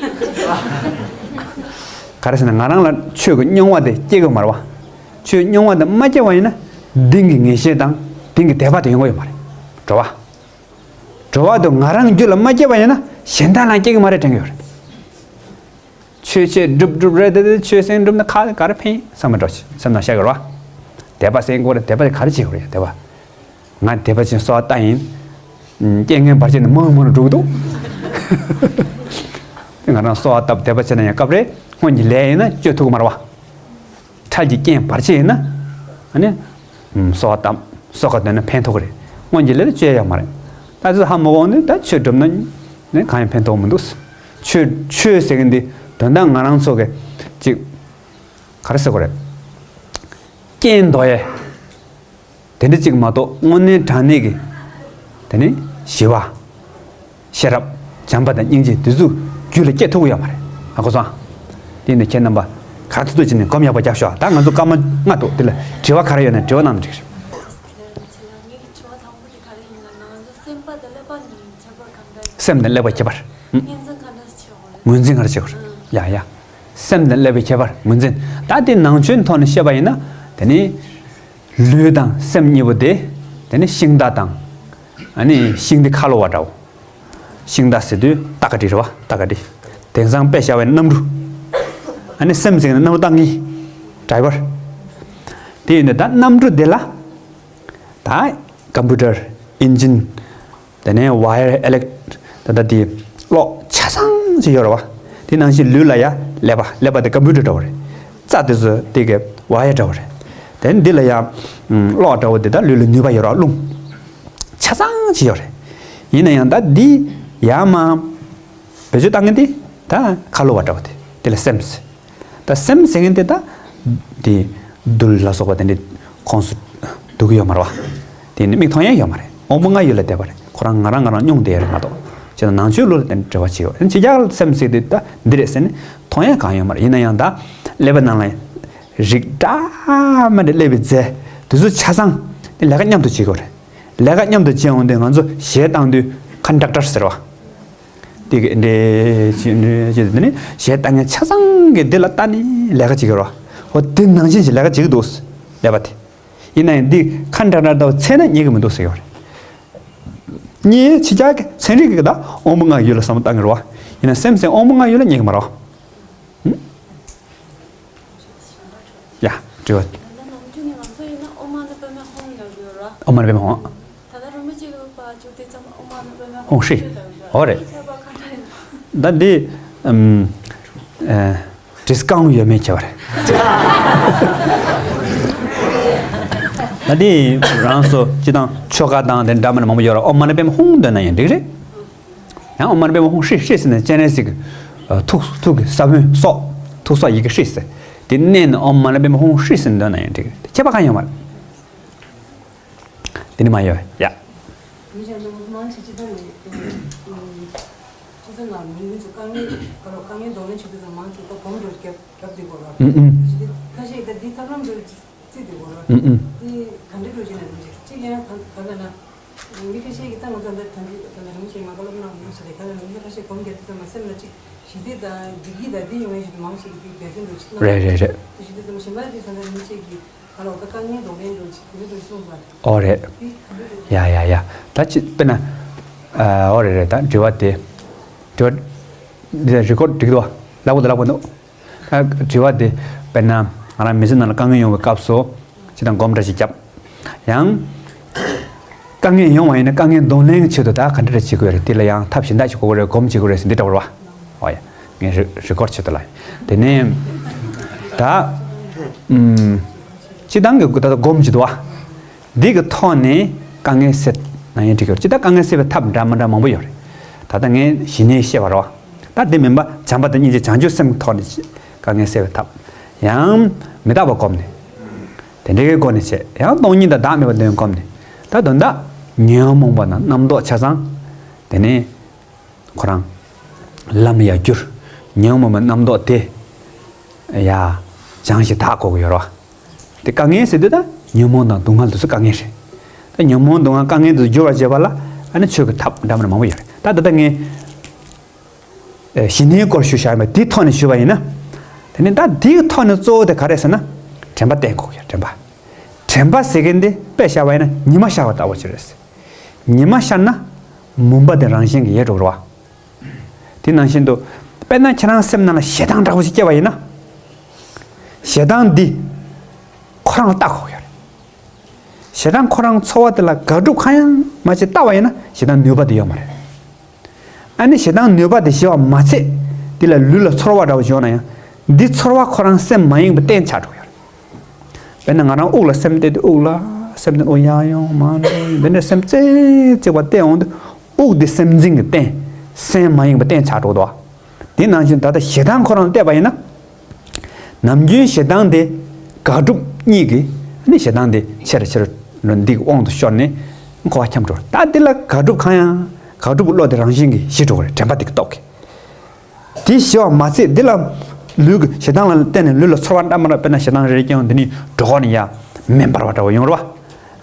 ག་རེ་ཟེར་ན་ང་རང་ལ་ཆོས་ཀྱི་མྱོང་བ་དེ་སྐྱེ་དགོས་མ་རེད་བ། ཆོས་མྱོང་བ་དེ་མ་སྐྱེ་བ་ཡིན་ན་གཏིང་གི་ངེས་ཤེས་དང་གཏིང་གི་དད་པ་དེ་ཡོང་གི་ཡོད་མ་རེད། འགྲོ་བ། འགྲོ་བ་དེ་ང་རང་རྒྱུད་ལ་མ་སྐྱེ་བ་ཡིན་ན་གཞན་དག་ལ་སྐྱེ་གི་མ་རེད་དྲན་གི་ཡོད་རེད། ཆོས་བྱེད་སྒྲུབ་སྒྲུབ་རེད་དེ། དེ་ཆོས་སེམས་སྒྲུབ་ན་ཁ་ག་རེ་ཕན་བསམ་མི་འགྲོ་ཆེ་སེམས་ནང་བཤད་གི་རེད་བ། དད་པ་སེམས་སྐོར་རེད། དད་པ་ག་རེ་བྱེད་དགོས་རེད། དད་པ། ང་དད་པ་ཅན་གསོལ་བ་བཏབ་ཡིན། རྐྱེན་ངན་བར་ཆད་ནི་མང་མང་རུ་འགྲོ་གི་འདུག་ང་རང་གསོལ་བ་བཏབ་དད་པ་བྱས་ན་ཡང་སྐབས་རེ་སྔོན་གྱི་ལས་ཡིན་ན་བཅོས་ཐུབ་ཀྱི་མ་རེད་བ། འཕྲལ་གྱི་རྐྱེན་བར་ཆད་ཡིན་ན། ཨ་ནི། གསོལ་བ་བཏབ་གསོལ་ཁ་འདོན་ན་ཕན་ཐོགས་ཀྱི་རེད། སྔོན་གྱི་ལས་ལ་བཅོས་ཡག་མ་རེད། ད་ཚོད་ཧ་མ་གོ་ནི་ད་ཆོས་སྒྲུབ་ན་ནི་གང་ཡང་ཕན་ཐོགས་མི་འདུག་ཆོས་ཆོས་ཟེར་མཁན་འདི་དོན་དག་ང་རང་ཚོ་གི་ཅིག་ག་རེ་ཟེར་དགོས་རེད། རྐྱེན་ཟློག་ཡས། དེ་འདྲ་གཅིག་མ་གཏོགས་དངོས་གནས་དྲང་གནས་ཀྱི། དེ་ནི་ཞི་བ། ཤེས་རབ། བྱམས་པ་དང་སྙིང་རྗེ་དེ་ཚོ་རྒྱུད་ལ་སྐྱེ་ཐུབ་ཀྱི་ཡོད་མ་རེད། ཧ་གོ་སོང་། དེ་ནི་ཁྱེད་རྣམ་པ་ག་ཐུབ་ཐུབ་བྱས་ནས་སྒོམ་ཡག་པོ་རྒྱབ་ཤོག་ད་ང་ཚོ་སྐར་མ་ལྔ་འདུག་དེ་ལ་དྲི་བ་ག་རེ་ཡོད་ན་དྲི་བ་གནང་ན་འགྲིག་རེད། སེམས་དང་ཀླད་པ་ཁྱད་པར། ངོས་འཛིན་ག་འདྲ་བྱེད་དགོས་རེད། ཡ་ཡ། སེམས་དང་ཀླད་པའི་ཁྱད་པར་ངོས་འཛིན། ད་དེ་ནང་ཆོས་ཐོག་ནས་བཤད་པ་ཡིན་ན། དེ་ནི། ལུས་དང་སེམས་གཉིས་པོ་དེ། དེ་ནི་ཤིང་རྟ་དང་། ཨ་ནི་ཤིང་དེ་ཁ་ལོ་བ་འདྲ་བོ། ཤིང་རྟ་ཟེར་དུས་རྟ་ག་འགྲིག་རེད་བ། རྟ་ག་འགྲིག་དེང་སང་དཔེ་བཞག་པའི་གནམ་གྲུ། ཨ་ནི་སེམས་ཟེར་ན་གནམ་གྲུ་རྟ་ངི། ཌ་རའི་ཝར། དེ་ཡིན་ན་ད་གནམ་གྲུ་དེ་ལ། ད་ཀམ་པུ་ཊར་ཨིན་ཇིན། དེ་ནས་ཝ་ཡར་ཨི་ལེག་ད་ལྟ་དེ་གློག་ཆ་ཚང་ཅིག་ཡོད་རེད་བ། དེ་ནང་བཞིན་ལུས་ལ་ཡ་ཀླད་པ། ཀླད་པ་དེ་ཀམ་པུ་ཊར་འདྲ་བོ་རེད། རྩ་དེ་ཚོ་དེ་གི་ཝ་ཡར་འདྲ་བོ་རེད། དེ་འདི་ལ་ཡ་གློག་འདྲ་བོ་དེ་ད་ལུས་ལ་ནུས་པ་ཡོད་རེད་བ། རླུང་ཆ་ཚང་ཅིག་ཡོད་རེད། ཡིན་ན་ཡང་ད་འདི་ཡ་མ་བེད་སྤྱོད་བཏང་མཁན་དེ་ད་ཁ་ལོ་བ་འདྲ་བོ་དེ། དེ་ལ་སེམས། ད་སེམས་ཟེར་མཁན་དེ་ད། དེ། རྡུལ་ལ་སོགས་པ་དེ་འདྲའི་ཁོངས་སུ་འདུ་གི་ཡོད་མ་རེད་བ། དེ་ནི་མིག་མཐོང་ཡས་ཡོད་མ་རེད། དབང་པོ་ལྔ་ཡུལ་ལ་བསྡད་པ་རེད། ཁོ་རང་ང་རང་ང་རང་སྙུང་བསྡད་ཡས་རེད་མ་གཏོགས། བྱས་ན་ནང་ཆོས་ལུགས་ལ་དེ་འདྲ་འབྲེལ་བ་བྱེད་ཡོད། ཕྱི་རྒྱལ་སེམས་ཟེར་དུས་ད་འདི་རེད་ཟེར་ནས་མཐོང་ཡས་གང་ཡོད་མ་རེད། ཡིན་ན་ཡང་ད། ཀླད་པའི་ནང་ལ། རིགས་འདྲ་མི་འདྲ་སླེབས་པའི་རྫས། དེ་ཚོ་ཆ་ཚང་། དེ་ལས་ཀ་མཉམ་དུ་བྱེད་དགོས་རེད། ལས་ཀ་མཉམ་དུ་བྱེད་འོང་དུས་ང་ཚོ་གཞས་བཏང་དུས་ཁན་ཌག་ཊར་ཟེར་བ། དེ་གི་འདྲེ་ཅི་འདྲེ་ཅི་དེ་ནི་གཞས་བཏང་མཁན་ཆ་ཚང་གིས་འདི་ལ་ལྟ་ནས་ལས་ཀ་བྱེད་ཀྱི་རེད་བ། འོ་དེ་ནང་བཞིན་གྱི་ལས་ཀ་བྱེད་ཀྱི་འདུག་ཀླད་པ་དེ། ཡིན་ན་ཡང་འདི་ཁན་ཌག་ཊར་དང་ཚད་ན་རྙེད་ཀྱི་མི་འདུག་ཟེར་གྱི་རེད། རྙེད་ཕྱི་རྒྱལ་གྱི་ཚན་རིག་གི་ད་དབང་པོ་ལྔ་ཡུལ་ལ་བསམ་བློ་བཏང་གི་རེད་བ། ཡིན་ན་སེམས་ཟེར་དབང་པོ་ལྔ་ཡུལ་ལ་རྙེད་ཀྱི་མ་རེད་བ། ཡ། དྲི་བ། ཨོཾ་མ་ཎི་པདྨེ་ཧཱུྃ། ད་ལྟ་རུ་མི་གཅིག་གི་བར་བཅུག་སྟེ་ཙམ་ཨོཾ་མ་ཎི་པདྨེ་ཧཱུྃ་ཧཱུྃ་ཧྲཱིཿ། ཧྲཱིཿ་ལབ་ཡོད། འོ་རེད། ཁྱད་པར་གང་འདྲ་ཡིན། ད་འདི་ཨམ་ཨ་བྲིས་རྐང་ཡོད་མེད་ཁྱད་པར་རེད། ད་འདི་རང་སོ་སྤྱི་དང་ཆོ་ག་དང་དེ་འདྲ་མིན་མང་པོ་ཡོད་ར། ཨོཾ་མ་ཎི་པདྨེ་ཧཱུྃ་འདོན་ན་ཡང་འགྲིག་རེད། ཡང་ཨོཾ་མ་ཎི་པདྨེ་ཧཱུྃ་ཧྲཱིཿ་ཧྲཱིཿ་ཟེར་ནས་སྤྱན་རས་གཟིགས་ཀྱི་ཐུགས་ཐུགས་ཀྱི་ས་བོན་སོགས་ཐུགས་སྲོག་ཡི་གེ་ཧྲཱིཿ་ཟེར། དེ་མནན་ནས་ཨོཾ་མ་ཎི་པདྨེ་ཧཱུྃ་ཧྲཱིཿ་ཟེར་འདོན་ན་ཡང་འགྲིག་རེད། ཁྱད་པར་གང་ཡོད་མ་རེད། དེ་ནི་མ་ཡོད་ཡ། མི་གཞན་དུ་མང་ཆེ་ཆེ་ད་ནི་ཁོ་ཚོ་ནང་མི་མི་ཚོ་དཀའ་ངལ་ག་ལོ་དཀའ་ངལ་གདོང་ལེན་བྱེད་དུས་ཙམ་མང་ཆེ་ད་གོམ་བགྲོད་རྒྱབ་རྒྱབ་དེ་གོ་ར། ཨུམ་ཨུམ། ཁ་ཤས་ད་འདི་ཐབས་ལམ་འདྲ་རྩིས་དེ་གོ་ར། ཨུམ་ཨུམ། དེ་ག་འདྲ་འགྲོ་བྱེད་ན་མི་ཆེ་གཅིག་ཡང་ག་ག་ལ་ན་མི་ཁ་ཤས་ཀྱི་ད་ང་ཚོ་འདི་ད་འདི་ད་ལ་རིམ་ཆེ་མ་ག་ལོ་ན་མི་ཆེ་དེ་ག་ལ་ན་མི་ཁ་ཤས་གོམ་རྒྱབ་དུས་ཙམ་མ་སེམས་ལ་གཅིག་ཞི་བདེ་དང་བདེ་སྐྱིད་དང་འདི་ཡོང་བའི་ཞིག་མང་ཞིག་གིས་འདི་འབད་བརྩོན་འགྲོ་ཆེད་གནང་། རེད་རེད་རེད། དེ་ཞུ་དུས་ཙམ་གཞན་པ་དེ་ད་ལྟ་རིན་ཆེན་གྱིས་ཧ་ལོ་ད་དཀའ་ངལ་གདོང་ལེན་འགྲོ་ཆེད་དེ་འདྲ་གསུངས་པ། ཨོ་རེད། དེ་ག་འདྲ་རེད། ཡ་ཡ་ཡ། ད་ཅི་དཔེར་ན། ཨོ་རེད་རེད། ད་དྲི་བ་དེ། དྲི་བ་འདི་རི་ཀོར་འགྲིག་འདུག་བ། ལག་པ་དང་ལག་པ་འདུག་ཨ་དྲི་བ་དེ་དཔེར་ན་ང་རང་མི་ཚེ་ནང་ལ་དཀའ་ངལ་ཡོང་བའི་སྐབས་སུ་ཅི་དང་སྒོམ་འདྲ་ཞིག་བརྒྱབ། ཡང་། དཀའ་ངལ་ཡོང་བ་ཡིན་ན་དཀའ་ངལ་གདོང་ལེན་གྱི་ཆེད་དུ་ད་ག་འདྲ་འདྲ་བྱེད་དགོས་རེད། དེ་ལ་ཡང་ཐབས་གཞན་དག་ཅིག་དགོས་ཀྱི་རེད། སྒོམ་བྱེད་དགོས་རེད་ཟེར་འདི་འདྲ་བར་བ། ཨོ་ཡ། ངས་རི་རི་ཀོར་བྱེད་དུ་ལ། དེ་ནས། ད། ཨུམ། སྤྱི་བཏང་གི་ད་ལྟ་སྒོམ་བྱེད་དུ་བ། འདི་གི་ཐོག་ནས་དཀའ་ངལ་སེལ་ན་ཡང་འགྲིག་གི་རེད། སྤྱི་ད་དཀའ་ངལ་སེལ་བའི་ཐབས་འདྲ་མི་འདྲ་མང་པོ་ཡོད་རེད། ད་ལྟ་ངས་ཞི་གནས་བཤད་པ་རེད་བ། ད་དེ་མིན་པ་བྱམས་པ་དང་སྙིང་རྗེ་བྱང་ཆུབ་སེམས་ཀྱི་ཐོག་ནས་དཀའ་ངལ་སེལ་བའི་ཐབས། ཡང་མི་རྟག་པ་སྒོམ་ནས། དེ་འདྲའི་སྒོ་ནས་བྱས། ཡང་སྟོང་ཉིད་དང་བདག་མེད་པ་དོན་སྒོམ་ནས། ད་དོན་དག་ཉོན་མོངས་པ་དང་རྣམ་རྟོག་ཆ་ཚང་། དེ་ནས་ཁོ་རང་ལམ་ཡར་བསྒྱུར། ཉོན་མོངས་པའི་རྣམ་རྟོག་དེ་ཡ་སྦྱང་ཞིང་དག་དགོས་ཀྱི་ཡོད་རེད་བ། དེ་དཀའ་ངལ་ཟེར་དུས་ད་ཉོན་མོངས་དང་སྡུག་བསྔལ་དེ་ཚོ་དཀའ་ངལ་རེད། ད་ཉོན་མོངས་སྡུག་བསྔལ་དཀའ་ངལ་དེ་ཚོ་བསྒྱུར་བར་བྱེད་པ་ལ་ཨ་ནི་ཆོས་ཀྱི་ཐབས་འདྲ་མིན་མང་པོ་ཡོད་རེད། ད་ད་ལྟ་ངས། ཨེ་ཞི་གནས་སྐོར་ཞུ་བཞག་ཡིན་པ་དེའི་ཐོག་ནས་ཞུས་པ་ཡིན་ན། དེ་ནི་ད་དེའི་ཐོག་ནས་གཙོ་བོ་དེ་ག་རེ་ཟེར་ན། དྲན་པ་བསྟེན་དགོས་ཀྱི་དྲན་པ། དྲན་པ་ཟེར་མཁན་དེ་དཔེ་བཞག་པ་ཡིན་ན་ཉི་མ་ཤར་བ་ལྟ་བུ་ཅིག་རེད། ཉི་མ་ཤར་ན་མུན་པ་དེ་རང་བཞིན་གྱིས་ཡལ་འགྲོ་གི་རེད་བ། དེ་ནང་བཞིན་དུ་དཔེར་ན་ཁྱེད་རང་སེམས་ནང་ལ་ཞེ་སྡང་འདྲ་བོ་ཞིག་སྐྱེས་པ་ཡིན་ན། ཞེ་སྡང་འདི་ཁོ་རང་ལ་བལྟ་དགོས་ཀྱི་རེད། ཞེ་སྡང་ཁོ་རང་ཚོར་བ་དེ་ལ་དགག་སྒྲུབ་གང་ཡང་མ་བྱས་བལྟ་བ་ཡིན་ན་ཞེ་སྡང་ནུས་པ་དེ་ཡོད་མ་རེད། ཨ་ནི་ཞེ་སྡང་ནུས་པ་དེ་ཞི་བ་མ་ཚད་འདི་ལ་ལུས་ལ་ཚོར་བ་འདྲ་བོ་ཞིག་ཡོང་ན་ཡང་འདི་ཚོར་བ་ཁོ་རང་སེམས་མ་ཡེངས་པའི་རྟེན་ཆགས་འགྲོ་གི་ཡོད་རེད། དཔེར་ན་ང་རང་དབུགས་ལ་སེམས་གཏད་དུས་དབུགས་ལ་སེམས་གཏད་དབུགས་ཡང་ཡང་མང་འགྲོ་འདི་འདྲ་སེམས་རྩེ་གཅིག་པ་གཏད་འོང་དུས་དབུགས་འདི་སེམས་འཛིན་གྱི་རྟེན་སེམས་མ་ཡེངས་པའི་རྟེན་ཆགས་འགྲོ་གི་འདུག་དེ་ནང་བཞིན་ད་ལྟ་ཞེ་སྡང་ཁོ་རང་བལྟས་པ་ཡིན་ན། ནམ་རྒྱུན་ཞེ་སྡང་དེ་དགག་སྒྲུབ་གཉིས་ཀྱིས་ནི་ཞེ་སྡང་དེ་ཆེ་རུ་ཆེ་རུ་འགྲོ་འདི་གི་དབང་དུ་ཤོར་ནས་འཁོར་བ་འཁྱམས་འགྲོ། ད་འདི་ལ་དགག་སྒྲུབ་གང་ཡང་དགག་སྒྲུབ་ཀྱི་བློ་དེ་རང་བཞིན་གྱིས་ཞི་འགྲོ་གི་རེད། དྲན་པ་དེ་གི་སྟོབས་ཀྱིས། དེ་ཞི་བ་མ་ཚད་འདི་ལ་ལུས་ཀྱི་ཞེ་སྡང་ལ་བརྟེན་ནས་ལུས་ལ་ཚོར་བ་འདྲ་མི་འདྲ་དཔེར་ན་ཞེ་སྡང་རེ་རེ་སྐྱེ་ཡོང་འདི་ནི་གྲོད་ཁོག་ནས་ཡ་མེ་འབར་བ་འདྲ་བོ་ཡོང་རེད་བ།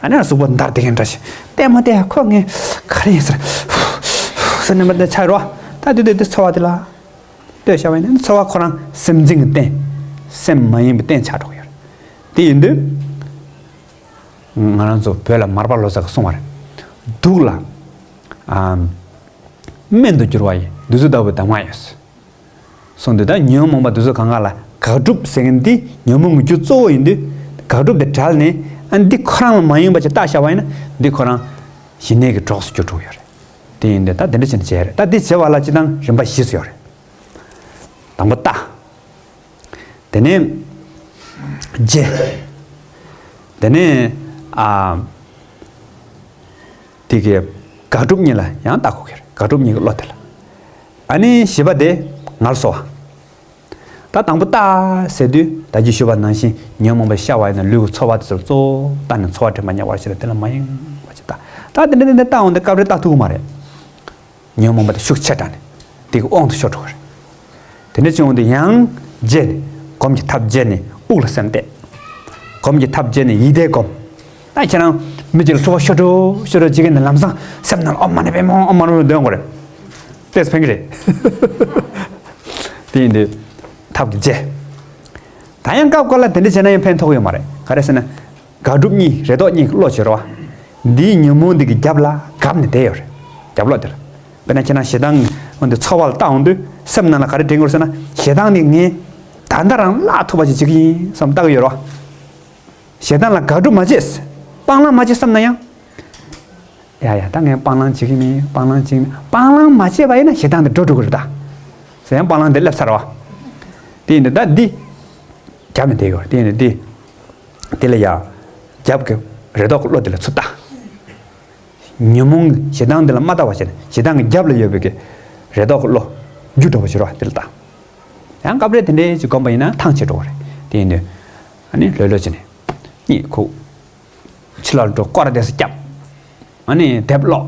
ཨ་ནི་གཟུགས་པོ་འདར་བསྡད་མཁན་འདྲ་ཞིག་བལྟས་མ་བལྟས་ཁོ་ངས་ག་རེ་ཡིན་ཟེར་ཟེར་ནས་མ་བལྟས་ཆགས་རེད་བ། ད་དེ་དུས་དེ་ཚོར་བ་དེ་ལ། ལྟོས་བྱ་བ་ཡིན་ན་ཚོར་བ་ཁོ་རང་སེམས་འཛིན་གྱི་རྟེན། སེམས་མ་ཡེངས་པའི་རྟེན་ཆགས་འགྲོ་གི་ཡོད་རེད། དེ་ཡིན་དུས། ང་རང་ཚོ་བོད་ལ་མར་པ་ལོ་ཙཱ་གིས་གསུངས་པ་རེད། དུག་ལ། ཨ། སྨན་དུ་འགྱུར་བ་ཡི། དུག་རྫས་ལྟ་བུའི་གདམས་ངག་ཡོད། གསུངས་དུས་ད་ཉོན་མོངས་པ་དེ་ཚོ་གང་ག་ལ་དགག་སྒྲུབ་ཟེར་མཁན་འདི་ཉོན་མོངས་ཀྱི་རྒྱུ་གཙོ་བོ་ཡིན་དུས། དགག་སྒྲུབ་དེ་བྲལ་ནས་ཨ་འདི་ཁོ་རང་ལ་མ་ཡེངས་པ་ཅིག་བལྟས་བྱ་བ་ཡིན་ན་འདི་ཁོ་རང་ཞི་གནས་ཀྱི་གྲོགས་སུ་གྱུར་འགྲོ་གི་ཡོད་རེད། དེ་ཡིན་དུས་ད་དེ་འདྲ་བྱས་ནས་བྱས་རེད། ད་འདི་བྱེད་པ་ལ་སྤྱིར་བཏང་རིམ་པ་བཞི་ཙམ་ཡོད་རེད། དང་པོ་ལྟ། དེ་ནས་བརྗེ། དེ་ནས་ཨ། དེ་གའི་དགག་སྒྲུབ་གཉིས་ལ་ཡང་ལྟ་དགོས་ཀྱི་རེད། དགག་སྒྲུབ་གཉིས་ཀྱི་བློ་དེ་ལ། ཨ་ནི་བཞི་པ་དེ་ངལ་གསོ་བ། ད་དང་པོ་ལྟ་ཟེར་དུས་ད་གིན་ཞུས་པ་ནང་བཞིན་ཉོན་མོངས་པའི་ཤ་བ་ཡིན་ན་ལུས་ཀྱི་ཚོར་བ་དེ་ཚོར་གཙོ་བོ་ལྟ་ནས་ཚོར་བ་དྲན་པ་ཉེ་བར་བྱེད་ལ་དེ་ལ་མ་ཡེངས་པ་ཅིག་ལྟ། ད་དེ་འདྲ་དེ་འདྲ་ལྟ་འོང་དུས་སྐབས་རེ་ལྟ་ཐུབ་ཀྱི་མ་རེད། ཉོན་མོངས་པ་དེ་ཤུགས་ཆེ་དྲགས་ནས་དེ་གི་དབང་དུ་ཤོར་འགྲོ་གི་རེད། དེ་འདྲ་བྱུང་དུས་ཡང་བརྗེ་ནས་སྒོམ་གྱི་ཐབས་བརྗེ་ནས་དབུགས་ལ་སེམས་གཏད། སྒོམ་གྱི་ཐབས་བརྗེ་ནས་ཡིད་བཟླས་སྒོམ། ད་ཁྱེད་རང་མི་གཅིག་ལ་འཁྲུལ་བ་ཤོར་འགྲོ་ཤོར་འགྲོ་བྱེད་ཀྱི་ནས་ལམ་སང་སེམས་ནང་ལ་ཨོཾ་མ་ཎི་པདྨེ་ཧཱུྃ་ཨོཾ་མ་ཎི་པདྨེ་ཧཱུྃ་འདོན་དགོས་རེད། ཏོག་ཙམ་ཕན་གྱི་རེད། དེ་ཡིན་དུས་ཐབས་ཀྱི་བརྗེ། ད་ཡང་སྐབས་འགའ་ལ་དེ་འདྲ་བྱས་ན་ཡང་ཕན་ཐོགས་ཡོད་མ་རེད། ག་རེ་ཟེར་ན། དགག་སྒྲུབ་གཉིས་རེ་དོགས་གཉིས་ཀྱི་བློ་བྱེད་རོགས། འདིའི་ཉོན་མོངས་འདི་གི་རྒྱབ་ལ་བཀབ་ནས་བསྡད་ཡོད་རེད། རྒྱབ་ལོགས་དེ་ལ། དཔེར་ན་ཁྱེད་རང་ཞེ་སྡང་འོན་ཏེ་ཚོར་བ་ལ་བལྟ་འོང་དུས་སེམས་ནང་ལ་ག་རེ་དྲན་དགོས་ཟེར་ན། ཞེ་སྡང་འདི་ངས་ད་ལྟ་རང་བརླག་ཐུབ་པ་ཞིག་བྱེད་ཀྱི་ཡིན་བསམ་བལྟ་གི་ཡོད་རོགས། ཞེ་སྡང་ལ་དགག་སྒྲུབ་མ་བྱེད། སྤང་བླང་མ་བྱེད་བསམ་ན་ཡང་ ཡ་ཡ། ད་ངས་སྤང་བླང་བྱེད་ཀྱི་མིན། སྤང་བླང་བྱེད་ཀྱི་མིན། སྤང་བླང་མ་བྱས་པ་ཡིན་ན་ཞེ་སྡང་དེ་འགྲོ་འགྲོ་གི་རེད་ད། ཟེར་ཡང་སྤང་བླང་དེ་སླེབས་ཚར་བ། དེ་ཡིན་དུས་ད་འདི་རྒྱབ་ནས་བསྡད་ཡོད་རེད། དེ་ཡིན་དུས་འདི་དེ་ལ་ཡ་རྒྱབ་ཀྱི་རེ་དོགས་ཀྱི་བློ་དེ་ལ་ཚུར་ལྟ། ཉོན་མོངས་ཞེ་སྡང་འདི་ལ་མ་ལྟ་བ་བྱས་ནས་ཞེ་སྡང་གི་རྒྱབ་ལ་ཡོད་པའི་གི་རེ་དོགས་ཀྱི་བློ་རྒྱུ་འགྲོ་བ་བྱེད་རོགས་དེ་ལ་ལྟ། ཡང་སྐབས་རེ་དེ་འདྲའི་ཅིག་སྒོམ་པ་ཡིན་ན་ཐང་ཆད་འགྲོ་བ་རེད། དེ་ཡིན་དུས་ཨ་ནི་ལྷོད་ལྷོད་བྱས་ནས་གཉིད་ཁུག་ཕྱི་ལོགས་འགྲོ། སྐོར་ར་དེ་སུ་བརྒྱབ། ཨ་ནི་དེབ་ཀློག་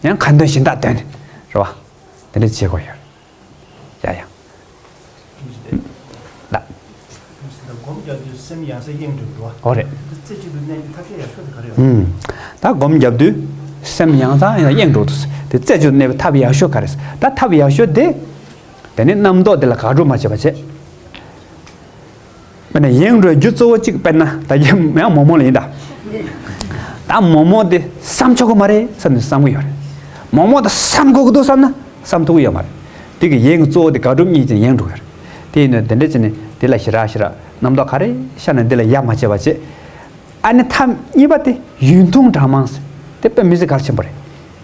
ཡང་ཁ་འདོན་གཞན་དག་འདོན། རེད་བ། དེ་འདྲ་བྱེད་དགོས་ཡོད། ཡ་ཡ། ལ། སྒོམ་རྒྱག་དུས་སེམས་ཡང་སེ་གཡེང་འགྲོ་འདུག་བ། ཨོ་རེད། དེ་རྩེ་གཅིག་ཏུ་གནས་པའི་ཐབས་ཤེས་ཡག་ཤོས་དེ་ག་རེ་ཡོད། ཨུམ། ད་སྒོམ་རྒྱབ་དུས་སེམས་ཡང་སེ་ཡང་གཡེང་འགྲོ་འདུག་དེ་རྩེ་གཅིག་ཏུ་གནས་པའི་ཐབས་ཡག་ཤོས་ག་རེ། ད་ཐབས་ཡག་ཤོས་དེ། དེ་ནི་རྣམ་རྟོག་དེ་ལ་དགག་སྒྲུབ་མ་བྱེད་པ་བྱེད། དཔེར་ན་གཡེང་འགྲོའི་རྒྱུ་གཙོ་བོ་གཅིག་དཔེར་ན་ད་ཡང་མོག་མོག་ལ་ཡིན་ད། ད་མོག་མོག་དེ་བསམ་ཆོག་གི་མ་རེད་བསམ་ནས་བསམ་གི་ཡོད་རེད། མོག་མོག་དེ་བསམ་དགོས་ཀྱི་འདུག་བསམ་ན་བསམ་ཐུབ་ཀྱི་ཡོད་མ་རེད། དེ་གི་གཡེང་གི་གཙོ་བོ་དེ་དགག་སྒྲུབ་གཉིས་ཀྱིས་གཡེང་འགྲོ་གི་རེད། དེ་ཡིན་ན་དེ་འདྲ་བྱས་ནས་དེ་ལ་ཞེ་དྲག་ཞེ་དྲག་རྣམ་རྟོག་ག་རེ་ཤར་ནས་འདི་ལ་ཡ་མ་བྱེད་པ་བྱེད། ཨ་ནི་ཐབས་གཉིས་པ་དེ་ཡུན་ཐུང་གྲངས་མང་ཟེར། དེ་དཔེ་མི་སྲིད་གལ་ཆེན་པོ་རེད།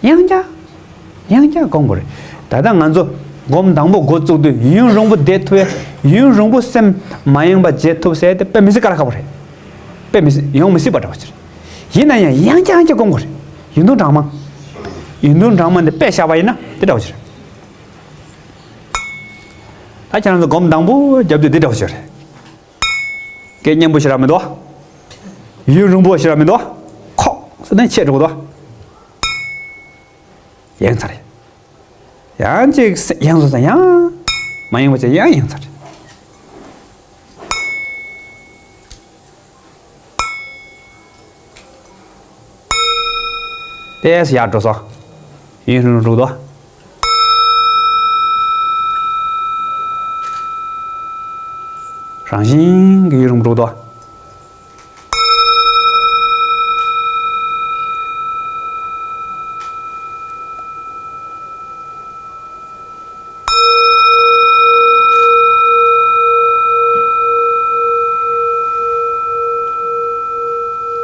ཡང་བསྐྱར། ཡང་བསྐྱར་སྒོམ་དགོས་རེད། ད་ལྟ་ང་ཚོ་སྒོམ་དང་པོ་འགོ་བཙུགས་དུས་ཡུན་རིང་པོ་བསྡད་ཐུབ་པས། ཡུན་རིང་པོ་སེམས་མ་གཡེང་བ་བྱེད་ཐུབ་ཟེར་དེ་དཔེ་མི་སྲིད་དཀའ་ལས་ཁག་པོ་རེད། དཔེ་མི་སྲིད་ཡོང་མི་སྲིད་པ་འདྲ་བ་ཅིག་རེད། ཡིན་ན་ཡང་ཡང་བསྐྱར་ཡང་བསྐྱར་སྒོམ་དགོས་རེད། ཡུན་ཐུང་གྲངས་མང་། ཡུན་ཐུང་གྲངས་མང་དེ་དཔེ་བཞག་པ་ཡིན་ན་དེ་འདྲ་བ་ཅིག་རེད། ད་ཁྱེད་རང་ཚོ་སྒོམ་དང་པོ་རྒྱབ་དུས་དེ་འདྲ་བ་ཅིག་རེད། སྐད་སྙན་པོ་ཞེ་དྲག་མི་འདུག་ཡུན་རིང་པོ་ཞེ་དྲག་མི་འདུག་ཁོག་ཟེར་ནས་ཆད་འགྲོ་གི་འདུག་ཡེངས་ཚར་རེད། ཡང་གཅིག་ཡེངས་སོང་ཙང་ཡང་མ་ཡེངས་པ་བྱས་ཡང་ཡེངས་ཚར་རེད། ཏོག་ཙམ་ཡར་འགྲོ་སོང་། ཡུན་རིང་རུ་འགྲོ་གི་འདུག་རང་བཞིན་གྱིས་ཡུན་རིང་པོ་འགྲོ་གི་འདུག་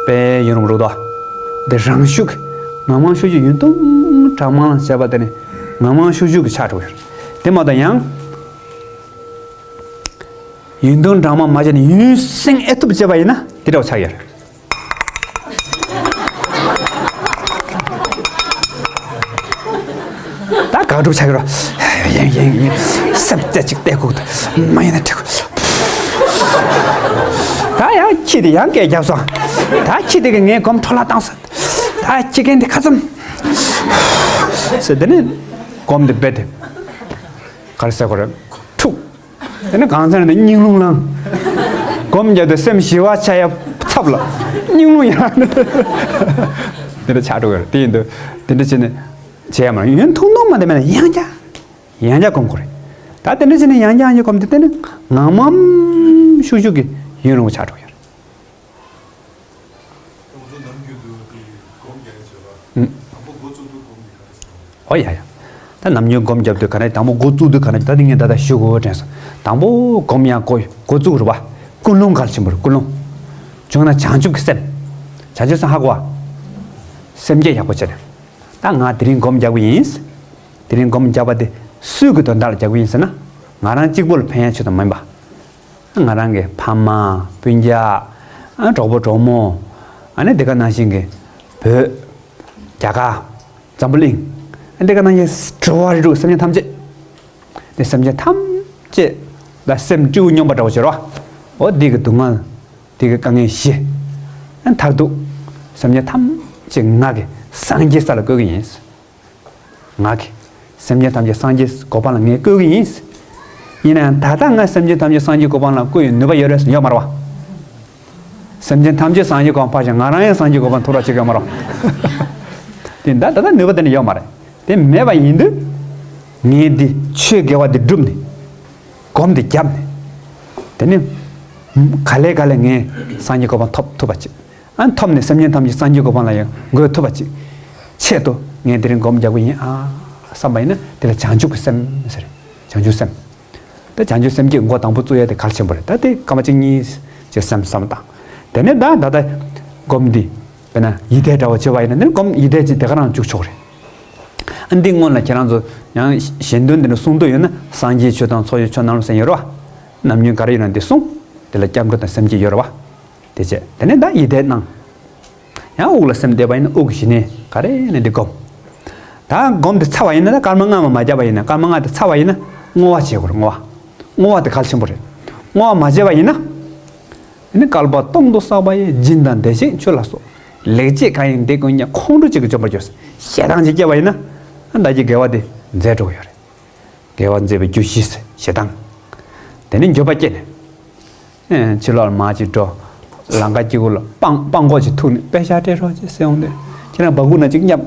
དཔེ་ཡུན་རིང་པོ་འགྲོ་གི་འདུག་དེ་རང་ཤུགས་ཀྱིས་ངང་མང་ཤུགས་ཀྱིས་ཡུན་ཐུང་གྲངས་མང་བྱས་པ་དེ་ནི་ངང་མང་ཤུགས་ཀྱིས་ཆགས་འགྲོ་གི་ཡོད་རེད། དེ་མ་གཏོགས་ཡང་། ཡུན་ཐུང་གྲངས་མང་མ་བྱས་ནས་ཡུན་སེང་ཨེ་ཐུབ་བྱས་པ་ཡིན་ན་དེ་འདྲ་བ་ཆགས་ཡོད་རེད། ད་དགག་སྒྲུབ་ཆགས་ཡོད་རེད། ཡེངས་ཡེངས་ཡེངས། སེམས་རྩེ་གཅིག་གཏད་དགོས་འདུག་མ་ཡིན་ན་འགྲིག་གི། ད་ཡང་ཁྱི་དེ་ཡང་སྐད་བརྒྱབ་སོང་། ད་ཁྱི་དེ་གིས་ངའི་སྒོམ་འཕྲོ་བརླག་བཏང་སོང་། ད་ཁྱི་རྒན་དེ་ཁ་ཙམ་ཟེར། དེ་ནས་སྒོམ་དེ་རྦད་དེ་ག་རེ་ཟེར་དགོས་རེད། འཁྲུག་དེ་ནས་གང་ཟེར་ན་སྙིང་རླུང་ལངས། སྒོམ་རྒྱབ་དུས་སེམས་ཞི་བ་ཆགས་ཡ་ཚབ་ལ་སྙིང་རླུང་ཡང་དེ་འདྲ་ཆགས་འགྲོ་གི་རེད། དེ་ཡིན་དུས་དེ་འདྲ་བྱས་ནས་བྱས་ཡ་མ་རེད། ཡུན་ཐུང་ཐུང་མ་དེ་མེད་ན་ཡང་བསྐྱར་ཡང་བསྐྱར་སྒོམ་དགོས་རེད། ད་དེ་འདྲ་བྱས་ནས་ཡང་བསྐྱར་ཡང་བསྐྱར་སྒོམ་དུས་དེ་ནི་ངང་མང་ཤུགས་ཤུགས་ཀྱིས་ཡུན་རིང་པོ་ཆགས་འགྲོ་གི་རེད། ང་ཚོ་ནམ་རྒྱུན་དུ་དེ་སྒོམ་རྒྱག་ཡ་བྱེད་པ། ཨུམ། དང་པོ་འགོ་བཙུགས་དུས་སྒོམ་དེ་ག་རེ་བྱེད་པ། ཨོ་ཡ་ཡ། ད་ནམ་རྒྱུན་སྒོམ་རྒྱབ་དུས་ག་ནས་དང་པོ་འགོ་བཙུགས་དུས་ག་ནས་ད་དེ་ངས་ད་ལྟ་ཞུ་དགོས་དྲན་སོང་། དང་པོ་སྒོམ་ཡང་འགོ་འགོ་བཙུགས་རེད་པ། ཀུན་སློང་གལ་ཆེན་པོ་རེད། ཀུན་སློང་། བྱུང་ན་བྱང་ཆུབ་ཀྱི་སེམས། བྱང་ཆུབ་སེམས་ཧ་གོ་བ། སེམས་བསྐྱེད་ཡག་པོ་བྱས་ནས། ད་ང་དེ་རིང་སྒོམ་རྒྱག་གི་ཡིན། དེ་རིང་སྒོམ་རྒྱག་པ་དེ་སུའི་གི་དོན་དག་ལ་རྒྱག་གི་ཡིན་ཟེར་ན། ང་རང་གཅིག་པོ་ལ་ཕན་ཡ་ཆེད་དུ་མིན་པ། ང་རང་གི་ཕ་མ། སྤུན་ཀྱག་ཨ། གྲོགས་པོ་གྲོགས་མོ། ཨ་ནི་དེ་ག་ནང་བཞིན་གྱི་བོད། རྒྱ་གར། འཛམ་བུ་གླིང་། ཨ། དེ་ག་ནང་བཞིན་འགྲོ་བ་རིགས་དྲུག་སེམས་ཅན་ཐམས་ཅད། དེ་སེམས་ཅན་ཐམས་ཅད་ལ་སེམས་སྤྲེའུ་སྨྱོན་པ་འདྲ་བོ་བྱེད་རོགས། འོ་འདི་གི་སྡུག་བསྔལ་འདི་གི་དཀའ་ངལ་ཞི། ཨ། མཐར་ཐུག་སེམས་ཅན་ཐམས་ཅད་ང་གིས་སངས་རྒྱས་ས་ལ་བཀོད་ཀྱི་ཡིན། ང་གིས་སེམས་ཅན་ཐམས་ཅད་སངས་རྒྱས་གོ་འཕང་ལ་ངས་བཀོད་ཀྱི་ཡིན། ཡིན་ན་ཡང་ད་ལྟ་ང་སེམས་ཅན་ཐམས་ཅད་སངས་རྒྱས་གོ་འཕང་ལ་བཀོད་ཡོད་ནུས་པ་ཡོད་རེད་ཟེར་ཡོད་མ་རེད་པ། སེམས་ཅན་ཐམས་ཅད་སངས་རྒྱས་གོ་འཕང་ཕར་ཕྱིན་ང་རང་ཡང་སངས་རྒྱས་གོ་འཕང་ཐོབ་ར་བྱེད་ཀྱི་ཡོད་མ་རེད་པ། དེ་ད་ད་ལྟ་ནུས་པ་དེ་འདྲ་ཡོད་མ་རེད། དེ་མེད་པ་ཡིན་དུས། ངས་འདི་ཆོས་དགེ་བ་འདི་བསྒྲུབས་ནས། སྒོམ་འདི་བརྒྱབ་ནས། དེ་ནས། ག་ལེ་ག་ལེ་ངས་སངས་རྒྱས་གོ་འཕང་ཐོབ་ཐུབ་པ་བྱེད། ཨ། ཐོབ་ནས་སེམས་ཅན་ཐམས་ཅད་སངས་རྒྱས་གོ་འཕང་ལ་ཡང་འགོད་ཐུབ་པ་ཅིག་ཆེད་དུ་ངས་དེ་རིང་སྒོམ་རྒྱག་གི་ཡིན་ཨ་བསམ་པ་ཡིན་ན་དེ་ལ་བྱང་ཆུབ་ཀྱི་སེམས་ཟེར། བྱང་ཆུབ་སེམས། ད་བྱང་ཆུབ་སེམས་བསྐྱེད་འགོ་དང་པོ་བཙུགས་ཡ་དེ་གལ་ཆེན་པོ་རེད། ད་དེ་སྐར་མ་གཅིག་གཉིས་ཀྱི་སེམས་བསམ་བཏང་། དེ་ནས་ད་ད་ལྟ་སྒོམ་འདི་ དཔེར་ན་ཡིད་བཟླས་འདྲ་བོ་བྱས་པ་ཡིན་ན་འདི་ནི་སྒོམ་ཡིད་བཟླས་ཅིག་དེ་ག་རང་བཅུག་ཆོག་རེད། ཨ་འདི་སྔོན་ལ་ཁྱེད་རང་ཚོ་ཡང་གཞན་དོན་འདི་འདྲ་གསུང་འདོད་ཡོད་ན་སངས་རྒྱས་ཆོས་དང་ཚོགས་ཀྱི་མཆོག་རྣམས་ལ་ཟེར་ཡོད་རེད་བ། ནམ་རྒྱུན་ག་རེ་ཡོད་ན་འདི་གསུང་། དེ་ལ་སྐྱབས་འགྲོ་དང་སེམས་བསྐྱེད་ཡོད་རེད་བ། དེ་བྱས་དེ་ནས་ད་ཡིད་བཟླས་གནང་། ཡང་དབུགས་ལ་སེམས་གཏད་པ་ཡིན་ན་དབུགས་གཞི་ནས་ག་རེ་ནས་འདི་སྒོམ། ད་སྒོམ་དེ་ཚར་བ་ཡིན་ན་ད་སྐར་མ་ལྔ་མ་བརྒྱབ་པ་ཡིན་ན་སྐར་མ་ལྔ་དེ་ཚར་བ་ཡིན་ན་བསྔོ་བ་བྱེད་དགོས་རེད་བསྔོ་བ། བསྔོ་བ་དེ་གལ་ཆེན་པོ་རེད། བསྔོ་བ་མ་བྱས་པ་ཡིན་ན། ཨ་ནི་བསྐལ་པ་སྟོང་དུ་བསགས་པ་ཡི་སྦྱིན་དང་བདེ་གཤེགས་མཆོད་ལ་སོགས། ལེགས་སྤྱད་གང་ཡིན་དེ་ཀུན་ཀྱང་། ཁོང་ཁྲོ་གཅིག་གིས་འཇོམས་པར་འགྱུར། ཞེ་སྡང་གཅིག་སྐྱེས་པ་ཡིན་ན། ཨ་ད་ཀྱི་དགེ་བ་དེ་འཛད་འགྲོ་གི་ཡོད་རེད། དགེ་བ་མཛད་པའི་རྒྱུ་བཞི་ཟེར་ཞེ་སྡང་། དེ་ནས་འགྱོད་པ་སྐྱེས་ནས། ཨེ་ཕྱི་ལོགས་ལ་མར་ཅིག་འགྲོ། ལམ་ཁ་དཀྱིལ་འཁོར་ལ་སྤང་སྤང་སྒོ་ཅིག་ཐུག་ནས་དཔེ་ཆ་སྤྲད་རོགས་ཅེས་ཟེར་འོང་དུས་ཁྱེད་རང་སྦ་ཁུག་ནང་ཅིག་བསྙབས།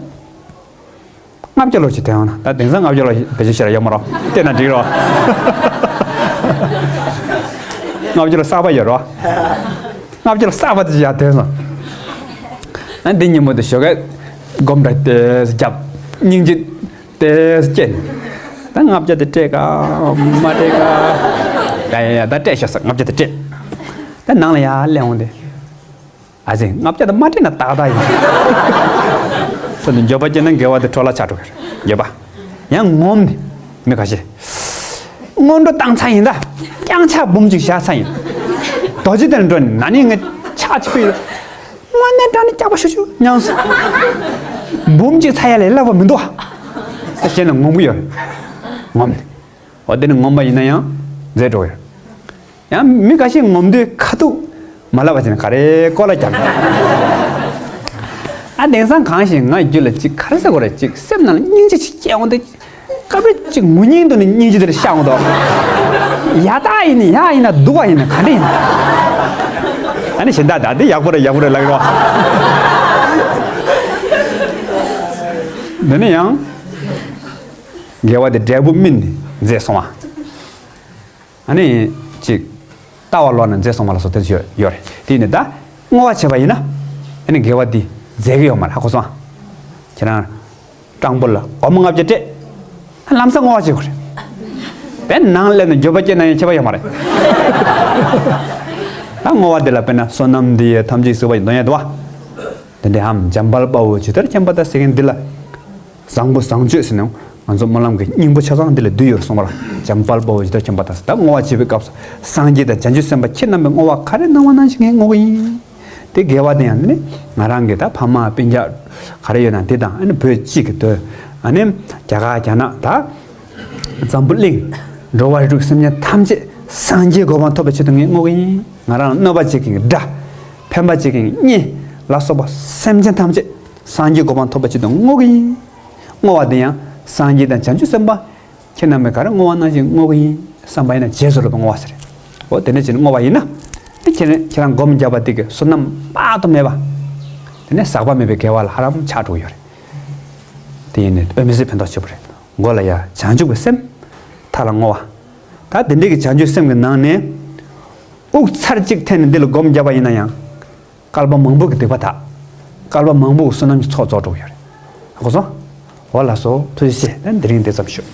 ལྔ་བརྒྱ་ལོ་ཅིག་དོན་ཡོང་ན་ད་དེང་སང་ལྔ་བརྒྱ་ལོ་བེད་སྤྱོད་བྱེད་ར་ཡོད་མ་རོ། བལྟས་ན་འགྲིག་རོ། ལྔ་བརྒྱ་ལོ་གསར་པ་ཡོད་རོ། ལྔ་བརྒྱ་ལོ་གསར་པ་དེ་ཅིག་ཡར་དོན་སོང་། ཨ་འདི་ཉིན་མོ་དེ་ཞོགས་ཀས་སྒོམ་ར་དེ་རྒྱབ་སྙིང་རྗེ་དེ་སྐྱེས། ད་ལྔ་བརྒྱ་དེ་སྤྲད་ག་མ་སྤྲད་ག་ཡ་ཡ་ཡ་ད་སྤྲད་ཤོག་ཟེར་ལྔ་བརྒྱ་དེ་སྤྲད། ད་ནང་ལ་ཡར་སླེབས་འོང་དེ། ཨ་ཙི་ལྔ་བརྒྱ་དང་མ་སྤྲད་ན་ཏག་ཏག་ཡིན། ས་ནས་འགྱོད་པ་སྐྱེས་ན་དགེ་བ་དེ་འཕྲོ་བརླག་ཆགས་འགྲོ་གི་རེད་འགྱོད་པ། ཡང་ངོམ་ནི་མི་ཁ་ཤས། སྔོན་འགྲོ་བཏང་ཚར་ཡིན་ད། རྐྱང་ཕྱག་འབུམ་གཅིག་བཞག་ཚར་ཡིན། རྡོ་རྗེ་གདན་འགྲོ་ནི་ན་ནིང་ངས་ཕྱག་ཕྱི་པི་ཡོད། དངོས་གནས་དྲང་ནས་སྐྱག་པ་ཤུ་ཤུ་མྱངས་སོང་། འབུམ་གཅིག་ཚར་ཡ་ལས་སླ་པོ་མི་འདུག་ཨ། ཟེར་ནས་ངོམ་གི་ཡོད་རེད། ངོམ་ནི། འོ་དེ་ནི་ངོམ་པ་ཡིན་ན་ཡང་མཛེས་འགྲོ་གི་རེད། ཡང་མི་འགའ་ཤས་ངོམ་དུས་ཁ་ཐུག་མ་ལབ་པ་བྱས་ནས་ག་རེ་ཀོ་ལ་རྒྱབ། ཨ་དེང་སང་གང་ཞིག་ང་རྒྱུད་ལ་ཅིག་ག་རེ་ཟེར་དགོས་རེད་ཅིག་སེམས་ནང་ལ་སྙིང་རྗེ་ཅིག་སྐྱེ་འོང་དུས་སྐབས་རེ་ཅིག་ངུ་སྙིང་དུ་ནས་སྙིང་རྗེ་དེར་ཤར་འོང་དོ། ཡ་ད་ཡིན་ནི་ཡ་ཡིན་ན་སྡུག་པ་ཡིན་ན་ག་འདྲ་ཡིན། ཨ་ནི་གཞན་དག་ད་འདི་ཡག་པོ་རེད་ཡག་པོ་རེད་ལབ་ཀྱི་རོ། འདི་ནི་ཡང་དགེ་བ་དེ་འབྲས་བུ་སྨིན་ནས་མཛེས་སོང་བ། ཨ་ནི་ཅིག་ལྟ་བ་ལོག་ན་མཛེས་སོང་བ་ལ་སོགས་དེ་ཚོ་ཡོད་ཡོད་རེད། དེ་ཡིན་ནི་ད་བསྔོ་བ་བྱས་པ་ཡིན་ན་ཨ་ནི་དགེ་བ་འདི་མཛད་ཀྱི་ཡོད་མ་རེད་ཧ་གོ་སོང་ཨ། ཁྱེད་རང་སྤྲང་པོ་ལ་སྒོར་མོ་ལྔ་བརྒྱ་སྤྲད། ཨ་ལམ་སང་བསྔོ་བ་བྱེད་དགོས་རེད། དཔེ་ནང་སླེབས་ནས་འགྱོད་པ་སྐྱེས་ན་ཡང་ཁྱད་པར་ཡོད་མ་རེད། ད་བསྔོ་བ་འདི་ལ་དཔེར་ན་བསོད་ནམས་འདི་ཡིས་ཐམས་ཅད་གཟིགས་པ་ཡི་འདོན་ཡ་འདུག་བ། དེ་འདྲའི་འམ་འཇམ་དཔལ་དཔའ་བོས་ཇི་ལྟར་མཁྱེན་པ་དང་ཟེར་མཁན་འདི་ལ། བཟང་པོ་བཟང་སྤྱོད་ཟེར་ནས་ང་ཚོ་སྨོན་ལམ་གྱི་སྙིང་པོ་ཆ་ཚང་འདི་ལ་འདུས་ཡོད་རེད་གསུངས་པ་ལ་འཇམ་དཔལ་དཔའ་བོས་ཇི་ལྟར་མཁྱེན་པ་དང་ཟེར། ད་བསྔོ་བ་བྱེད་པའི་སྐབས་སུ་སངས་རྒྱས་དང་བྱང་ཆུབ་སེམས་དཔའ་ཁྱེད་རྣམ་པའི་བསྔོ་བ་ག་རེ་གནང་བ་ནང་བཞིན་ངས་བསྔོ་གི་ཡིན། དེ་དགེ་བ་དེ་ཡང་ནི་ང་རང་གི་ད་ཕ་མ་སྤུན་ཀྱག་ག་རེ་ཡོད་ན་དེ་དང་ཨ་ནི་བོད་སྤྱི་གི་དོན་ཨ་ནི་རྒྱ་གར་རྒྱ་ནག་ད་འཛམ་བུ་གླིང་འགྲོ་བ་རིགས་དྲུག་སེམས་ཅན་ཐམས་ཅད་སངས་རྒྱས་གོ་འཕང་ཐོབ་པའི་ཆེད་དུ་ངས་བསྔོ་གི་ཡིན། ང་རང་ལ་གནོད་པ་བྱེད་མཁན་གྱི་དགྲ། ཕན་པ་བྱེད་མཁན་གྱི་གཉེན་ལ་སོགས་པ་སེམས་ཅན་ཐམས་ཅད་སངས་རྒྱས་གོ་འཕང་ཐོབ་པའི་ཆེད་དུ་བསྔོ་གི་ཡིན། བསྔོ་བ་དེ་ཡང་སངས་རྒྱས་དང་བྱང་ཆུབ་སེམས་དཔའ་ཁྱེད་རྣམ་པས་ག་རེ་བསྔོ་བ་ནང་བཞིན་བསྔོ་གི་ཡིན་བསམ་པ་ཡིན་ན་རྗེས་སུ་སློབ་པའི་བསྔོ་བ་ཟེར། འོ་དེ་འདྲ་བྱས་ནས་བསྔོ་བ་ཡིན་ན། ཁྱེད་རང་ཁྱེད་རང་སྒོམ་བརྒྱབ་པ་དེ་གི་བསོད་ནམས་དཔག་ཏུ་མེད་པ། དེ་ནས་ཟག་པ་མེད་པའི་དགེ་བ་ལ་ཧ་ལམ་ཆགས་འགྲོ་གི་ཡོད་རེད། དེ་ཡིན་ནས་དབུ་མའི་ཚིག་ཕན་ཐོགས་ཆེ་པོ་རེད། མགོ་ལ་ཡ་བྱང་ཆུབ་ཀྱི་སེམས། མཐའ་ལ་བསྔོ་བ། ད་དེ་འདྲའི་གི་བྱང་ཆུབ་སེམས་ཀྱི་ནང་ནས། དབུགས་ཚར་གཅིག་འཐེན་ནས་འདི་ལ་སྒོམ་བརྒྱབ་པ་ཡིན་ན་ཡང་། བསྐལ་པ་མང་པོ་གི་སྡིག་པ་དག་བསྐལ་པ་མང་པོ་གི་བསོད་ནམས་ཀྱི་ཚོགས་རྫོགས་འགྲོ་གི་ཡོད་རེད། ཧ་གོ་སོང་། འོ་ལགས་སོ་ཐུགས་རྗེ་ཆེ། ད་དེ་རིང་འདི་ཙམ་ཞུ།